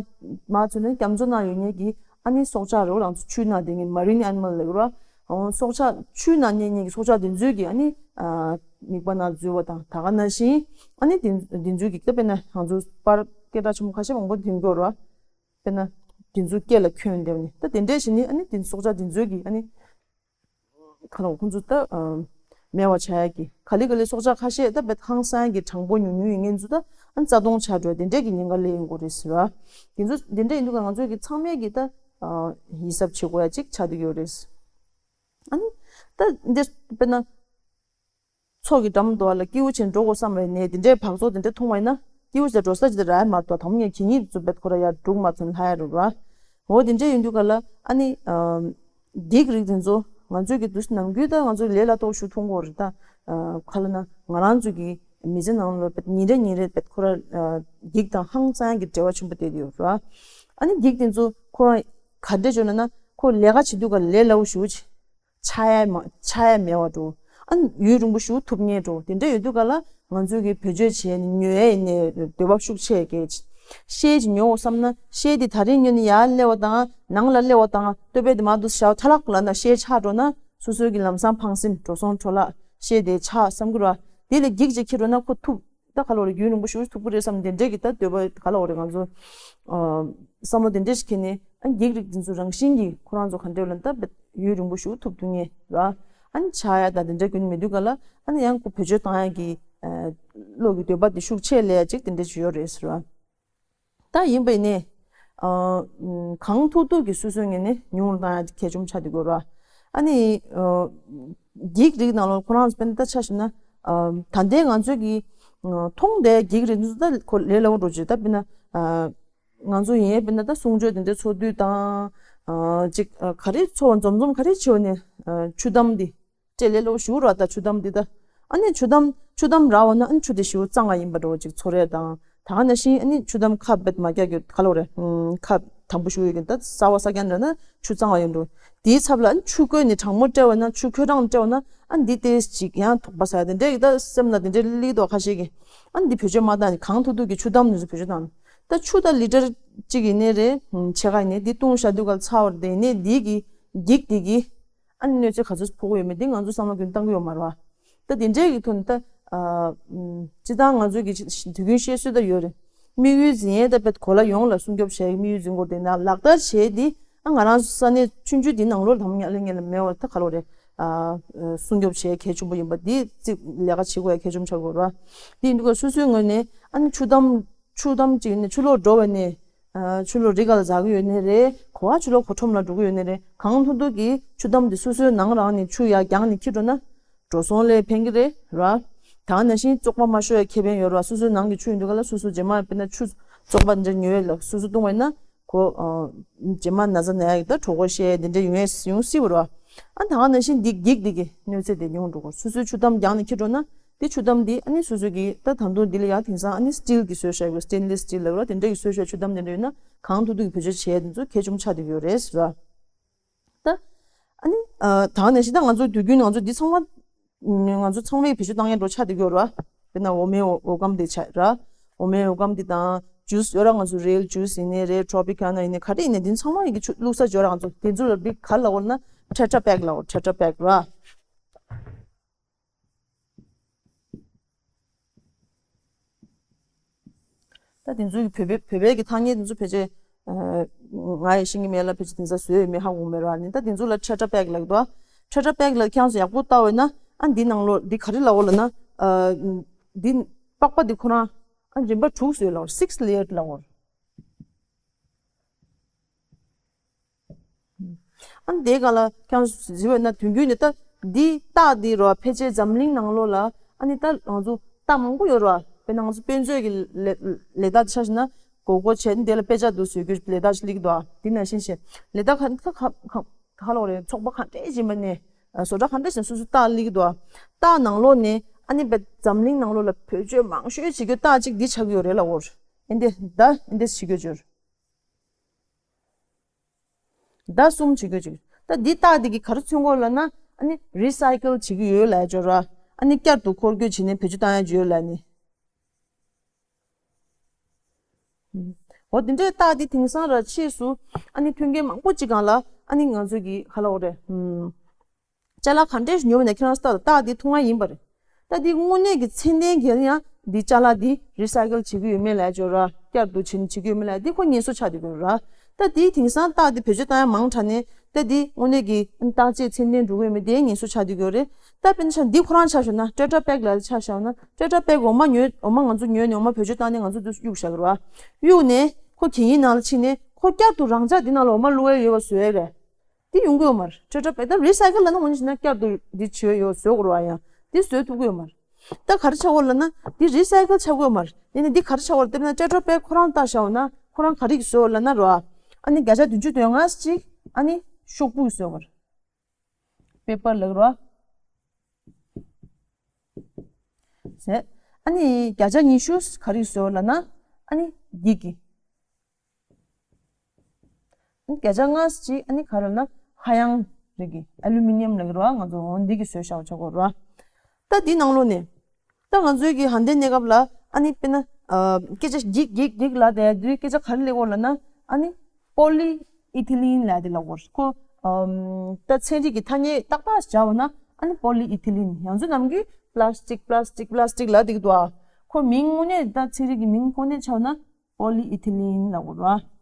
མར་ཚུར་ནས་རྒྱ་མཚོ་ནང་ཡོད་མཁན་གྱི་ཨ་ནི་སྲོག་ཆགས་རེད་བ། ང་ཚོ་ཆུའི་ནང་བསྡད་མཁན་marine animal་ལབ་ཀྱི་རེད་བ། སྲོག་ཆགས་ཆུའི་ནང་གནས་མཁན་གྱི་སྲོག་ཆགས་དེ་ཚོའི་གི་ཨ་ནི་ཨ་མིད་པ་ནང་འཛུལ་བ་དང་། ད་ག་ནང་བཞིན་ཨ་ནི་དེ་དེ་ཚོའི་གི་ད་དཔེར་ན་ང་ཚོ་པར་སྐད་གྲགས་ཆེན་པོ་ཁ་ཤས་མང་པོ་ཐོན་གྱི་ཡོད་རེད་བ། དཔེར་ན་དེ་ཚོའི་སྐེ་ལ་གྱོན་བསྡད་ནས། ད་དེ་འདྲས་བྱས་ནས་ཨ་ནི་དེ་སྲོག་ཆགས་དེ་ཚོའི་གི་ཨ་ནི་ག་ལ་ཁོང་ཚོ་ད་ཨ་མེད་པ་བྱ་ཡ་གི། ག་ལེ་ག་ལེ་སྲོག་ཆགས་ཁ་ཤས་ད་བེད་ཧང་སང་གི་གྲངས་འབོར་ཉུང་ཉུང་ཡིན་མཁན་ཚོ་ད་ཨ་ནི་རྩ་སྟོང་ཆགས་འགྲོ་དེ་འདྲས་ཀྱི་ཉེན་ཁ་སླེབས་ཡོང་གི་རེད་ཟེར་བ། དེ་ཚོ་དེ་འདྲས་ཡིན་དུས་ཀ་ང་ཚོས་ཀྱི་ཚང་མས་ཀྱི་ད་ཨ་ཡིད་གཟབ་བྱེད་དགོས་ཡ་གཅིག་ཆགས་བསྡད་ཡོད་རེད། ཨ་ནི་ད་འདིར་དཔེར་ན། མཚོ་གི་འགྲམ་དུ་བ་ལ་སྐྱིད་པོ་བྱས་འགྲོ་དགོས་བསམ་པའི་ནས་དེ་འདྲའི་འབག་བཙོག་དེ་འདྲ་མཐོང་བ་ཡིན་ན། སྐྱིད་པོ་བྱས་འགྲོ་ས་ཅིག་དེ་རག་ཡ་མ་གཏོགས། དང་པོ་ངས་གད་སྙིགས་དེ་ཚོ་བེད་ཁོ་ར་ཡར་སྒྲུག་མ་ཐོན་ལྷ་ཡ་རུ་ར། འོ་དེ་འདྲ་ཡིན་དུས་ག་ལ་ཨ་ནི་ཨམ། འགྱིག་རིགས་དེ་ཚོ་ང་ཚོས་ཀྱི་དུས་ནམ་རྒྱུན་ད་ང་ཚོ་ལས་སླ་ཏོག་ཞུ་ཐུབ་ཀྱི་ཡོད་རེད་ད། ཨ་ག་ལབ་ན་ང་རང་ཚོ་གི་མི་ཚེ་ནང་ལ་བེད་ཉིན་རེ་ཉིན་རེ་བེད་ཁོ་ར་ཨ་འགྱིག་དང་ཧང་སང་གི་འབྲེལ་བ་ཆེན་པོ་བསྡད་ཡོད་ར། ཨ་ནི་འགྱིག་དེ་ཚོ་ཁོ་རང་ག་འདྲ་བྱུང་ན་ན་ཁོ་ལས་ཀ་བྱེད་དུས་ག་ལ་ལས་སླ་པོ་ཞེ་པོ་ཅིག་ཆགས་ཡ་མ་ཆགས་ཡ་མེད་པ་འགྲོ། ཨ་ཡུན་རིང་པོ་ཞིག་ཐུབ་མཁན་འགྲོ། དེ་འདྲ་ཡོད་དུས་ག་ལ་ང་ཚོས་ཀྱི་བེད་སྤྱོད་བྱས་ནས་ཉོ་ཡ་ཡིན་ནའི་འདོད་པ་ཤུགས་ཆེ་གི། ཤེལ་ཅིག་ཉོ་དགོས་བསམ་ན་ཤེལ་དེ་ད་རིང་ཉོས་ནས་ཡར་སླེབས་པ་དང་ནང་ལ་སླེབས་པ་དང་སྟོད་པ་དེ་མར་འདུག་བཞག་ཐ་ལག་ལབ་ན་ཤེལ་ཆག་འགྲོ་ན་སོ་སོའི་གི་ལམ་སང་ཕངས་སེམས་འགྲོ་སོང་འཕྲོ་བརླག་ཤེལ་དེ་ཆག་བསམ་གི་ར། དེ་ལས་འགྱིག་ཅིག་འཁྱེར་འགྲོ་ན་ཁོ་ཐུབ། ད་ག་ལ་བ་རེད། རྒྱུན་རིང་པོ་ཞིག་ཐུབ་ཀྱི་རེད་བསམ་དེ་འདྲས་ཀྱི་ད་འདོད་པ་ག་ལ་བ་རེད། ང་ཚོ་ཨ་བསམ་བློ་དེ་འདྲས་ཞིག་འཁྱེར་ནས་ཨ་འགྱིག་རིགས་དེ་ཚོ་རང་བཞིན་གྱིས་ཁོ་རང་ཚོ་ག་འདྲས་ལ་ད་ཡུན་རིང་པོ་ཞིག་ཐུབ་ཐུབ་ངེས་ར། ཨ་ནི་ཆགས་ཡ་ད་དེ་འདྲས་རྒྱུན་མེད་དུས་ག་ལ་ཨ་ནི་ཡང་ཁོ་བེད་སྤྱོད་བཏང་ཡ་གི་ཨ་བློ་གི་འདོད་པ་དེ་ཤུགས་ཆེ་སླེབས་ཡ་ཅིག་དེ་འདྲས་ཞིག་ཡོད་རེད་ཟེར་བ། ད་ཡིན་པ་ཡིན་ནའི་ཨ་གང་ཐུབ་ཐུབ་ཀྱིས་སོ་སོའི་ངོས་ནས་ཉུང་རུ་བཏང་ཡ་གལ་ཆེན་པོ་ཆགས་བསྡད་ཀྱི་ཡོད་ར། ཨ་ནི་ཨ་འགྱིག་རིགས་ནང་ལོགས་ཁོ་རང་ཚོ་དཔེར་ན་ད་ཆ་བཞག་ན་ཨ་ད་ལྟའི་ང་ཚོའི་གི་ཨ་མཐོང་བསྡད་འགྱིག་རིགས་འདི་ཚོ་ད་ཁོ་ལས་སླ་པོ་འགྲོ་ཅིག་ད་དཔེར་ན་ཨ་ང་ཚོ་ཡིན་ཡང་དཔེར་ན་ད་གསུང་ཆོས་དེ་འདྲའི་ཚོགས་དུས་དང་ཨ་ཅིག་ཨ་ག་རེ་ཚོགས་འཛོམས་འཛོམས་ག་རེ་བྱེད་པ་ནས་ཨ་ཆུ་དམ་འདི་སྤྲད་ལས་སླ་པོ་ཞེ་པོ་ར། ད་ཆུ་དམ་འདི་ད་ཨ་ནི་ཆུ་དམ་ཆུ་དམ་རག་པ་ན་ཨ་ནི་ཆུ་དེ་ཞེ་པོ་གཙང་བ་ཡིན་པ་འདྲ་བོ་ཅིག་ཚོར་ཡས་དང་། ད་ག་ནང་བཞིན་ཨ་ནི་ཆུ་དམ་ཁ་བེད་མ་རྒྱག་རྒྱུ་ག་ལ་བ་རེད། ཁ་དམ་པོ་ཞེ་པོ་ཡོད་ཀྱི་ད་གསར་པ་གསར་རྐྱང་འདྲ་ན་ཆུ་གཙང་བ་ཡོད་འགྲོ། དེའི་ཚབ་ལ་ཨ་ནི་ཆུ་བསྐོལ་ནས་གྲང་མོ་སྤྲད་པ་ན་ཆུ་ཁོལ་གྲང་སྤྲད་པ་ན་ཨ་ནི་འདི་ཏོག་ཙམ་ཅིག་ཡང་དོགས་པ་ཟ་ཡ་དེ་འདྲའི་གི་ད་སེམས་ལ་དེ་འདྲའི་སླེབས་འདུག་ཁ་ཤས་ཀྱིས། ཨ་ནི་འདི་བེད་སྤྱོད་མ་བཏང་ནས་གང་ཐུབ་ཐུབ་ཀྱིས་ཆུ་དམ་འདི་ཚོ་བེད་སྤྱོད་བཏང་། ད་ཆུ་ད་ལི་ཊར་གཅིག་ཡིན་ནའི་རེད། ཕྱེད་ཀ་ཡིན་ནའི་འདི་བཏུང་བཞག་དུས་ག་ལ་ཚར་བ་རེད། དེ་ཡིན་ནའི་འདི་གི་འགྱིག་འདི་གི་ཨ་ནི་གནོད་འཚེ་ག་ཚོད་ཕོག་གི་ཡོད་མེད་འདི་ང་ཚོ་བསམ་བློ་རྒྱུན་བཏང་གི་ཡོད་མ་རེད་བ། ད་དེ་འདྲའི་གི་ཐོག་ནས་ད་ཨ་ཨམ་སྤྱིར་བཏང་ང་ཚོའི་གི་དུས་རྒྱུན་བཤད་སྲོལ་ད་ཡོད་རེད། དམིགས་ཡུལ་འཛིན་ཡས་ད་དཔེ་གོ་ལ་ཡོངས་ལ་སྲུང་སྐྱོབ་བྱེད་ཡས་དམིགས་ཡུལ་འཛིན་དགོས་དེ་ན་ལག་བསྟར་བྱེད་དེ་ཨ་ང་རང་ས་གནས་ཆུང་ཆུང་དེ་ནང་ལོགས་དམ་ཉག་ལེ་ངེ་ལ་མེད་བ་ད་ག་ལོ་རེད། ཨ་སྲུང་སྐྱོབ་བྱེད་གལ་ཆེན་པོ་ཡིན་པ་འདི་གཅིག་ལས་ཀ་བྱེད་དགོས་ཡ་གལ་ཆེན་པོ་ཆགས་དགོས་ར། དེ་ཡིན་དུས་སོ་སོའི་ངོས་ནས་ཨ་ནི་ཆུ་དམ་ཆུ་དམ་ཅིག་ནས་ཆུ་ལོག་འགྲོ་བ་ནས་ཨ་ཆུ་ལོག་རི་ག་ལ་འཛག་གི་ཡོད་ནི་རེད། གོ་བ་ཆུ་ལོག་གོ་ཁྲོམ་ལ་འགྲོ་གི་ཡོད་ནི་རེད། གང་ཐུབ་ཐུབ་ཀྱིས་ཆུ་དམ་དེ་སོ་སོའི་ནང་རང་ནས་ཆུ་ཡར་རྒྱང་ནས་འཁྱེར་འགྲོ་ན་འགྲོ་སོང་ལས་ཕན་གི་རེད་ར། ད་ག་ནང་བཞིན་བཙོག་པ་མ་ཤོར་ཡ་ཁེ་ཕན་ཡོད་ར། སོ་སོའི་ནང་གི་ཆུ་ཡིན་དུས་ག་ལ་སོ་སོ་རྗེས་མ་དཔེར་ན་ཆུ་བཙོག་པ་འདྲ་ཉོས་ལ་སོ་སོ་བཏུང་བས་ན། ཁོ་ཨ་རྗེས་མ་ན་ཚ་ན་ཡག་ད་གྲོད་ཁོག་བཤལ་དེ་འདྲ་ཡོང་ཡས་ཡོང་སྲིད་པ་རེད་བ། ཨ་ད་ག་ནང་བཞིན་འདི་འགྱིག་འདི་གི་གནོད་འཚེ་དེ་ཉུང་འགྲོ་གི་རེད། སོ་སོའི་ཆུ་དམ་རྒྱང་ནས་འཁྱེར་འགྲོ་ན་དེ་ཆུ་དམ་འདི་ཨ་ནི་སོ་སོ་གི་ད་ད་དུང་འདི་ལ་ཡང་དེང་སང་ཨ་ནི་སི་ཊིལ་གི་བཟོས་བཞག་གི་སི་ཊེན་ལེ་སི་སི་ཊིལ་ལབ་ར། དེ་འདྲ་གི་བཟོས་བཞག་ཆུ་དམ་དེ་འདྲ་ཡོད་ན་གང་ཐུབ་ཐུབ་ཀྱི་བེད་སྤྱོད་བྱས་དེ་ཚོ་གལ་ཆེན་པོ་ཆགས་བསྡད་ཡོད་རེད་ར། ད་ཨ་ནི་ཨ་ད་ག་ནང་བཞིན་ད་ང་ཚོ་དུས་རྒྱུན་ང་ཚོ་འདི་ཚང་མ་ང་ཚོ་ཚང་མས་བེད་སྤྱོད་བཏང་ཡས་འགྲོ་ཆགས་བསྡད་ཡོད་ར། དཔེར་ན་འོ་མའི་འོ་འོ་སྐམ་དེ་ཆགས་ར། འོ་མའི་འོ་སྐམ་དེ་དང་ཇུས་ཡོད་ར། ང་ཚོ་རི་ཡལ་ཇུས་ཡིན་ནའི་རེད། ཊོ་པི་ཀ་ན་ཡིན་ནའི་ག་རེ་ཡིན་ནའི་འདི་ཚང་མ་ཡི་གེ་ཆུ་བླུགས་ས་ཡོད་ར། ང་ཚོ་དེ་ཚོ་ལ་འདི་ག་རེ་ལབ་དགོས་ལབ་ན་ཊེ་ཊྲ་པེག་ལབ་དགོས། ཊེ་ཊྲ་པེག་ར། ད་དེ་ཚོའི་བོད་པའི་བོད་པའི་གི་ཐ་སྙད་དེ་ཚོ་ཕལ་ཆེར་ང་ཡི་ཤེས་ཀྱི་མེད་ལ་ཕལ་ཆེར་དེང་སང་བཟོས་ཡོད་མེད་ཧ་གོ་མེད་ར། ནི་ད་དེ་ཚོ་ལ་ཊེ་ཊྲ་པེག་ལབ་འདུག་ཊེ་ཊྲ་པེག་ལ་ཁྱེད་རང་ཚོ་ཡག་པོ་ལྟ་བས་ན་ཨ་འདི་ནང་ལོགས་འདི་ག་རེ་ལབ་དགོས་ལབ་ན་འདི་པགས་པ་འདི་ཁོ་རང་ཨ་རིམ་པ་དྲུག་བཟོས་ལབ་དགོས། སིགས་ལེ་ཡར་ལབ་དགོས། ཨ་ནི་དེའི་སྒང་ལ་ཁྱེད་རང་ཚོ་གཟིགས་པ་ན་དུས་རྒྱུན་ནས་ད་འདི་རྟགས་འདི་རོ་ཕལ་ཆེར་འཛམ་གླིང་ནང་ལོགས་ལ་ཨ་ནི་ད་ང་ཚོ་རྟགས་མང་པོ་ཡོད་རོ། དཔེར་ན་ང་ཚོ་དཔེ་མཛོད་ཀྱི་ལས་ལས་རྟགས་ཆ་བཞག་ན་སྒོར་སྒོར་བྱས་ནས་དེ་ལ་དཔེ་ཆ་འདུག་བཟོ་རྒྱུ་ལས་རྟགས་ཤིག་སླེབས་ཀྱི་འདུག་ཨ་དེ་ནང་བཞིན་བྱས་ལས་རྟགས་ག་ག་ག་ག་ལོག་རེད། ཚོགས་པ་ག་འདྲས་ཡིན་པ་ནས་བཟོ་གྲྭ་ག་འདྲས་ཡིན་སོ་སོ་རྟགས་སླེབས་ཀྱི་འདུག་ཨ་རྟགས་ནང་ལོགས་ནས་ཨ་ནི་དཔེ་འཛམ་གླིང་ནང་ལོགས་ལ་བེད་སྤྱོད་མང་ཤོས་བྱེད་རྒྱུ་རྟགས་གཅིག་འདི་ཆགས་ཀྱི་ཡོད་རེད་ལབ་དགོས། ཨ་འདི་ད་ཨ་འདི་བྱེད་རྒྱུ་བྱོས། ཟླ་གསུམ་བྱེད་དགོས་ཅིག་ད་འདི་རྟགས་འདི་གི་ག་རེ་མཚོན་གྱི་ཡོད་ལབ་ན་ཨ་ནི་རི་སའི་ཀལ་བྱེད་ཀྱི་ཡོད་ལབ་ཡ་ཅིག་ར། ཨ་ནི་བསྐྱར་དུ་འཁོར་སྐྱོད་བྱས་ནས་བེད་སྤྱོད་བཏང་ཡ་ཅིག་ཡོད་ལབ་ནི། འོ་དེ་འདྲའི་རྟགས་འདི་དེང་སང་ར་ཕྱིས་སུ་ཨ་ནི་མཐུན་རྐྱེན་མང་པོ་ཅིག་སྒང་ལ་ཨ་ནི་ང་ཚོ་གི་ག་ལབ་དགོས་རེད། ཅ་ལག་ག་འདྲས་ཉོ་བ་ནས་ཁྱེད་རང་ལྟ་རྟགས་འདི་ཐུང་ང་ཡིན་པ་རེད། ད་འདི་དངོས་གནས་ཀྱི་ཚད་ལྡན་གྱི་ཡང་འདི་ཅ་ལག་འདི་རི་སའི་ཀལ་བྱེད་ཀྱི་ཡོད་མེད་ལབ་ཅོ་ར། བསྐྱར་དུ་བྱེད་བྱེད་ཀྱི་ཡོད་མེད་ལབ་འདི་ཁོ་ཉེས་གསོག་ཆགས་བསྡད་ཀྱི་ཡོད་ར། ད་འདི་དེང་སང་རྟགས་འདི་བེད་སྤྱོད་བཏང་ཡ་མང་དྲགས་ནས་ད་འདི་དངོས་གནས་ཀྱི་བརྟག་དཔྱད་ཚད་ལྡན་འགྲོ་གི་ཡོད་མེད་དེ་ཉེས་གསོག་ཆགས་བསྡད་ཀྱི་ཡོད་རེད། ད་དཔེར་ན་ཆ་འདི་ཁོ་རང་ཆ་བཞག་ན་ཊེ་ཊྲ་པེག་ལབ་ཆ་བཞག་ན་ཊེ་ཊྲ་པེག་འོ་མ་ཉོས་འོ་མ་ང་ཚོ་ཉོས་ནས་འོ་མ་བེད་སྤྱོད་བཏང་ནས་ང་ཚོ་འདི་གཡུག་བཞག་གི་ར། གཡུག་ནས་ཁོ་གད་སྙིགས་ནང་ལ་ཕྱིན་ནས་ཁོ་བསྐྱར་དུ་རང་འཇགས་འདི་ནང་ལ་འོ་མ་བླུག་ཡ་ཡོད་པ་བཟོ་ཡ་རེད། འདི་ཡོང་གི་ཡོད་མ་རེད། ཊེ་ཊྲ་པེག་ད་རི་སའི་ཀལ་ལབ་ན་འོ་ན་ཞིག་ན་བསྐྱར་དུ་འདི་བྱེད་ཡོད་བཟོ་དགོས་རེད་བ། ཡང་འདི་བཟོ་ཐུབ་ཀྱི་ཡོད་མ་རེད། ད་ག་རེ་ཆགས་ཡོད་ལབ་ན་འདི་རི་སའི་ཀལ་ཆགས་ཀྱི་ཡོད་མ་རེད། ཡིན་ནའི་འདི་ག་རེ་ཆགས་ཡོད་ལབ་ན་ཊེ་ཊྲ་པེག་ཁོ་རང་ལྟ་བཞག་ཡོད་ན་ཁོ་རང་ག་རེ་གི་བཟོ་ཡོད་ལབ་ན་རོ། ཨ་ནི་བརྒྱ་ཆ་བདུན་ཅུ་དོན་ལྔ་ཅིག་ཨ་ནི་ཤོག་བུ་གི་བཟོ་ཡོད་མ་རེད། པེ་པར་ལབ་རོ། ཟེར། ཨ་ནི་བརྒྱ་ཆ་ཉི་ཤུ་ག་རེ་གི་བཟོ་ཡོད་ལབ་ན་ཨ་ནི་འགྱིག་གི་བརྒྱ་ཆ་ལྔ་ཅིག་ཨ་ནི་ག་རེ་ལབ་ན་ཧ་ཡང་རིགས་ཀྱི་ཨ་ལུ་མི་ནི་ཡམ་ལབ་ཀྱི་རེད་བ། ང་ཚོ་འོ་འདི་གི་བཟོས་བཞག་ཆོག་གི་རེད་བ། ད་འདི་ནང་ལོགས་ནས་ད་ང་ཚོའི་གི་ཧན་ཏེ་གནས་སྐབས་ལ་ཨ་ནི་དཔེར་ན་སྐད་ཆ་འགྱིག་འགྱིག་འགྱིག་ལབ་དེ་དུས་སྐད་ཆ་ག་རེ་སླེབས་ཀྱི་ཡོད་ལབ་ན་ཨ་ནི་པོ་ལི་ཨི་ཐི་ལིན་ལབ་དེ་ལབ་ཀྱི་ཡོད་རེད། ཁོ་ད་ཚན་རིག་གི་ཐ་སྙད་ཏག་ཏག་སྦྱར་བ་ན་ཨ་ནི་པོ་ལི་ཨི་ཐི་ལིན། ཡང་ཚོ་ནམ་རྒྱུན་པ་ལ་སི་ཊིག་པ་ལ་སི་ཊིག་པ་ལ་སི་ཊིག་ལབ་བསྡད་ཀྱི་འདུག་ཨ། ཁོ་མིང་དངོས་གནས་ད་ཚན་རིག་གི་མིང་དངོས་གནས་ཆགས་ན་པོ་ལི་ཨི་ཐི་ལིན་ལབ་དགོས་རེད་བ།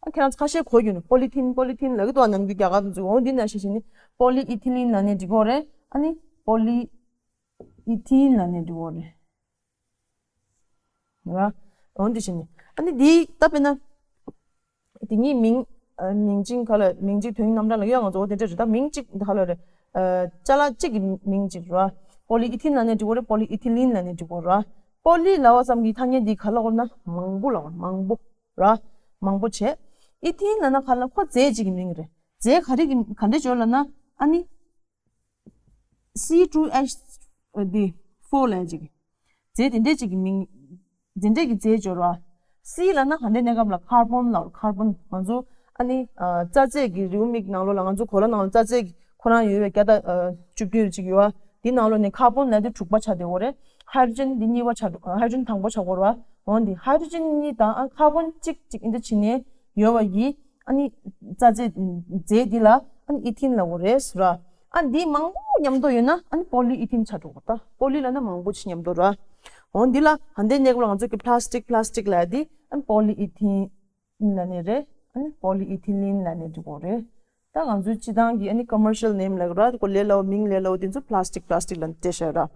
ཨ་ཁྱེད་རང་ཚོ་ཁ་ཤས་གོ་རྒྱུ་ནི་པོ་ལི་ཐིན་པོ་ལི་ཐིན་ལབ་ཀྱི་འདུག་བ། ནམ་རྒྱུན་རྒྱ་གར་དུ་འཛུལ་འོང་འདི་ན་ཤེས་ཤེས་ནི་པོ་ལི་ཨི་ཐི་ལིན་ལབ་ནས་འབྲི་གོ་རེད། ཨ་ནི་པོ་ལི་ཨི་ཐིན་ལབ་ནས་འབྲི་གོ་རེད་བ། འོང་འདི་ཤེས་ནི་ཨ་ནི་འདི་ད་དཔེར་ན་དེ་གཉིས་མིང་ཨ་མིང་ཅན་ག་ལ་མིང་གཅིག་དོན་རྣམ་གྲངས་ལ་ཡོད། ང་ཚོ་འོ་དེ་འདྲ་རེད། ད་མིང་གཅིག་ག་ལ་རེད། ཨ་ཅ་ལག་གཅིག་གི་མིང་གཅིག་རེད་བ། པོ་ལི་ཨི་ཐིན་ལབ་ནས་འབྲི་གོ་རེད། པོ་ལི་ཨི་ཐི་ལིན་ལབ་ནས་འབྲི་གོ་རེད་བ། པོ་ལི་ལབ་པ་ཙམ་གྱིས་ཐ་སྙད་འདི་ག་ལ་གོ་ན་མང་པོ་ལ་གོ་མང་པོ། ར། མང་པོ་བྱས། ཨི་ཐིན་ལབ་ན་ག་ལ་ཁོ་རྫས་གཅིག་གི་མིང་རེད། རྫས་ག་རེ་གི་ག་འདྲས་བརྗོད་ལབ་ན་ཨ་ནི། སི་ཊུ་ཨེཆ་འདི་ཕོར་ལབ་ཅིག་རྫས་དེ་འདྲས་གཅིག་གི་མིང་། དེ་འདྲས་ཀྱི་རྫས་སྦྱོར་བ། སི་ལབ་ན་ག་འདྲས་གནས་སྐབས་ལ་ཁར་བོན་ལབ། ཁར་བོན་ང་ཚོ་ཨ་ནི་རྩ་རྫས་ཀྱི་རེའུ་མིག་ནང་ལོགས་ལ་ང་ཚོ་གོ་ལ་ནང་ལ་རྩ་རྫས་ཀྱི་ཁོ་རང་ཡོད་པའི་བརྒྱ་དང་བཅུ་བདུན་ཅིག་ཡོད་བ། དེའི་ནང་ལོགས་ནས་ཁར་བོན་ལབ་དུས་དྲུག་པ་ཆགས་བསྡད་ཡོད་རེད། ཧའི་ཌྲོ་ཇན་འདི་གཉིས་པ་ཆགས་འགྲོ། ཧའི་ཌྲོ་ཇན་དང་པོ་ཆགས་ཡོད་རེད་བ། འོན་ཏེ་ཧའི་ཌྲོ་ཇན་གཉིས་དང་ཨ་ཁར་བོན་གཅིག་གཅིག་འདི་བྱས་ནས་ཡོད་པ་ཡིས་ཨ་ནི་རྩ་རྫས་རྫས་འདི་ལ་ཨ་ནི་ཨི་ཐིན་ལབ་ཡོད་རེད་ཟེར་བ། ཨ་འདི་མང་པོ་མཉམ་དུ་ཡོད་ན་ཨ་ནི་པོ་ལི་ཨི་ཐིན་ཆགས་འགྲོ་གི་རེད། ད་པོ་ལི་ལབ་ན་མང་པོ་ཅིག་མཉམ་དུ་རེད། འོ་འདི་ལ་ཧ་འདའི་གནས་སྐབས་ལ་ང་ཚོ་གི་plastic plastic ལབ་ཡ་དེ་ཨ་ནི་polyethylene ལབ་ནས་རེད། ཨ་ནི་polyethylene ལབ་ནས་འབྲི་དགོས་རེད། ད་ང་ཚོའི་སྤྱི་བཏང་གི་ཨ་ནི་commercial name ལབ་ར་ཁོ་ལས་སླ་བོ་མིང་ལས་སླ་བོ་དེ་ཚོ་plastic plastic ལབ་ནས་སྤྲད་བཞག་ར།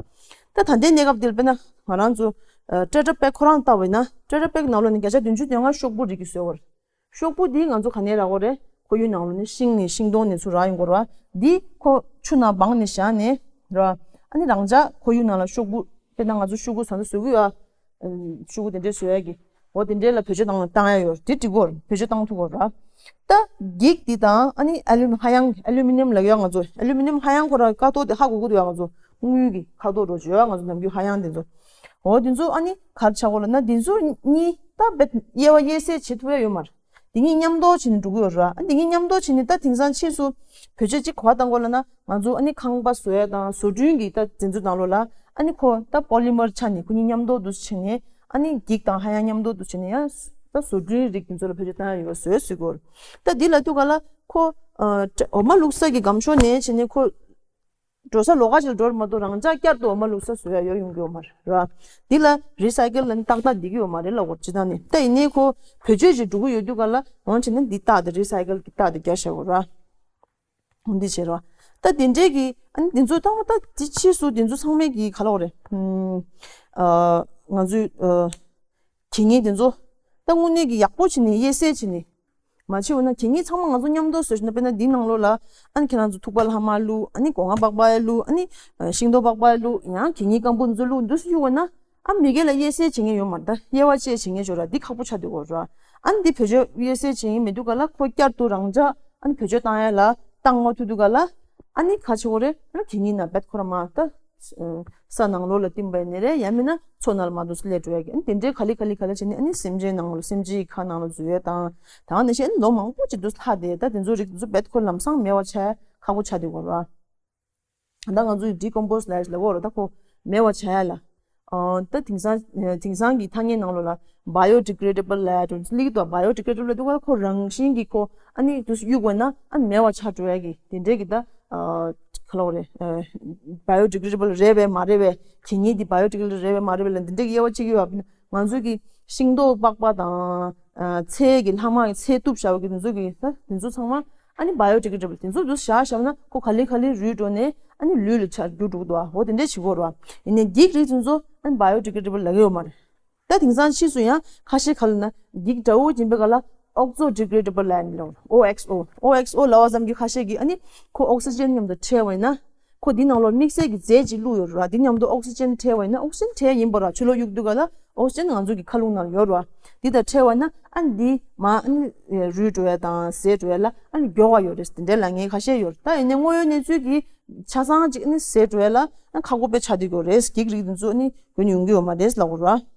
ད་ད་ལྟའི་གནས་སྐབས་འདིར་དཔེར་ན་ང་རང་ཚོ་Tetra Pak ཁོ་རང་ལྟ་བས་ན་Tetra Pak ནང་ལོགས་ནས་བརྒྱ་ཆ་བདུན་ཅུ་དོན་ལྔ་ཤོག་བུ་རིགས་ཀྱི་བཟོས་པ་རེད། ཤོག་བུ་འདི་ང་ཚོ་ག་ནས་རག་གོ་རེད། ཁོར་ཡུག་ནང་ལོགས་ནས་ཤིང་ནས་ཤིང་སྡོང་ནས་ཚུར་རག་ཡོང་གོ་ར། འདི་ཁོ་ཆུ་ནང་སྦངས་ནས་བཞག་ནས་ར། ཨ་ནི་རང་འཇགས་ཁོར་ཡུག་ནང་ལ་ཤོག་བུ་དཔེར་ན་ང་ཚོ་ཤོག་གུ་ཟ་འདྲ་བཟོ་གི་ཡོད་ཨ། ཤོག་གུ་དེ་འདྲས་བཟོ་ཡ་གི། འོ་དེ་འདྲས་ལ་བེད་སྤྱོད་བཏང་བཏང་ཡ་ཡོད་དེ་འགྲིག་གོ་ར། བེད་སྤྱོད་བཏང་ཐུབ་གོ་ར། ད་འགྱིག་འདི་དང་ཨ་ནི་ཨ་ལུ་ཧ་ཡང་aluminium ལབ་ཡོད་ང་ཚོ་aluminium ཧ་ཡང་ཁོ་ར་ཀ་ཏོག་དེ་ཧ་གོ་གི་འདུག་ཡ་ང་ཚོ་དངུལ་གི་ཁ་དོག་འགྲོ་བྱོས་ཡ་ང་ཚོ་ནམ་རྒྱུན་ཧ་ཡང་དེ་ཚོ། འོ་དེ་ཚོ་ཨ་ནི་གར་ཆག་གོ་ལ་ན་དེ་ཚོ་གཉིས་ད་བེད་དབྱེ་བ་དབྱེ་གསལ་བྱེད་ཐུབ་ཡ་ཡོད་མ་རེད། འདི་གཉིས་མཉམ་དུ་བྱས་ནས་འགྲོ་གི་ཡོད་ར། ཨ་འདི་གཉིས་མཉམ་དུ་བྱས་ནས་ད་དེང་སང་ཕྱིས་སུ་བེད་སྤྱོད་ཅིག་ག་པར་བཏང་དགོས་ལབ་ན་ང་ཚོ་ཨ་ནི་ཁང་པ་བཟོ་ཡ་དང་བཟོ་སྐྲུན་གྱི་ད་དེ་ཚོ་ནང་ལོགས་ལ་ཨ་ནི་ཁོ་ད་polymer ཆ་ནས་ཁོ་གཉིས་མཉམ་དུ་འདུ་བྱས་ནས་ཨ་ནི་འགྱིག་དང་ཧ་ཡང་མཉམ་དུ་འདུ་བྱས་ནས་ཡང་ད་བཟོ་སྐྲུན་རིགས་དེ་ཚོ་ལ་བེད་སྤྱོད་བཏང་ཡ་ཡོད་པ་བཟོས་ཟེར་གོ། ད་འདི་ལ་ཐུག་ག་ལ་ཁོ་འོ་མ་བླུགས་ས་གི་སྒམ་ཤོག་ནས་བྱས་ནས་ཁོ། འགྲོ་ས་ལོགས་ཀ་ཅིག་ལ་འགྲོ་བར་མ་གཏོགས་རང་འཇགས་བསྐྱར་དུ་འོ་མ་བླུགས་ས་བཟོ་ཡ་ཡོད་ཡོང་གི་ཡོད་མ་རེད་ར། འདི་ལ་recycle ལབ་ནི་ཏག་ཏག་འགྲིག་གི་ཡོད་མ་རེད་ལབ་དགོས་སྤྱིར་བཏང་ནས། ད་ཡིན་ནའི་ཁོ་བེད་སྤྱོད་ཅིག་འགྲོ་གི་ཡོད་དུས་ག་ལ་འོང་བྱས་ན་འདི་རྟགས་དེ་recycle གི་རྟགས་དེ་རྒྱག་བཞག་དགོས་ར། འོ་འདི་བྱེད་ར། ད་དེ་འདྲའི་གི་ཨ་ནི་འདི་ཚོ་ཚང་མ་ད་འདི་ཕྱིས་སུ་འདི་ཚོ་ཚང་མའི་གི་ག་ལབ་དགོས་རེད། ཨུམ། ཨ། ང་ཚོའི་ཨ། གད་སྙིགས་དེ་ཚོ་ད་དངོས་གནས་ཀྱི་ཡག་པོ་བྱས་ནས་དབྱེ་གསལ་བྱས་ནས། མ་བྱས་འོ་ན་གད་སྙིགས་ཚང་མ་ང་ཚོ་མཉམ་དུ་བཟོས་ཤིག་ན་དཔེར་ན་འདི་ནང་ལོགས་ལ་ཨ་ནི་ཁྱེད་རང་ཚོ་ཐུག་པ་ལྷག་མ་བླུགས། ཨ་ནི་སྒོ་ང་པགས་པ་བླུགས། ཨ་ནི་ཤིང་ཏོག་པགས་པ་བླུགས། ཡང་གད་སྙིགས་སྐམ་པོ་འདི་ཚོ་བླུགས། འདུག་སེ་གཡུགས་པ་ན་ཨ་མི་སྒེར་ལ་དབྱེ་གསལ་བྱེད་མཁན་ཡོད་མ་རེད། ད་དབྱེ་བ་དཔྱད་བྱེད་མཁན་ཞིག་ཡོད་ར། འདི་ཁག་པོ་ཆགས་བསྡད་ཡོད་ར། ཨ་ནི་འདི་བེད་སྤྱོད་དབྱེ་གསལ་བྱེད་མཁན་མེད་དུས་ག་ལ་ཁོ་བསྐྱར་དུ་རང་འཇགས་ཨ་ནི་བེད་སྤྱོད་བཏང་ཡ་ལ་བཏང་མ་ཐུབ་དུས་ག་ལ་ཨ་ནི་ག་བྱེད་དགོས་རེད། ཨ་ནི་གད་སྙིགས་ནང་རྦད་ཁོ་རང་མར་ད། ས་ནང་ལོགས་ལ་བཏིང་པ་ཡིན་ནའི་རེད། ཡང་མིན་ན་མཚོ་ནང་ལ་མར་འདུག་སེ་སླེབས་འགྲོ་ཡ་གི། ཨ་ནི་དེ་འདྲའི་ག་ལེ་ག་ལེ་ག་ལེ་བྱས་ནས་ཨ་ནི་སེམས་ཅན་ནང་ལ་སེམས་ཅན་གྱི་ཁ་ནང་ལ་འཛུལ་ཡ་དང་། ད་ག་ནང་བཞིན་ཨ་ནི་ལོ་མང་པོ་ཅིག་འདུག་སེ་ལྷག་བསྡད། ད་དེ་ཚོ་རིགས་དེ་ཚོ་རྦད་ཁོ་ལམ་སང་མེད་པ་ཆགས་ཁག་པོ་ཆགས་བསྡད་ཡོད་ར། ད་ང་ཚོ་ཡི་decompose ལབ་ཡ་ལབ་ཡོད་ར། ད་ཁོ་མེད་པ་ཆགས་ཡ་ལ། ཨ། ད་དེང་སང་དེང་སང་གི་ཐ་སྙད་ནང་ལོགས་ལ་biodegradable ལབ་ཡ་ཅིག་སླེབས་ཀྱི་འདུག biodegradable ལབ་དུས་ཁོ་རང་བཞིན་གྱིས་ཁོ་ཨ་ནི་དུས་སུ་གཡུགས་པ་ན་ཨ་ནི་མེད་པ་ཆགས་འགྲོ་ཡ་གི་དེ་འདྲའི་གི་ད། ཨ། ག་ལབ་དགོས་རེད། ཨ། biodegradable རེད་པས་མ་རེད་པས། གད་སྙིགས་འདི་biodegradable རེད་པས་མ་རེད་པས་ལབ་འདི་འདྲའི་གི་དབྱེ་བ་ཕྱེ་གི་ཡོད་པ། ང་ཚོ་གི་ཤིང་ཏོག་པགས་པ་དང་། ཨ། ཚལ་གྱི་ལྷག་མ་གི་ཚལ་གཏུབ་བཞག་པ་གི་དེ་ཚོ་གི་ད་དེ་ཚོ་ཚང་མ་ཨ་ནི་biodegradable དེ་ཚོ་འདུག་སེ་བཞག་བཞག་ན་ཁོ་ག་ལེ་ག་ལེ་རུལ་འགྲོ་ནས་ཨ་ནི་ལུད་ལ་ཆགས་འགྱུར་འགྲོ་གི་འདུག་འོ་དེ་འདྲ་བྱེད་ཀྱི་ཡོད་རེད་པ། ཡིན་ནའི་འགྱིག་རིགས་དེ་ཚོ་ཨ་ནི་biodegradable ལབ་ཀྱི་ཡོད་མ་རེད། ད་དེང་སང་ཕྱིས་སུ་ཡང་ཁ་ཤས་ག་ལབ་ན་འགྱིག་འདྲ་པོ་ཡིན་པའི་ག་ལ་oxo degradable ལབ་ནི་ལབ། OXO OXO ལབ་པ་ཙམ་གྱིས་ཁ་ཤས་ཀྱིས་ཨ་ནི་ཁོ་ཨོག་སི་ཅན་མཉམ་དུ་ཕྲལ་བ་ཡིན་ན། ཁོ་འདི་ནང་ལོགས་དམིགས་བསལ་གྱི་རྫས་ཅིག་བླུགས་ཡོད་རེད་པ། འདི་མཉམ་དུ་ཨོག་སི་ཅན་ཕྲལ་བ་ཡིན་ན་ཨོག་སི་ཅན་ཕྲལ་ཡིན་པ་རེད་པ། ཕྱི་ལོགས་གཡུག་དུས་ག་ལ་ཨོག་སི་ཅན་ང་ཚོ་གི་ཁ་རླུང་ནང་ཡོད་རེད་པ། འདི་དང་ཕྲལ་བ་ན་ཨ་ནི་འདི་མར་ཨ་ནི་རུལ་འགྲོ་ཡ་དང་ཟད་འགྲོ་ཡ་ལ་ཨ་ནི་མགྱོགས་པ་ཡོད་རེད། དེ་འདྲ་ལབ་མཁན་ཁ་ཤས་ཡོད་རེད། ད་ཡིན་ནའི་དངོས་ཡོད་གནས་ཚུལ་གྱི་ཆ་ཚང་ཅིག་ཨ་ནི་ཟད་འགྲོ་ཡ་ལ་ཨ་ནི་ཁག་པོ་དཔེ་ཆགས་བསྡད་ཡོད་རེད། འགྱིག་རིགས་དེ་ཚོ་ཨ་ནི་གྱོན་ཡོང་གི་ཡོད་མ་རེད་ལབ་དགོས་རེད་པ།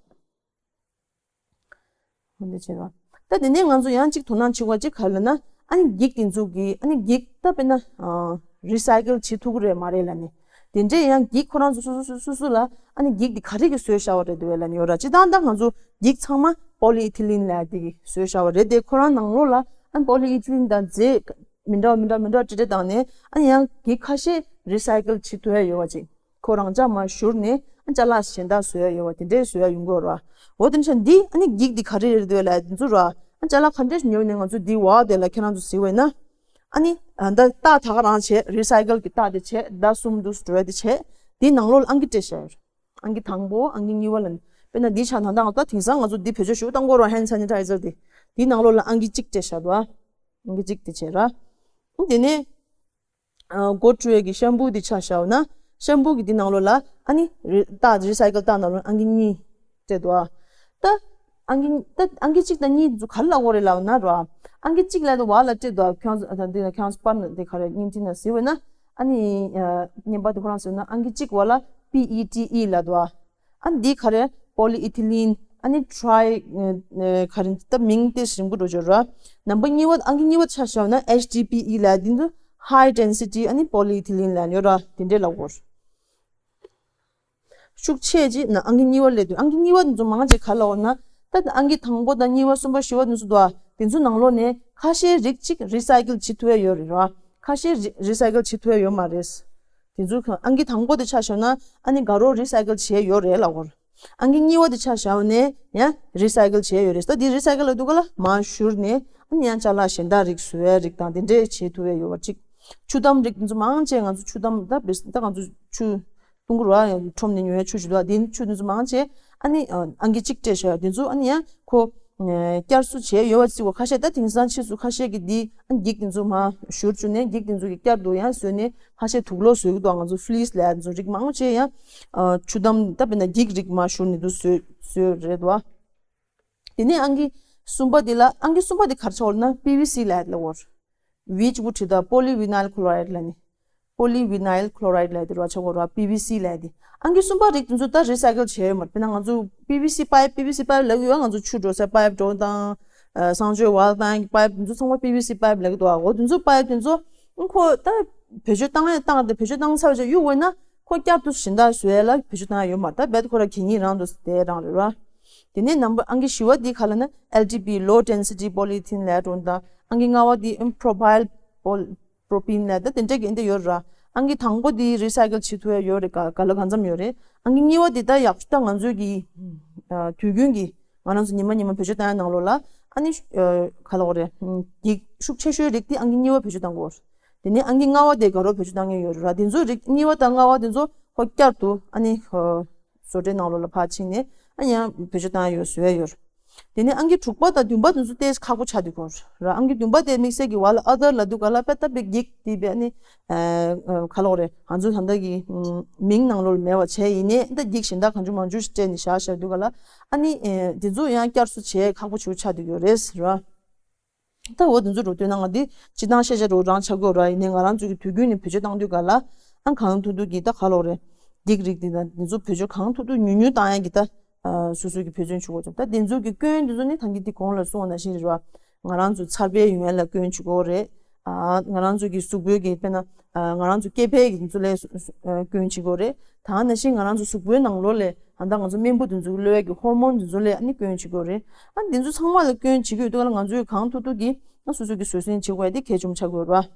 འོ་འདི་བྱས་རོགས། ད་དེ་ནས་ང་ཚོ་ཡང་གཅིག་དོ་སྣང་བྱེད་དགོས་གཅིག་ག་རེ་ལབ་ན། ཨ་ནི་འགྱིག་དེ་ཚོ་གི་ཨ་ནི་འགྱིག་ད་དཔེར་ན་recycle བྱེད་ཐུབ་ཀྱི་རེད་མ་རེད་ལབ་ནས། དེ་འདྲས་ཡང་འགྱིག་ཁོ་རང་ཚོ་སོ་སོ་སོ་སོ་སོ་ལ་ཨ་ནི་འགྱིག་དེ་ག་རེ་གིས་བཟོས་བཞག་པ་རེད་འདུག་ལབ་ནས་ཡོད་ར། སྤྱིར་བཏང་ད་ང་ཚོ་འགྱིག་ཚང་མ་polyethylene ལབ་དེ་གིས་བཟོས་བཞག་པ་རེད་དེ། ཁོ་རང་ནང་ལོགས་ལ་ཨ་ནི་polyethylene དང་རྫས་མི་འདྲ་བ་མི་འདྲ་མི་འདྲ་བ་སྤྲད་སྤྲད་བཏང་ནས་ཨ་ནི་ཡང་འགྱིག་ཁ་ཤས་recycle བྱེད་ཐུབ་ཡ་ཡོད་པ་ཅིག་ཁོ་རང་ཅག་མར་བཞུར་ནས་ཨ་ཅ་ལག་གཞན་དག་བཟོ་ཡ་ཡོད་པ་དེ་འདྲས་བཟོ་ཡ་ཡོང་གི་ཡོད་རེད་པ། འོ་དེ་འདྲ་ཆ་འདི་ཨ་ནི་འགྱིག་འདི་ག་རེ་རེད་འདུག་ལབ་དེ་ཚོ་ར། ཨ་ཅ་ལག་ག་འདྲས་ཉོས་ནས་ང་ཚོ་འདི་འོག་དེ་ལ་ཁྱེད་རང་ཚོ་གཟིགས་པ་ཡིན་ན། ཨ་ནི་ཨ་ད་རྟགས་ད་ག་རང་བྱས། recycle གི་རྟགས་དེ་བྱས། ཟླ་གསུམ་འདུག་འགྲོ་ཡ་དེ་བྱས། དེའི་ནང་ལོགས་ལ་ཨང་ཀི་སྤྲད་བཞག་ཡོད་རེད། ཨང་ཀི་དང་པོ་ཨང་ཀི་གཉིས་པ་ལ་ནི་དཔེར་ན་འདི་ཆ་ནང་ད་ང་ད་དེང་སང་ང་ཚོ་འདི་བེད་སྤྱོད་ཞུ་བཏང་དགོས་རེད་པ། hand sanitizer དེ། དེའི་ནང་ལོགས་ལ་ཨང་ཀི་གཅིག་སྤྲད་བཞག་འདུག་ཨ། ཨང་ཀི་གཅིག་དེ་བྱས་ར། དེ་ནས། ཨ། སྒོ་བཀྲུ་ཡས་ཀྱི་ཤམ་པུ་འདི་ཆ་བཞག་ན། ཤམ་པུ་གི་འདི་ནང་ལོགས་ལ་ཨ་ནི་རི་རྟགས་recycle རྟགས་ནང་ལོགས་ཨང་ཀི་གཉིས་སྤྲད་འདུག་ཨ། ད་ཨང་ཀི་ད་ཨང་ཀི་གཅིག་དང་གཉིས་འདི་ཚོ་ག་རེ་ལབ་དགོས་རེད་ལབ་ན་ར། ཨང་ཀི་གཅིག་ལབ་དུས་འོག་ལ་སྤྲད་འདུག་ཨ། ཁྱོད་ཚོ་ད་འདི་ན་ཁྱོད་ཚོ་པར་ནང་འདི་ག་རེ་བརྙན་འཕྲིན་ནང་གཟིགས་པ་ཡིན་ན། ཨ་ནི་ཨ་བརྙན་པར་འདི་ཁོ་རང་གཟིགས་ན་ཨང་ཀི་གཅིག་འོག་ལ་P E T E ལབ་འདུག་ཨ། ཨ་འདི་ག་རེ་polyethylene ཨ་ནི་tri ཨ་ག་རེ་ད་མིང་དེ་ཞིམ་པོ་འགྲོ་འཇོག་ར། ནམ་པར་གཉིས་པ་ཨང་ཀི་གཉིས་པ་ཆ་བཞག་ན་H D P E ལབ་འདི་ཚོ་high density ཨ་ནི་polyethylene ལབ་ཡོད་ར། དེ་འདྲས་ལབ་དགོས། ཤུགས་ཆེ་ཅིག་ན་ཨང་ཀི་གཉིས་པ་སླེབས་དུས་ཨང་ཀི་གཉིས་པ་འདི་ཚོ་མང་ཆེ་ག་རེ་ལབ་དགོས་ན། ད་ཨང་ཀི་དང་པོ་དང་གཉིས་པ་གསུམ་པ་བཞི་པ་འདི་ཚོ་འདུག་ཨ། དེ་ཚོ་ནང་ལོགས་ནས་ཁ་ཤས་རིགས་གཅིག་recycle བྱེད་ཐུབ་ཡ་ཡོད་རེད་ར། ཁ་ཤས་རི་recycle བྱེད་ཐུབ་ཡ་ཡོད་མ་རེད། དེ་ཚོ་ཨང་ཀི་དང་པོ་དེ་ཆ་བཞག་ན་ཨ་ནི་དགའ་རོགས་recycle བྱས་ཡོད་རེད་ལབ་དགོས། ཨང་ཀི་གཉིས་པ་དེ་ཆ་བཞག་ནས་ཡང་རི་སའི་ཀལ་བྱས་ཡོད་རེད། ད་འདི་རི་སའི་ཀལ་ལབ་དུས་སྒང་ལ་མར་བཞུར་ནས་ཨ་ནི་ཡང་ཅ་ལག་གཞན་དག་རིགས་བཟོ་ཡ་རིགས་དང་དེ་འདྲས་བྱེད་ཐུབ་ཡ་ཡོད་པ་གཅིག་ཆུ་དམ་རིགས་དེ་ཚོ་མང་ཆེ་ང་ཚོ་ཆུ་དམ་ད་བེ་ད་ང་ཚོ་ཆུ་ཏུང་གུ་ར་ཁྲོམ་ནས་ཉོ་ཡ་ཆུ་ཞིག་འདུག་དེ་ཆུ་དེ་ཚོ་མང་ཆེ་ཨ་ནི་ཨང་ཀི་གཅིག་སྤྲད་བཞག་དེ་ཚོ་ཨ་ནི་ཡང་ཁོ་བསྐྱར་གསོ་བྱས་ཡོད་པ་གཅིག་པ་ཁ་ཤས་ད་དེང་སང་ཕྱིས་སུ་ཁ་ཤས་ཀྱིས་འདི་ཨ་འགྱིག་དེ་ཚོ་མར་བཞུར་བཅུག་ནས་འགྱིག་དེ་ཚོ་གི་བསྐྱར་དུ་ཡང་བཟོས་ནས་ཁ་ཤས་དུག་ལོག་བཟོ་གི་འདུག་ང་ཚོ་ཕི་ལིས་ལབ་ཡ་དེ་ཚོ་རིགས་མང་ཆེ་ཡང་ཆུ་དམ་ད་དཔེར་ན་འགྱིག་རིགས་མར་བཞུར་ནས་འདུག་བཟོས་བཟོས་རེད་འདུག་དེ་ནས་ཨང་ཀི་གསུམ་པ་དེ་ལ་ཨང་ཀི་གསུམ་པ་དེ་ག་རེ་ཆགས་ཡོད་ལབ་ན་པི་ཝི་སི་ལབ་ཡ་དེ་ལབ་ཡོད། ཝིཆ་བུ་ཁྲི་དང་པོ་ལི་ཝི་ནལ་ཁོ་ལོ་རའིཌ་ལབ་ནི། པོ་ལི་ཝི་ནལ་ཁོ་ལོ་རའིཌ་ལབ་ཡ་དེ་ར་ཆགས་ཡོད་ར། པི་ཝི་སི་ལབ་ཡ་དེ། ཨང་ཀི་གསུམ་པ་རིགས་དེ་ཚོ་ད་རི་སའི་ཀལ་བྱས་ཡོད་མ་རེད། དཔེར་ན་ང་ཚོ་པི་ཝི་སི་པའིབ་པི་ཝི་སི་པའིབ་ལབ་ཀྱི་ཡོད། ང་ཚོ་ཆུ་འགྲོ་སའི་པའིབ་འགྲོ་དང་། ཨ་གསང་སྤྱོད་ཝལ་བཏང་ཡ་གི་པའིབ་དེ་ཚོ་ཚང་མ་པི་ཝི་སི་པའིབ་ལབ་ཀྱི་འདུག་འོ་དེ་ཚོ་པའིབ་དེ་ཚོ་ཁོ་ད་བེད་སྤྱོད་བཏང་ཡ་བཏང་སྟེ་བེད་སྤྱོད་བཏང་ཚར་བ་ཅིག་གཡུག་འོས་ན་ཁོ་བསྐྱར་དུ་གཞན་དག་བཟོ་ཡ་ལ་བེད་སྤྱོད་བཏང་ཡ་ཡོད་མ་རེད། ད་རྦད་ཁོ་ར་གད་སྙིགས་རང་དུ་དེ་རང་རེད་ར། དེ་ནས་ནམ་བར་ཨང་ཀི་བཞི་པ་འདི་ག་ལབ་ན་ཨེལ་ཌི་པི། Low Density Polythene ལབ་འགྲོ་ད། ཨང་ཀི་ལྔ་པ་འདི་Propyl Pol- Propylene ལབ་ད་དེ་འདྲ་གི་འདི་ཡོད་ར། ཨང་ཀི་དང་པོ་འདི་རི་སའི་ཀལ་བྱེད་ཐུབ་ཡ་ཡོད་རེད། ག་ག་ལ་གང་འཚམ་ཡོད་རེད། ཨང་ཀི་གཉིས་པ་འདི་ད་ཡག་ཤོས་ད་ང་ཚོའི་གི་ཨ་དུས་རྒྱུན་གི་ང་རང་ཚོ་ཉི་མ་ཉི་མ་བེད་སྤྱོད་བཏང་ཡ་ནང་ལོགས་ལ་ཨ་ནི་ཨ་ག་ལབ་དགོས་རེད། འགྱིག་ཤུགས་ཆེ་ཤོས་རིགས་འདི་ཨང་ཀི་གཉིས་པ་བེད་སྤྱོད་བཏང་དགོས་རེད། དེ་ནས་ཨང་ཀི་ལྔ་པ་དེ་དགའ་རབ་བེད་སྤྱོད་བཏང་མཁན་ཡོད་རེད་ར། དེ་ཚོ་རིགས་གཉིས་པ་དང་ལྔ་པ་དེ་ཚོ་ཁོ་བསྐྱར་དུ་ཨ་ནི་ཨ་བཟོ་གྲྭའི་ནང་ལོགས་ལ་ཕར་ཕྱིན་ནས་ཨ་ཡང་བེད་སྤྱོད་བཏང་ཡ་ཡོད་བཟོ་ཡ་ཡོད་རེད། དེ་ནས་ཨང་ཀི་དྲུག་པ་དང་བདུན་པ་དེ་ཚོ་ཏོག་ཙམ་ཁག་པོ་ཆགས་འདུག་གོ་ར། ཨང་ཀི་བདུན་པ་དེ་དམིགས་བསལ་གྱི་ཝལ་ཨ་དར་ལབ་དུས་སྒང་ལ་དཔེ་ལྟ་བུའི་འགྱིག་དེ་བས་ཨ་ནི་ཨ་ག་ལབ་དགོས་རེད། ང་ཚོ་ད་ལྟ་གི་མིང་ནང་ལོགས་ལ་མེད་པ་བྱས་ཡིན་ནའི་ད་འགྱིག་གཞན་དག་གང་བྱུང་མང་བྱུང་ཞིག་སྤྲད་ནས་བཞག་བཞག་དུས་སྒང་ལ་ཨ་ནི་ཨ་དེ་ཚོ་ཡང་བསྐྱར་གསོ་བྱས་ཁག་པོ་ཆེ་པོ་ཆགས་འདུག་ཡོད་རེད་ཟེར་ར། ད་འོ་དེ་ཚོ་རུ་བཏོན་ན་ང་འདི་སྤྱིར་བཏང་ཤེས་བྱ་རུ་རང་ཆགས་ཀྱི་ཡོད་ར། ཡིན་ནའི་ང་རང་ཚོ་གི་དུས་རྒྱུན་ནས་བེད་སྤྱོད་བཏང་དུས་སྒང་ལ་ཨ་གང་ཐུབ་ཐུབ་ཀྱིས་ད་ག་ལབ་དགོས་རེད། འགྱིག་རིགས་འདི་དང་འདི་ཚོ་བེད་སྤྱོད་གང་ཐུབ་ཐུབ་ཉུང་ཉུང་བཏང་ཡ་གི་ད་ཨ་སོ་སོ་གི་འབད་བརྩོན་བྱེད་དགོས་ཙམ། ད་དེ་ཚོ་གི་སྐྱོན་དེ་ཚོ་ནི་ད་གིན་འདི་གོང་ལ་གསུངས་པ་ནང་བཞིན་རེད་བ། ང་རང་ཚོ་འཚར་འཕེལ་ཡོང་ཡ་ལ་སྐྱོན་བྱེད་ཀྱི་ཡོད་རེད། ཨ་ང་རང་ཚོ་གི་གཟུགས་པོའི་གི་དཔེར་ན་ཨ་ང་རང་ཚོ་སྐྱེ་འཕེལ་གྱི་དེ་ཚོ་ལ་ཨ་སྐྱོན་བྱེད་ཀྱི་ཡོད་རེད། ད་ནང་བཞིན་ང་རང་ཚོ་གཟུགས་པོའི་ནང་ལོགས་ལ་ད་ལྟ་ང་ཚོ་རྨེན་བུ་དེ་ཚོ་གི་གློད་ཡ་གི་ཧོར་མོན་དེ་ཚོ་ལ་ཨ་ནི་སྐྱོན་བྱེད་ཀྱི་ཡོད་རེད། ཨ་ནི་དེ་ཚོ་ཚང་མ་ལ་སྐྱོན་བྱེད་ཀྱི་ཡོད་དུས་ལ་ང་ཚོས་གང་ཐུབ་ཐུབ་ཀྱིས་ཨ་སོ་སོ་གི་བཟོད་བསྲན་བྱེད་དགོས་ཡ་དེ་གལ་ཆེན་པོ་ཆགས་ཀྱི་ཡོད་རེད་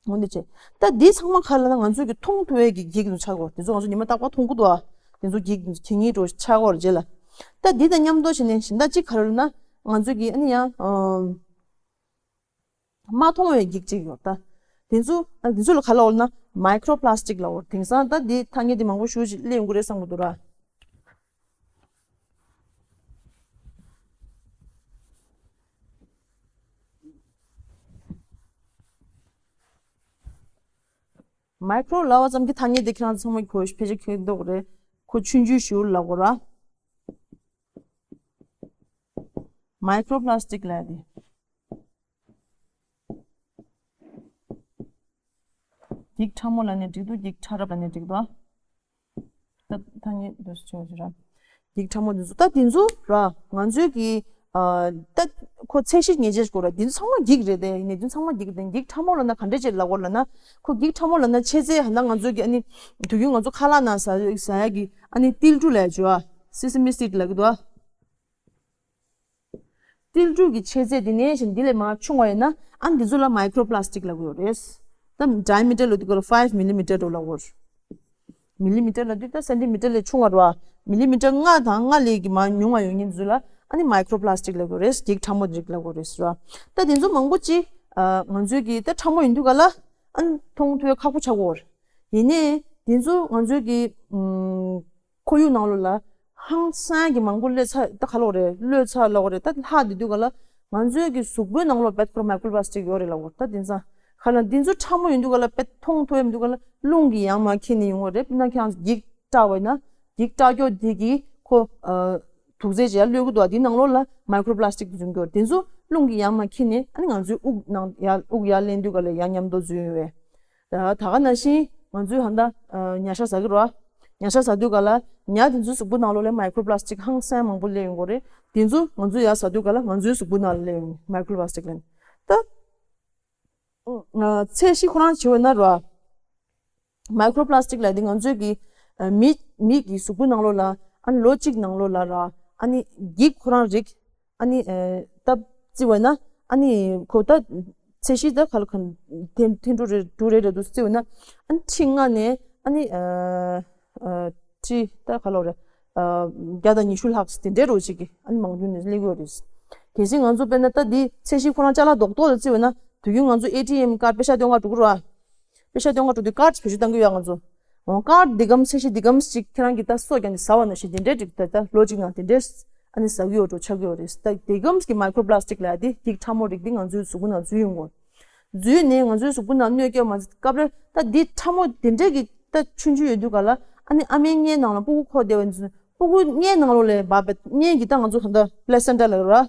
བ། འོ་འདི་བྱས། ད་འདི་ཚང་མ་ག་ལབ་ན་ང་ཚོས་ཀྱི་མཐོང་ཐུབ་ཡ་གི་འགྱིག་དེ་ཚོ་ཆགས་ཀྱི་ཡོད་རེད། དེ་ཚོ་ང་ཚོ་ཉི་མ་རྟག་པར་མཐོང་གི་འདུག་ཨ། དེ་ཚོ་འགྱིག་དེ་ཚོ་གད་སྙིགས་འདྲ་ཆགས་ཀྱི་ཡོད་རེད་རྗེས་ལ། ད་འདི་དང་མཉམ་དུ་བྱས་ནས་གཞན་དག་གཅིག་ག་རེ་ལབ་ན་ང་ཚོས་ཀྱི་ཨ་ནི་ཡང་ཨམ། མ་མཐོང་བའི་འགྱིག་ཅིག་ཡོད་ད། དེ་ཚོ་ཨ་དེ་ཚོ་ལ་ག་ལབ་དགོས་ལབ་ན་མའི་ཀྲོ་པ་ལ་སི་ཊིག་ལབ་དགོས། དེང་སང་ད་འདི་ཐ་སྙད་འདི་མང་པོ་ཞེ་པོ་ཅིག་སླེབས་ཡོང་གི་རེད་བསམ་གྱི་འདུག་ར། མའི་ཀྲོ་ལབ་པ་ཙམ་གྱིས་ཐ་སྙད་འདི་ཁྱེད་རང་ཚོ་ཚང་མས་གོ་ཕལ་ཆེར་མཁྱེན་མདོག་རེད། ཁོ་ཆུང་ཆུང་ཞེ་པོ་ལབ་དགོས་ར། མའི་ཀྲོ་པ་ལ་སི་ཊིག་ལབ་ཡ་དེ། འགྱིག་ཕྲ་མོ་ལབ་ནའི་འགྲིག་འདུག་འགྱིག་ཕྲ་རབ་ལབ་ནའི་འགྲིག་འདུག་ད་ཐ་སྙད་འདི་ཆོས་ཅི་ར། འགྱིག་ཕྲ་མོ་འདི་ཚོ་ད་འདི་ཚོ་ར་ང་ཚོའི་གི་ཨ་ད་ཁོ་ཚད་གཞི་ངེས་ཅན་ཞིག་དགོས་ར། འདི་ཚོ་ཚང་མ་འགྱིག་རེད་དེ། ཡིན་ནའི་འདི་ཚོ་ཚང་མ་འགྱིག་རེད་དེ། འགྱིག་ཕྲ་མོ་ལབ་ན་ག་འདྲས་ཅིག་ལབ་དགོས་ལབ་ན། ཁོ་འགྱིག་ཕྲ་མོ་ལབ་ན་ཆེ་ཚད་ཧ་ད་ང་ཚོའི་གི་ཨ་ནི་དུས་རྒྱུན་ང་ཚོ་ཁ་ལག་ནང་ཟ་ཟ་ཡ་གི་ཨ་ནི་ཏིལ་འབྲུ་ལབ་ཡ་ཅིག་ཡོད་ཨ། སི་སི་མི་སི་ཊིག་ལབ་གི་འདུག་ཨ། ཏིལ་འབྲུ་གི་ཆེ་ཚད་དེ་ནས་བཞིན་འདི་ལས་མར་ཆུང་བ་ཡིན་ན་ཨ་འདི་ཚོ་ལ་མའི་ཀྲོ་པ་ལ་སི་ཊིག་ལབ་ཀྱི་ཡོད་རེད། ད་ཌའི་མི་ཊར་ལབ་དུས་སྐབས་ལ་ཕའིབ་མི་ལི་མི་ཊར་འདྲ་ལབ་ཀྱི་ཡོད་རེད། མི་ལི་མི་ཊར་ལབ་དུས་ད་སེན་ཊི་མི་ཊར་ལས་ཆུང་བ་རེད་བ། མི་ལི་མི་ཊར་ལྔ་དང་ལྔ་ལས་ཀྱི་མར་ཉུང་བ་ཡོད་མཁན་འདི་ཚོ་ལ་ཨ་ནི་མའི་ཀྲོ་པ་ལ་སི་ཊིག་ལབ་ཀྱི་ཡོད་རེད། འགྱིག་ཕྲ་མོ་འདི་རིགས་ལབ་ཀྱི་ཡོད་རེད་ཟེར་བ། ད་དེ་ཚོ་མང་པོ་ཅིག་ཨ་ང་ཚོའི་གི་ད་ཕྲ་མོ་ཡིན་དུས་ག་ལ་ཨ་ནི་མཐོང་ཐུབ་ཡ་ཁག་པོ་ཆགས་ཀྱི་ཡོད་རེད། ཡིན་ནའི་དེ་ཚོ་ང་ཚོའི་གི་ཨུམ། ཁོར་ཡུག་ནང་ལོགས་ལ་ཧང་སང་གི་མང་པོ་སླེབས་ཚར། ད་ག་ལབ་དགོས་རེད། སླེབས་ཚར་ལབ་དགོས་རེད། ད་ལྷག་བསྡད་དུས་ག་ལ་ང་ཚོའི་གི་གཟུགས་པོའི་ནང་ལོགས་རྦད་ཁོ་རང་མའི་ཀྲོ་པ་ལ་སི་ཊིག་ཡོད་རེད་ལབ་དགོས་རེད། ད་དེང་སང་ག་ལ་འདི་ཚོ་ཕྲ་མོ་ཡིན་དུས་ག་ལ་རྦད་མཐོང་ཐུབ་ཡ་མི་འདུག་ག་ལ་རླུང་གིས་ཡར་མར་འཁྱེར་ནས་ཡོང་གི་རེད། དཔེར་ན་ཁྱེད་རང་འགྱིག་བཀྲག་པ་ཡིན་ན་འགྱིག་བཀྲག་ཀྱོག་དེ་གིས་ཁོ་ཨ་དུག་རྫས་ཅིག་ཡར་གློད་ཀྱི་འདུག་ག་དེའི་ནང་ལོགས་ལ་མའི་ཀྲོ་པ་ལ་སི་ཊིག་དེ་ཚོ་འགྱུར། དེ་ཚོ་རླུང་གིས་ཡར་མར་འཁྱེར་ནས་ཨ་ནི་ང་ཚོའི་དབུགས་ནང་ཡར་དབུགས་ཡར་ལེན་དུས་ག་ལ་ཡར་མཉམ་དུ་འཛུལ་ཡོང་བས། ད་ག་ནང་བཞིན་ང་ཚོས་ཧ་ད་ཨ་ཉ་ཤ་ཟ་གི་རེད་བ། ཉ་ཤ་ཟ་དུས་ག་ལ་ཉ་དེ་ཚོའི་གཟུགས་པོ་ནང་ལོགས་ལ་མའི་ཀྲོ་པ་ལ་སི་ཊིག་ཧང་སང་མང་པོ་སླེབས་ཡོང་གི་རེད། དེ་ཚོ་ང་ཚོས་ཡར་ཟ་དུས་ག་ལ་ང་ཚོའི་གཟུགས་པོ་ནང་ལ་སླེབས་ཡོང་མའི་ཀྲོ་པ་ལ་སི་ཊིག་ལབ་ནས། ད་ཨ་ཚད་གཞི་ཁོ་རང་བྱས་པ་ཡིན་ན་རེད་བ། མའི་ཀྲོ་པ་ལ་སི་ཊིག་ལབ་དེ་ང་ཚོའི་གི་ཨ་མི་མི་གི་གཟུགས་པོ་ནང་ལོགས་ལ་ཨ་ལོ་གཅིག་ནང་ལོགས་ལ་ར་ཨ་ནི་འགྱིག་ཁོ་རང་རིགས། ཨ་ནི་ཨ་སྟབས་བརྩི་བ་ན་ཨ་ནི་ཁོ་ད་ཚད་གཞི་ད་ག་ལ་གང་ཐེངས་ཐེངས་དྲུག་རེ་དྲུག་རེ་རེ་འདུག་བརྩི་བ་ན་ཨ་ནི་ཁྲི་ལྔ་ནས་ཨ་ནི་ཨ་ཨ་ཁྲི་ད་ག་ལབ་དགོས་རེད། བརྒྱ་དང་ཉི་ཤུ་ལྷག་དེ་འདྲའི་རོ་ཅིག་གི་ཨ་ནི་མང་རྒྱུ་ནས་སླེབས་ཀྱི་ཡོད་རེད། གལ་སྲིད་ང་ཚོ་དཔེར་ན་ད་འདི་ཚད་གཞི་ཁོ་རང་ཅ་ལག་རྡོག་རྡོག་ལ་བརྩི་བས་ན་དུས་རྒྱུན་ང་ཚོ་ཨེ་ཊི་ཨེམ་ཀར་པེ་ཤག་སྟོན་ག་འགྲོ་གི་རེད་བ། པེ་ཤག་སྟོན་ག་འགྲོ་དུས་ཀར་བེད་སྤྱོད་གཏང་གི་ཡོད་ང་ཚོ། འོ་ཀར་འདི་གམ་ཚད་གཞི་འདི་གམ་ཞིག་ཁྱེད་རང་གིས་ད་སོ་རྒྱག་ནས་ཟ་བ་ནང་བཞིན་དེ་འདྲའི་འགྲིག་ད་ད་ལོ་གཅིག་ནང་དེ་འདྲའི་ཨ་ནི་ཟ་གི་ཡོད་འགྲོ་ཆགས་ཀྱི་ཡོད་རེད། ད་འདི་གམ་གྱི་མའི་ཀྲོ་པི་ལ་སི་ཊིག་ལབ་ཡ་འདི་འགྱིག་ཕྲ་མོ་རིགས་འདི་ང་ཚོའི་གཟུགས་པོ་ནང་འཛུལ་ཡོང་གི་ཡོད། འཛུལ་ནས་ང་ཚོའི་གཟུགས་པོ་ནང་གནོད་སྐྱེལ་མ་ཚད་སྐབས་རེ་ད་འདི་ཕྲ་མོ་དེ་འདྲས་ཀྱི་ད་ཆུང་ཆུང་ཡོད་དུས་ག་ལ་ཨ་ནི་ཨ་མའི་མངལ་ནང་ལ་ཕྲུ་གུ་འཁོར་བསྡད་པ་ཡིན་ཚུལ་ཕྲུ་གུ་མངལ་ནང་ལོགས་ལ་བབས་པའི་མངལ་གྱི་ད་ང་ཚོ་ད་ལྟ་པི་ལེ་སེན་ཊ་ལབ་ར།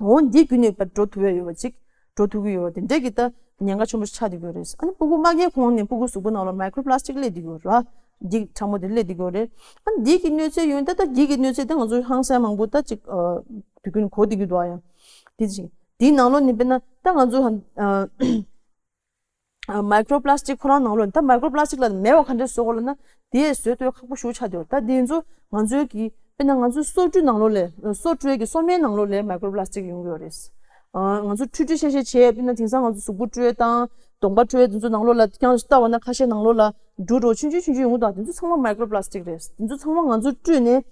འོ་འདི་བརྒྱུད་ནས་འགྲོ་ཐུབ་ཡ་ཡོད་པ་ཅིག་འགྲོ་ཐུབ་ཀྱི་ཡོད་པ་དེ་འདྲས་ཀྱི་ད་ཉེན་ཁ་ཆེན་པོ་ཆགས་བསྡད་ཀྱི་ཡོད་རེད། ཨ་ནི་ཕྲུ་གུ་མ་སྐྱེས་གོང་ནས་ཕྲུ་གུ་གཟུགས་པོ་ནང་ལ་མའི་ཀྲོ་པི་ལ་སི་ཊིག་སླེབས་བསྡད་ཀྱི་ཡོད་ར། འགྱིག་ཕྲ་མོ་དེ་སླེབས་བསྡད་ཀྱི་ཡོད་རེད། ཨ་ནི་འདི་གི་གནོད་འཚེ་ཡོད་ད་ད་འགྱིག་གི་གནོད་འཚེ་ད་ང་ཚོ་ཧང་སང་མང་པོ་ད་ཅིག་དུས་རྒྱུན་གོ་བསྡད་ཀྱི་འདུག་ཨ་ཡང་། དེ་ཅིག་དེའི་ནང་ལོགས་ནས་དཔེར་ན་ད་ང་ཚོ་ཧ། མའི་ཀྲོ་པི་ལ་སི་ཊིག་ཁོ་རང་ནང་ལོགས་ནས་ད་མའི་ཀྲོ་པི་ལ་སི་ཊིག་ལ་མེད་པ་ག་འདྲས་བཟོ་དགོས་ལབ་ན་དེ་བཟོ་ཐུབ་ཁག་པོ་ཞེ་པོ་ཆགས་བསྡད་ཡོད་རེད། ད་དེ་ཚོ་ང་ཚོའི་གི་དཔེར་ན་ང་ཚོའི་སོ་བཀྲུའི་ནང་ལོགས་ལས་སོ་བཀྲུའི་གི་སོ་སྨན་ནང་ལོགས་ལས་མའི་ཀྲོ་པི་ལ་སི་ཊིག་ཡོང་གི་ཡོད་རེད། ང་ཚོ་བཀྲུ་བཀྲུ་ཤ་ཤ་བྱས་དཔེར་ན་དེང་སང་ང་ཚོ་གཟུགས་པོ་བཀྲུ་ཡས་དང་གདོང་པ་བཀྲུ་ཡས་དེ་ཚོ་ནང་ལོགས་ལ་ཀྱང་ལྟ་བ་ན་ཁ་ཤས་ནང་ལོགས་ལ་འབྲུ་རོ་ཆུང་ཆུང་ཆུང་ཆུང་ཡོང་གི་འདུག་དེ་ཚོ་ཚང་མ་མའི་ཀྲོ་པི་ལ་སི་ཊིག་རེད། དེ་ཚོ་ཚང་མ་ང་ཚོ་བཀྲུས་ནས།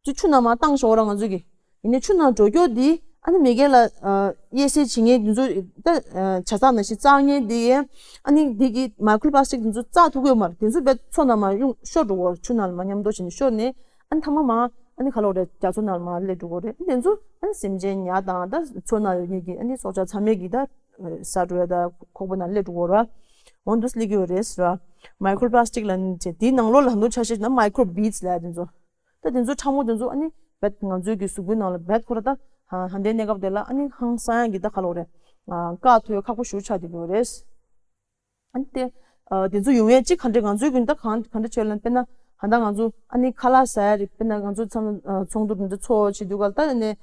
ཅིག་ཆུ་ནང་མར་བཏང་ཤོག་ར་ང་ཚོས་ཀྱི། ཡིན་ནའི་ཆུ་ནང་འགྲོ་རྒྱུ་འདི་ཨ་ནི་མི་སྒེར་ལ་ཨ་དབྱེ་གསེས་བྱེད་མཁན་འདི་ཚོ་ད་ཨ་ཇ་ཚགས་ནང་བཞིན་བཙག་མཁན་འདི་ཡས་ཨ་ནི་འདི་གི་མའི་ཀྲོ་པི་ལ་སི་ཊིག་འདི་ཚོ་བཙག་ཐུབ་ཀྱི་ཡོད་མ་རེད། འདི་ཚོ་རྦད་མཚོ་ནང་མར་གཡུག་ཤོར་འགྲོ་གི་ཡོད་རེད། ཆུ་ནང་ལ་མར་མཉམ་དུ་བྱས་ནས་ཤོར་ནས་ཨ་ནི་མཐའ་མ་མར་ཨ་ནི་ག་ལབ་རེད། རྒྱ་མཚོ་ནང་ལ་མར་སླེབས་འགྲོ་གི་ཡོད་རེད། འདི་ཚོ་ཨ་ནི་སེམས་ཅན་ཉ་དང་ད་མཚོ་ནང་ཡོད་མཁན་གྱི་ཨ་ནི་སྲོག་ཆགས་ཚང་མས་ཀྱི་ད་ཟ་འགྲོ་ཡ་ད་ཁོག་པ་ནང་སླེབས་འགྲོ་གི་ཡོད་རེད། འོ་འདུག་སླེབས་ཀྱི་ཡོད་རེད་ཟེར་བ། མའི་ཀྲོ་པི་ལ་སི་ཊིག་ལབ་ནས་བྱས་དེའི་ནང་ལོགས་ལ་ད་དུང་ཆ་ཤས་ན་མའི་ཀྲོ་བི་ཌི་སི་ལབ་ཡ་དེ་ཚོ། ད་དེ་ཚོ་ཕྲ་མོ་དེ་ཚོ་ཨ་ནི་རྦད་ང་ཚོའི་གི་གཟུགས་པོའི་ནང་ལ་རྦད་ཁོ་ར་ད་ཧ་ཧ་འདའི་གནས་སྐབས་དེ་ལ་ཨ་ནི་ཧང་སང་ཡ་གི་ད་ག་ལབ་རེད། བཀག་ཐུབ་ཡ་ཁག་པོ་ཞེ་པོ་ཆགས་བསྡད་ཀྱི་ཡོད་རེད། ཨ་ནི་དེ་དེ་ཚོ་ཡོང་ཡ་གཅིག་ག་འདྲ་ང་ཚོའི་གི་ད་གང་ག་འདྲ་བྱས་ལབ་ན་དཔེར་ན་ཧ་ད་ང་ཚོ་ཨ་ནི་ཁ་ལག་ཟ་ཡ་རེད། དཔེར་ན་ང་ཚོ་ཚང་མ་ཚོགས་འདུ་འདི་ཚོགས་བྱེད་དུས་ག་ལ་ད་ནས་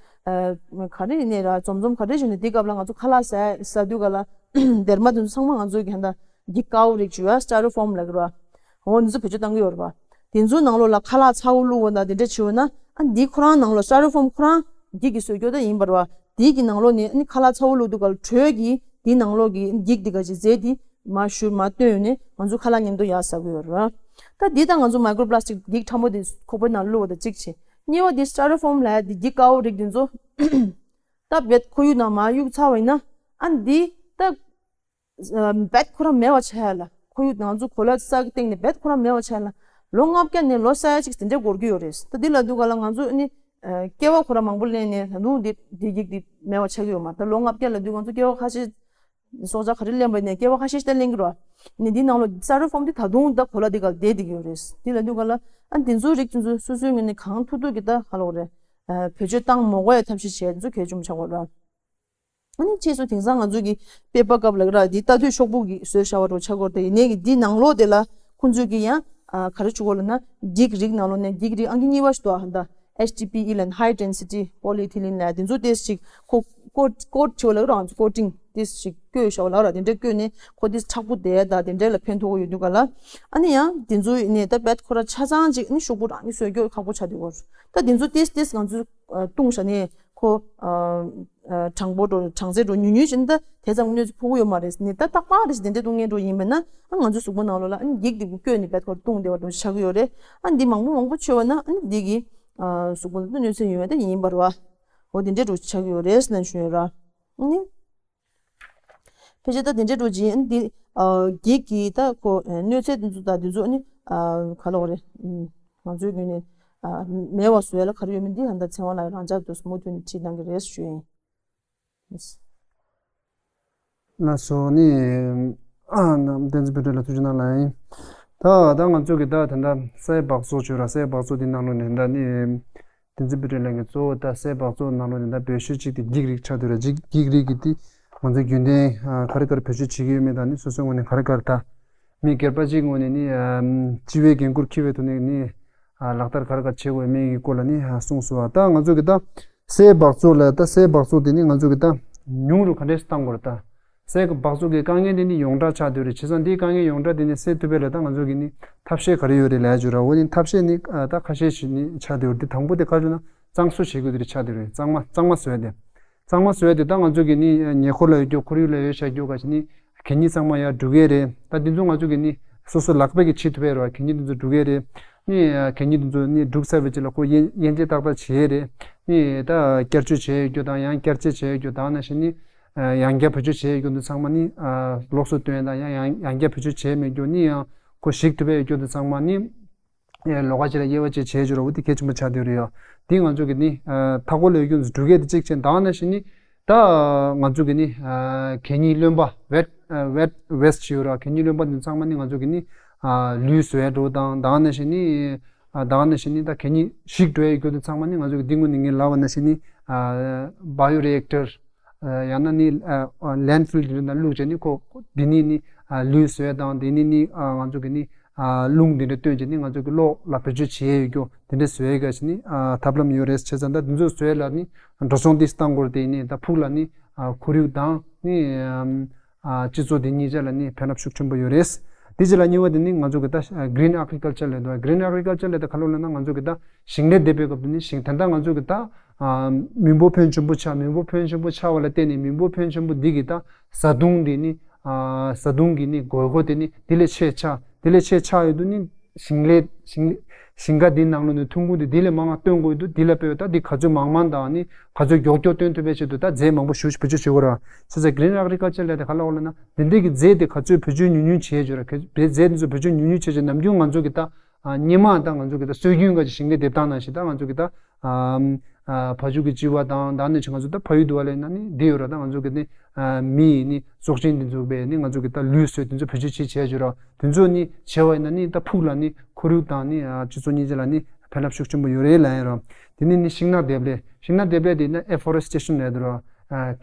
ག་རེ་ཡིན་ནའི་ར་འཛོམས་འཛོམས་ག་རེ་བྱས་ནས་དེ་སྐབས་ལ་ང་ཚོ་ཁ་ལག་ཟ་ཟ་དུས་ག་ལ་སྡེར་མ་དེ་ཚོ་ཚང་མ་ང་ཚོའི་གི་ཧ་ད། འགྱིག་དཀར་པོ་རིགས་བྱས་པ་སི་ཊ་ཡ་རོ་ཕོམ་ལབ་ཀྱི་རེད་བ། འོ་འདི་ཚོ་བེད་སྤྱོད་གཏང་གི་ཡོད་རེད་བ། དེ་ཚོའི་ནང་ལོགས་ལ་ཁ་ལག་ཚ་པོ་བླུགས་པ་དང་དེ་འདྲ་བྱས་པ་ན་ཨ་འདི་ཁོ་རང་ནང་ལོགས་སི་ཊ་ཡ་རོ་ཕོམ་ཁོ་རང་འགྱིག་གི་བཟོ་བཀོད་ད་ཡིན་པ་རེད་བ། དེའི་གི་ནང་ལོགས་ནས་ཨ་ནི་ཁ་ལག་ཚ་པོ་བླུགས་དུས་ག་ལ་དྲོད་ཀྱིས་དེའི་ནང་ལོགས་ཀྱི་འགྱིག་དེ་ག་ཅིག་རྫས་དེ་མར་བཞུར་མར་བཏོན་ཡོང་ནས་ང་ཚོ་ཁ་ལག་མཉམ་དུ་ཡར་ཟ་གི་ཡོད་རེད་བ། ད་འདི་ད་ང་ཚོ་མའི་ཀྲོ་པི་ལ་སི་ཊིག་འགྱིག་ཕྲ་མོ་དེ་ཁོག་པའི་ནང་བླུགས་པ་དང་གཅིག་བྱས། གཉིས་པ་དེ་སི་ཊ་ཡ་རོ་ཕོམ་ལབ་ཡ་དེ་འགྱིག་དཀར་པོ་རིགས་དེ་ཚོ་ད་རྦད་ཁོར་ཡུག་ནང་མར་གཡུག་ཚར་བ་ཡིན་ན་ཨ་འདི་ད། རྦད་ཁོ་རང་མེད་པ་བྱས་ལ། ཁོར་ཡུག་ང་ཚོ་གོ་ལ་ས་གི་སྟེང་ནས་རྦད་ཁོ་རང་མེད་པ་བྱས་ལ། ལོ་ལྔ་བརྒྱ་ནས་ལོ་ས་ཡ་གཅིག་དེ་འདྲའི་འགོར་གྱི་ཡོད་རེད། ད་འདི་ལབ་དུས་ག་ལ་ང་ཚོ་ནི་སྐྱེ་བ་ཁོ་རང་མང་པོ་ལེན་ནས་ད་དུང་འདི་འདི་གཅིག་འདི་མེད་པ་ཆགས་ཀྱི་ཡོད་མ་རེད། ད་ལོ་ལྔ་བརྒྱ་ལབ་དུས་ང་ཚོ་སྐྱེ་བ་ཁ་ཤས་སྲོག་ཆགས་ག་རེ་ལེན་པ་ནས་སྐྱེ་བ་ཁ་ཤས་ཤིག་ད་ལེན་གྱི་རེད་བ། ནི་འདི་ནང་ལོགས་སི་ཊ་ཡ་རོ་ཕོམ་འདི་ད་དུང་ད་གོ་ལ་འདི་ག་ལ་བསྡད་བསྡད་ཀྱི་ཡོད་རེད། འདི་ལབ་དུས་ག་ལ་ཨ་འདི་ཚོའི་རིགས་དེ་ཚོ་སོ་སོའི་ངོས་ནས་གང་ཐུབ་ཐུབ་ཀྱིས་ད་ག་ལབ་དགོས་རེད། བེད་སྤྱོད་བཏང་མ་དགོས་ཡ་ཐབས་ཤེས་བྱས་འདི་ཚོ་གལ་ཆེན་པོ་ཆགས་ཀྱི་ཡོད་རེད་བ། ཨ་ནི་ཕྱིས་སུ་དེང་སང་ང་ཚོ་གི་དཔེ་པར་སྐབས་ལ་ར་འདི་ལྟ་དུས་ཤོག་བུ་གི་བཟོས་བཞག་པ་འདྲ་ཆགས་ཀྱི་ཡོད་རེད། ཡིན་ནའི་གི་འདི་ནང་ལོགས་དེ་ལ་ཁོང་ཚོས་གི་ཡང་ཨ་ག་རེ་བྱེད་ཀྱི་ཡོད་ལབ་ན་འགྱིག་རིགས་ནང་ལོགས་ནས་འགྱིག་རིགས་ཨང་ཀི་གཉིས་པ་ཞིག་འདུག་ཨ་ད་ཨེཆ་ཌི་པི་ཨི་ལབ་ན་High Density Polyethylene ལབ་དེ་ཚོ་ཏོག་ཙམ་ཅིག་ཁོ་ཀོ་ཀོ་ཊི་བྱེད་པ་ལབ་ར། ང་ཚོ་ཀོ་ཊིང་ཏོག་ཙམ་ཅིག་བཀོད་བཞག་པ་ལབ་ར། དེ་འདྲ་བཀོད་ནས་ཁོ་ཏོག་ཙམ་མཁྲེགས་པོ་བསྡད་ཡ་ད་དེ་འདྲ་ལ་ཕན་ཐོགས་ཀྱི་ཡོད་དུས་ག་ལ། ཨ་ནི་ཡང་དེ་ཚོ་ནས་ད་རྦད་ཁོ་ར་ཆ་ཚང་ཅིག་ཨ་ནི་ཤོག་བུ་རང་ནས་བཟོས་རྒྱུ་ཁག་པོ་ཆགས་བསྡད་ཀྱི་ཡོད་རེད། ད་དེ་ཚོ་ཏོག་ཙམ་ཏོག་ཙམ་ང་ཚོས་བཏུང་བཞག་ནས། ཁོ། ཨ། ཨ། གྲང་པོ་འགྲོ་གྲང་ཚད་འགྲོ་ཉུང་ཉུང་ཞིག་ནི་ད་དེ་ཙམ་གནོད་འཚེ་ཕོག་གི་ཡོད་མ་རེད་ནི་ད་ཏག་ཏག་རེད་ཞིག་དེ་འདྲ་བཏུང་མཁན་འགྲོ་ཡིན་པ་ན་ཨ་ང་ཚོའི་གཟུགས་པོ་ནང་ལོགས་ལ་ཨ་ནི་འགྱིག་འདི་བཀོལ་ནས་བེད་ཁོ་བཏུང་བསྡད་པ་འདྲ་ཆགས་ཀྱི་ཡོད་རེད། ཨ་འདི་མང་པོ་མང་པོ་མཆོད་པ་ན་ཨ་ནི་འདི་གི་ཨ་གཟུགས་པོ་ལ་གནོད་འཚེ་ཡོང་ཡ་ད་ཡིན་པ་རེད་བ། འོ་དེ་འདྲ་འདྲ་ཆགས་ཀྱི་ཡོད་རེད་ཟེར་ནས་ཞུ་ཡོད་ར། ཨ་ནི། ཕལ་ཆེར་ད་དེ་འདྲའི་འགྲོ་ཅིང་འདི་ཨ་འགྱིག་གི་ད་ཁོ་གནོད་འཚེ་དེ་ཚོ་ད་དེ་ཚོ་ནི་ཨ་ག་ལབ་དགོས་རེད། ང་ཚོའི་ངོས་ནས་ཨ་མེད་པ་བཟོ་ཡ་ལ་ག་རེ་ཡོད་མེད་འདི་ད་ལྟ་ཚེ་དབང་ལགས་རང་འཇགས་དུ་མུ་མཐུད་ནས་ཁྲིད་གནང་གི་རེད་ཞུ་ཡིན། ལགས་སོ་ནི་ཨ་ནམ་བསྟན་འཛིན་བོད་སྒྲོན་ལགས་ཐུགས་རྗེ་གནང་ལགས་ཡིན། ད་ད་ང་ཚོ་གི་ད་ད་ད་སའི་སྦགས་བཙོག་བྱོས་ར། སའི་སྦགས་བཙོག་འདི་ནང་ལོགས་ནས་ད་ནི། བསྟན་འཛིན་བོད་སྒྲོན་ལགས་ཀྱིས་གཙོ་བོ་ད་སའི་སྦགས་བཙོག་ནང་ལོགས་ནས་ད་འབོད་ཤུགས་གཅིག་དེ་འགྱིག་རིགས་ཆགས་བསྡད་རེད། འགྱིག་འགྱིག་རིགས་ཀྱི་དེ་ང་ཚོའི་རྒྱུན་ལྡན་ཨ་ག་རེ་ག་རེ་བེད་སྤྱོད་བྱེད་ཀྱི་ཡོད་མེད་དང་ནི་སོ་སོའི་ངོས་ནས་ག་རེ་ག་རེ་ད་མི་སྒེར་པ་གཅིག་ངོས་ནས་ནི་ཨ་སྤྱི་བའི་འགན་ཁུར་འཁྱེར་བའི་ཐོག་ནས་ནི་ཨ་ལག་བསྟར་ག་རེ་ག་རེ་བྱེད་དགོས་མེད་ཀྱི་སྐོར་ལ་ནི་ཨ་གསུངས་སོང་བ། ད་ང་ཚོ་གི་ད་སའི་སྦགས་བཙོག་ལ་ད་སའི་སྦགས་བཙོག་དེ་ནི་ང་ཚོ་གི་ད་ཉུང་རུ་ག་འདྲས་བཏང་དགོས་རེད་ད། སའི་སྦགས་བཙོག་གི་དཀའ་ངལ་དེ་ནི་ཡོངས་གྲགས་ཆགས་བསྡད་རེད། བྱས་ཙང་འདིའི་དཀའ་ངལ་ཡོངས་གྲགས་དེ་ནི་སེལ་ཐུབ་པའི་ལ་ད་ང་ཚོ་གི་ནི་ཐབས་ཤེས་ག་རེ་ཡོད་རེད་ལབ་ཡ་ཅིག་ཡོད་ར། འོ་ནི་ཐབས་ཤེས་ནི་ཨ་ད་ཁ་ཤས་ཤིག་ནི་ཆགས་བསྡད་ཡོད་རེད། དེ་དང་པོ་དེ་ག་རེ་ན་གཙང་བཟོ་བྱེད་དགོས་དེ་རེད་ཆགས་བསྡད་རེད། གཙང་མ་གཙང་མ་བཟོ་ཡ་དེ། གཙང་མ་བཟོ་ཡ་དེ་ད་ང་ཚོ་གི་ནི་ཉེ་འཁོར་ལ་ཡོད་རྒྱུ་ཁོར་ཡུག་ལ་ཡོད་བཞག་རྒྱུ་ག་ཅིག་ནི་གད་སྙིགས་ཚང་མ་ཡར་འགྲོ་གི་རེད། ད་དེ་ཚོ་ང་ཚོ་གི་ནི་སོ་སོ་ལག་པས་ཀྱི་བྱེད་ཐུབ་ཡ་རེད་བ། གད་སྙིགས་དེ་ཚོ་འགྲོ་གི་རེད། ནི་གད་སྙིགས་དེ་ཚོ་ནི་སྒྲུག་ཚར་བའི་རྗེས་ལ་ཁོ་དབྱེ་དབྱེ་འབྱེད་ཏག་ཏག་བྱས་རེད། ནི་ད་བསྐྱར་བཅོས་བྱས་ཡོད་རྒྱུ་དང་ཡང་བསྐྱར་བཅོས་བྱས་ཡོད་རྒྱུ་དང་ནང་བཞིན་ནི་ཡང་བསྐྱར་བེད་སྤྱོད་བྱས་ཡོད་རྒྱུ་འདི་ཚང་མ་ནི་ལོགས་སུ་བཏོན་དང་ཡང་ཡང་ཡང་བསྐྱར་བེད་སྤྱོད་བྱས་མེད་རྒྱུ་ནི་ཡང་ཁོ་ཞིག་ཐུབ་པའི་ཡོད་རྒྱུ་འདི་ཚང་མ་ནི། ལོགས་ཀ་ཅིག་ལ་དབྱེ་བ་ཕྱེ་བྱས་བྱས་རོགས་འདི་གལ་ཆེན་པོ་ཆགས་བསྡད་རེད་ཡ། འདི་ང་ཚོ་གི་ནི་མཐའ་འཁོར་ལ་ཡོད་རྒྱུ་འདི་སྒྲུག་ཡས་འདི་གཅིག་བྱས། ད་ནང་བཞིན་ནི་ད་ང་ཚོ་གི་ནི་གད་སྙིགས་རློན་པ་wet wet waste ཞེས་ཡོད་ར། གད་སྙིགས་རློན་པ་འདི་ཚང་མ་ནི་ང་ཚོ་གི་ནི་ལུད་བཟོ་ཡས་འགྲོ་དང་ད་ནང་བཞིན་ནི་ད་ནང་བཞིན་ནི་ད་གད་སྙིགས་ཞིག་འགྲོ་ཡས་ཡོད་རྒྱུ་འདི་ཚང་མ་ནི་ང་ཚོ་གི་འདི་སྔོན་ནས་ངས་ལབ་པ་ནང་བཞིན་ནི་bio reactor ཡང་ན་ནི་landfill དེ་ནང་བླུགས་བྱས་ནི་ཁོ་འདི་ནི་ནི་ལུད་བཟོ་ཡས་དང་འདི་ནི་ནི་ང་ཚོ་གི་ནི་རླུང་འདི་འདྲ་བཏོན་བྱས་ནི་ང་ཚོ་གི་གློག་ལ་བེད་སྤྱོད་བྱེད་ཡས་ཡོད་རྒྱུ་འདི་འདྲ་བཟོ་ཡས་ག་ཞིག་ནི་ཐབས་ལམ་ཡོད་རེད། བྱས་ཙང་ད་འདི་ཚོ་བཟོ་ཡས་ལ་ནི་འགྲོ་སོང་ཏིས་བཏང་དགོས་དེ་ནི་ད་ཕུགས་ལ་ནི་ཁོར་ཡུག་དང་ནི་སྤྱི་ཚོགས་དེ་གཉིས་ཆ་ལ་ནི་ཕན་རླབས་ཤུགས་ཆེན་པོ་ཡོད་རེད། དེ་རྗེས་ལ་གཉིས་པ་དེ་ནི་ང་ཚོ་གི་ད་green agriculture ལབ་འདུག green agriculture ལབ་དེ་ག་ལ་ལབ་ན་ང་ཚོ་གི་ད་ཞིང་ལས་འདེབས་པའི་སྐབས་དེ་ནི་ཞིང་ད་ལྟ་ང་ཚོ་གི་ད་མི་འབོར་ཕོན་ཆེན་པོ་ཆགས། མི་འབོར་ཕོན་ཆེན་པོ་ཆགས་པ་ལ་བརྟེན་ནས་མི་འབོར་ཕོན་ཆེན་པོ་འདི་གི་ད་བཟའ་བཏུང་འདི་ནི་བཟའ་བཏུང་གི་ནི་དགོས་མཁོ་དེ་ནི་དེ་ལས་ཆེ་ཆགས། དེ་ལས་ཆེ་ཆགས་ཡོད་དུས་ནི་ཞིང་ལས་ཞིང་ཞིང་ཁ་འདི་ནང་ལོགས་ནས་ཐོན་ཁུངས་དེ་དེ་ལས་མང་བ་བཏོན་དགོས་ཡོད་དུས་དེ་ལ་དཔེ་ད་འདི་ག་ཚོད་མང་མང་དང་ནི་ག་ཚོད་མགྱོགས་མགྱོགས་བཏོན་ཐུབ་པའི་ཆེད་དུ་ད་རྫས་མང་པོ་ཞིག་བེད་སྤྱོད་བྱེད་དགོས་ར། བྱས་ཙང་green agriculture ལབ་དེ་ག་ལ་འོ་ལབ་ན་འདི་འདྲས་ཀྱི་རྫས་དེ་ག་ཚོད་བེད་སྤྱོད་ཉུང་ཉུང་བྱས་བྱས་ར། ག་རྫས་འདི་ཚོ་བེད་སྤྱོད་ཉུང་ཉུང་བྱས་བྱས་ནམ་རྒྱུན་ང་ཚོ་གི་ད་སྔོན་མ་ད་ང་ཚོ་གི་ད་སྲོལ་རྒྱུན་ག་ཅིག་ཞིང་ལས་འདེབས་སྟངས་ནང་བཞིན་ད་ང་ཚོ་གི་ད་ཨ་ཕ་ཕྱུགས་ཀྱི་ལྕི་བ་དང་ད་ནི་ང་ཚོ་ད་ཕ་ཡུལ་དུ་བ་ལས་ན་ནི་འདི་ཡོད་ར། ད་ང་ཚོ་གི་ནི་མི་ཡི་ནི་སྲོག་ཆགས་འདི་ཚོ་བས་ནི་ང་ཚོ་གི་ད་ལུད་བཟོས་དེ་ཚོ་བེད་སྤྱོད་བྱེད་བྱས་བྱས་ར། དེ་ཚོ་ནི་བྱས་པ་ཡིན་ན་ནི་ད་ཕུགས་ལ་ནི་ཁོར་ཡུག་དང་ནི་སྤྱི་ཚོགས་གཉིས་ཆ་ལ་ནི་ཕན་རླབས་ཤུགས་ཆེན་པོ་ཡོད་རེད་ལབ་ཡིན་ར། དེ་ནི་ནི་ཤིང་ནགས་འདེབས་ལས། ཤིང་ནགས་འདེབས་ལས་དེ་ནི་afforestation ལབ་དུས་ར།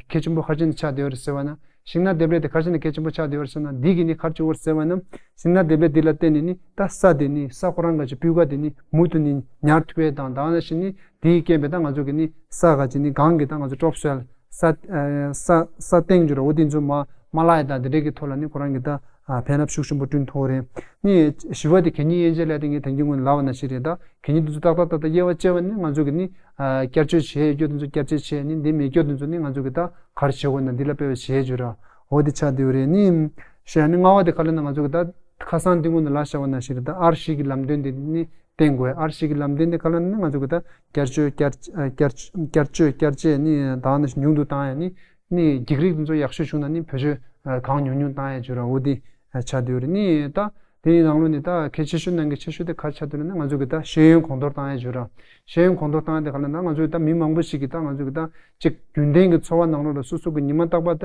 གལ་ཆེན་པོ་ག་རེ་བྱས་ནས་ཆགས་བསྡད་ཡོད་རེད་ཟེར་བ་ན། ཤིང་ནགས་འདེབས་ལས་དེ་ག་རེ་བྱས་ནས་གལ་ཆེན་པོ་ཆགས་བསྡད་ཡོད་རེད་ཟེར་ན་འདི་གི་ནི་ག་རེ་བྱེད་དགོས་རེད་ཟེར་བ་ན། ཤིང་ནགས་འདེབས་ལས་འདི་ལ་བརྟེན་ནས་ནི་ད་ས་དེ་ནི་ས་ཁོ་རང་ག་ཅིག་སྤུས་ཀ་དེ་ནི་མུ་མཐུད་ནས་ཉར་ཐུབ་པའི་དང་ད་ག་ནང་བཞིན་ནི་དེའི་རྐྱེན་པས་ད་ང་ཚོ་གི་ནི་ས་ག་ཅིག་ནི་གང་གི་ད་ང་ཚོ་top soil ས་ས་ས་སྟེང་ཅིག་ར་འོ་དེ་ཚོ་མ་མ་བརླག་ཡ་དང་དེ་འདྲའི་གི་ཐོག་ལ་ནི་ཁོ་རང་གི་ད་ཕན་རླབས་ཤུགས་ཆེན་པོ་བསྐྲུན་ཐུབ་རེད། ནི་བཞི་པ་དེ་གད་སྙིགས་དབྱེ་འབྱེད་ལས་དེ་ངས་དེང་གི་སྔོན་ལབ་པ་ནང་བཞིན་རེད། ད་གད་སྙིགས་དེ་ཚོ་ཏག་ཏག་ཏག་ཏག་དབྱེ་བ་ཕྱེ་བ་ནི་ང་ཚོ་གི་ནི་བསྐྱར་བཅོས་བྱས་ཡོད་རྒྱུ་དེ་ཚོ་བསྐྱར་བཅོས་བྱས་ནི་འདི་མེད་རྒྱུ་དེ་ཚོ་ནི་ང་ཚོ་གི་ད་ག་རེ་བྱེད་དགོས་ན་འདི་ལ་དཔེ་བྱས་བྱས་ར་འོ་དེ་ཆགས་བསྡད་ཡོད་རེད། ནི་བཤད་ནི་ལྔ་པ་དེ་ག་ལ་ན་ང་ཚོ་གི་ད་ཁ་སང་དེ་སྔོན་ལ་ལབ་བཞག་པ་ནང་བཞིན་རེད། ད་ཨར་བཞི་གི་ལམ་སྟོན་དེ་ནི་བསྟན་དགོས། ཨར་བཞི་གི་ལམ་སྟོན་དེ་ག་ལ་ན་ང་ཚོ་གི་ད་བསྐྱར་བཅོས་བསྐྱར་བསྐྱར་བསྐྱར་བཅོས་བསྐྱར་བཅོས་ནི་ད་ནི་ཉུང་དུ་བཏང་ཡ་ནི་ནི་འགྱིག་རིགས་དེ་ཚོ་ཡག་ཤོས་བྱུང་ན་ནི་བེད་སྤྱོད་གང་ཉུང་ཉུང་བཏང་ཡ་བྱས་ར་འོ་དེ་ཆགས་བསྡད་ཡོད་རེད། ནི་ད་དེའི་ནང་ལོགས་ནས་ད་གལ་ཆེ་ཤོས་ནང་གི་ཆེ་ཤོས་དེ་ག་རེ་ཆགས་བསྡད་ཡོད་ན་ང་ཚོ་གི་ད་ཤེས་ཡོན་གོང་མཐོར་བཏང་ཡ་བྱས་ར། ཤེས་ཡོན་གོང་མཐོར་བཏང་ཡ་དེ་ག་ལ་ན་ང་ཚོ་གི་ད་མི་མང་པོ་ཞིག་གི་ད་ང་ཚོ་གི་ད་ཅིག་རྒྱུན་ལྡན་གི་འཚོ་བ་ནང་ལོགས་ལ་སོ་སོ་གི་ཉི་མ་རྟག་པར་ད་གད་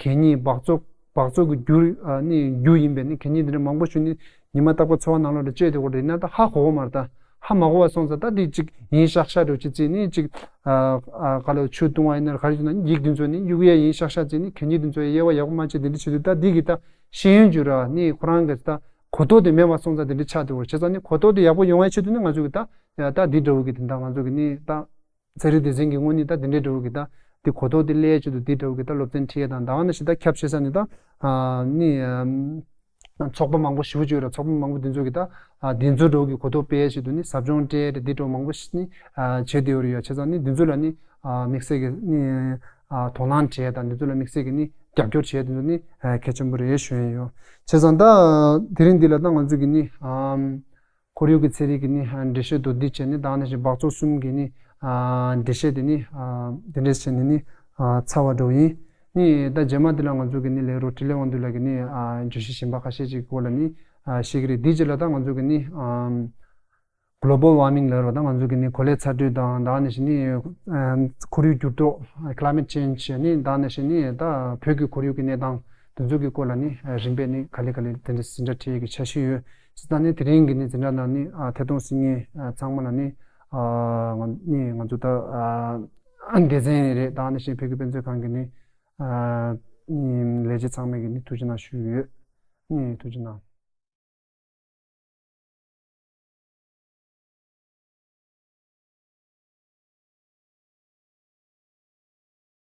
སྙིགས་འབག་བཙོག་འབག་བཙོག་གི་རྒྱུ་ནི་རྒྱུ་ཡིན་པས་ནི་གད་སྙིགས་དེ་འདྲ་མང་པོ་ཞིག་ནི་ཉི་མ་རྟག་པར་འཚོ་བ་ནང་ལོགས་ལ་སྤྱད་དེ་འོ་རེད་ན་ད་ཧ་གོ་གི་མ་རེད། ད་ཧ་མ་གོ་བ་སོང་ཙང་ད་འདི་ཅིག་ཡིན་ཤག་ཤག་འགྲོ་ཅི་ཙི་ནི་ཅིག་ག་ལ་ཆུ་བཏུང་བ་ཡིན་ན་ག་རེ་བྱུང་ན་ཡིག་འདི་ཚོ་ནི་གཡུག་ཡ་ཡིན་ཤག་ཤག་ཙི་ནི་གད་སྙིགས་འདི་ཚོ་དབྱེ་བ་ཡག་པོ་མ་ཕྱེ་དེ་འདྲ་བྱེད་དུས་ད་འདི་གི་ད་ཤེས་ཡོན་བརྗོད་ར་ནི་ཁོ་རང་གི་ད་གོ་རྟོགས་དེ་མེད་པ་སོང་ཙང་དེ་འདྲ་ཆགས་འདུག་བྱས་ཙང་ནི་གོ་རྟོགས་དེ་ཡག་པོ་ཡོང་བའི་ཆེད་དུ་ནི་ང་ཚོ་གི་ད་ད་འདི་འདྲ་བོ་གི་དེ་ད་ང་ཚོ་གི་ནི་ད་ཚན་རིག་སྡེ་ཚན་གི་ངོས་ནས་ད་དེ་འདྲ་འདྲ་བོ་གི་ད་དེ་གོ་རྟོགས་དེ་སླེབས་ཆེད་དུ་དེ་འདྲ་བོ་གི་ད་སློབ་ཚན་ཁྲིད་ཡ་དང་ད་ག་ནང་བཞིན་ད་ཁྱབ་ཆེ་ས་ནི་ད་ནི་ཚོགས་པ་མང་པོ་ཞེ་པོ་ཅིག་ཡོད་ར། ཚོགས་པ་མང་པོ་དེ་ཚོ་གི་ད་དེ་ཚོ་འདྲ་བོ་གི་གོ་རྟོགས་སྤེལ་ཆེད་དུ་ནི་ཟབ་སྦྱོང་སྤྲད་དེ་འདྲ་བོ་མང་པོ་ཞིག་ནི་བྱེད་དེ་ཡོད་རེད་ཡ། བྱས་ཙང་ནི་དེ་ཚོ་ལ་ནི་དམིགས་བསལ་གི་ནི་དོ་སྣང་བྱས་དང་དེ་ཚོ་ལ་དམིགས་བསལ་གི་ནི་རྒྱབ་སྐྱོར་བྱས་དེ་ཚོ་ནི་གལ་ཆེན་པོ་རེད་ཞུ་ཡ་ཡོད། བྱས་ཙང་ད་དེ་རིང་འདི་ལ་ད་ང་ཚོ་གི་ནི་ཁོར་ཡུག་གི་ཚན་རིག་གི་ནི་འགྲེལ་བཤད་མདོར་བསྡུས་བྱས་ནས་ད་ནང་བཞིན་སྦགས་བཙོག་གསུམ་གྱི་ནི་འགྲེལ་བཤད་དེ་ནི་དེ་འདྲས་བྱས་ནས་ནི་ཚར་བ་འགྲོ་ཡིན། ནི་ད་རྗེས་མ་འདི་ལ་ང་ཚོ་གི་ནི་ལས་རོགས་འཕྲིན་ལས་དབང་འདུས་ལགས་ཀྱི་ནི་བརྗོད་གཞི་གཞན་པ་ཁ་ཤས་ཅིག་གི་སྐོར་ལ་ནི་བཤད་ཀྱི་རེད། འདིའི་རྗེས་ལ་ད་ང་ཚོ་གི་ནི་global warming ལབ་རོགས་ད་ང་ཚོ་གི་ནི་གོ་ལའི་ཚ་དྲོད་དང་ད་ནང་བཞིན་ནི་ཁོར་ཡུག་འགྱུར་ལྡོག་climate change ནི་ད་ནང་བཞིན་ནི་ད་བོད་ཀྱི་ཁོར་ཡུག་གི་གནས་སྟངས་དེ་ཚོ་གི་སྐོར་ལ་ནི་རིམ་པས་ནི་ག་ལེ་ག་ལེ་དེ་འདྲ་འཛིན་གྲྭ་ཁྲིད་ཡས་ཀྱི་འཆར་གཞི་ཡོད། ཅི་ད་ནི་དེ་རིང་གི་ནི་འཛིན་གྲྭ་ནང་ནི་ཐད་གཏོང་གཟིགས་མཁན་ཚང་མ་ལ་ནི་ང་ནི་ང་ཚོ་ད་སྡེ་ཚན་རེད་ད་ནང་བཞིན་བོད་ཀྱི་དཔེ་མཛོད་ཁང་གི་ནི་ལས་བྱེད་ཚང་མས་ཀྱི་ནི་ཐུགས་རྗེ་གནང་ཞུས་ཡོད། ནི་ཐུགས་རྗེ་གནང་།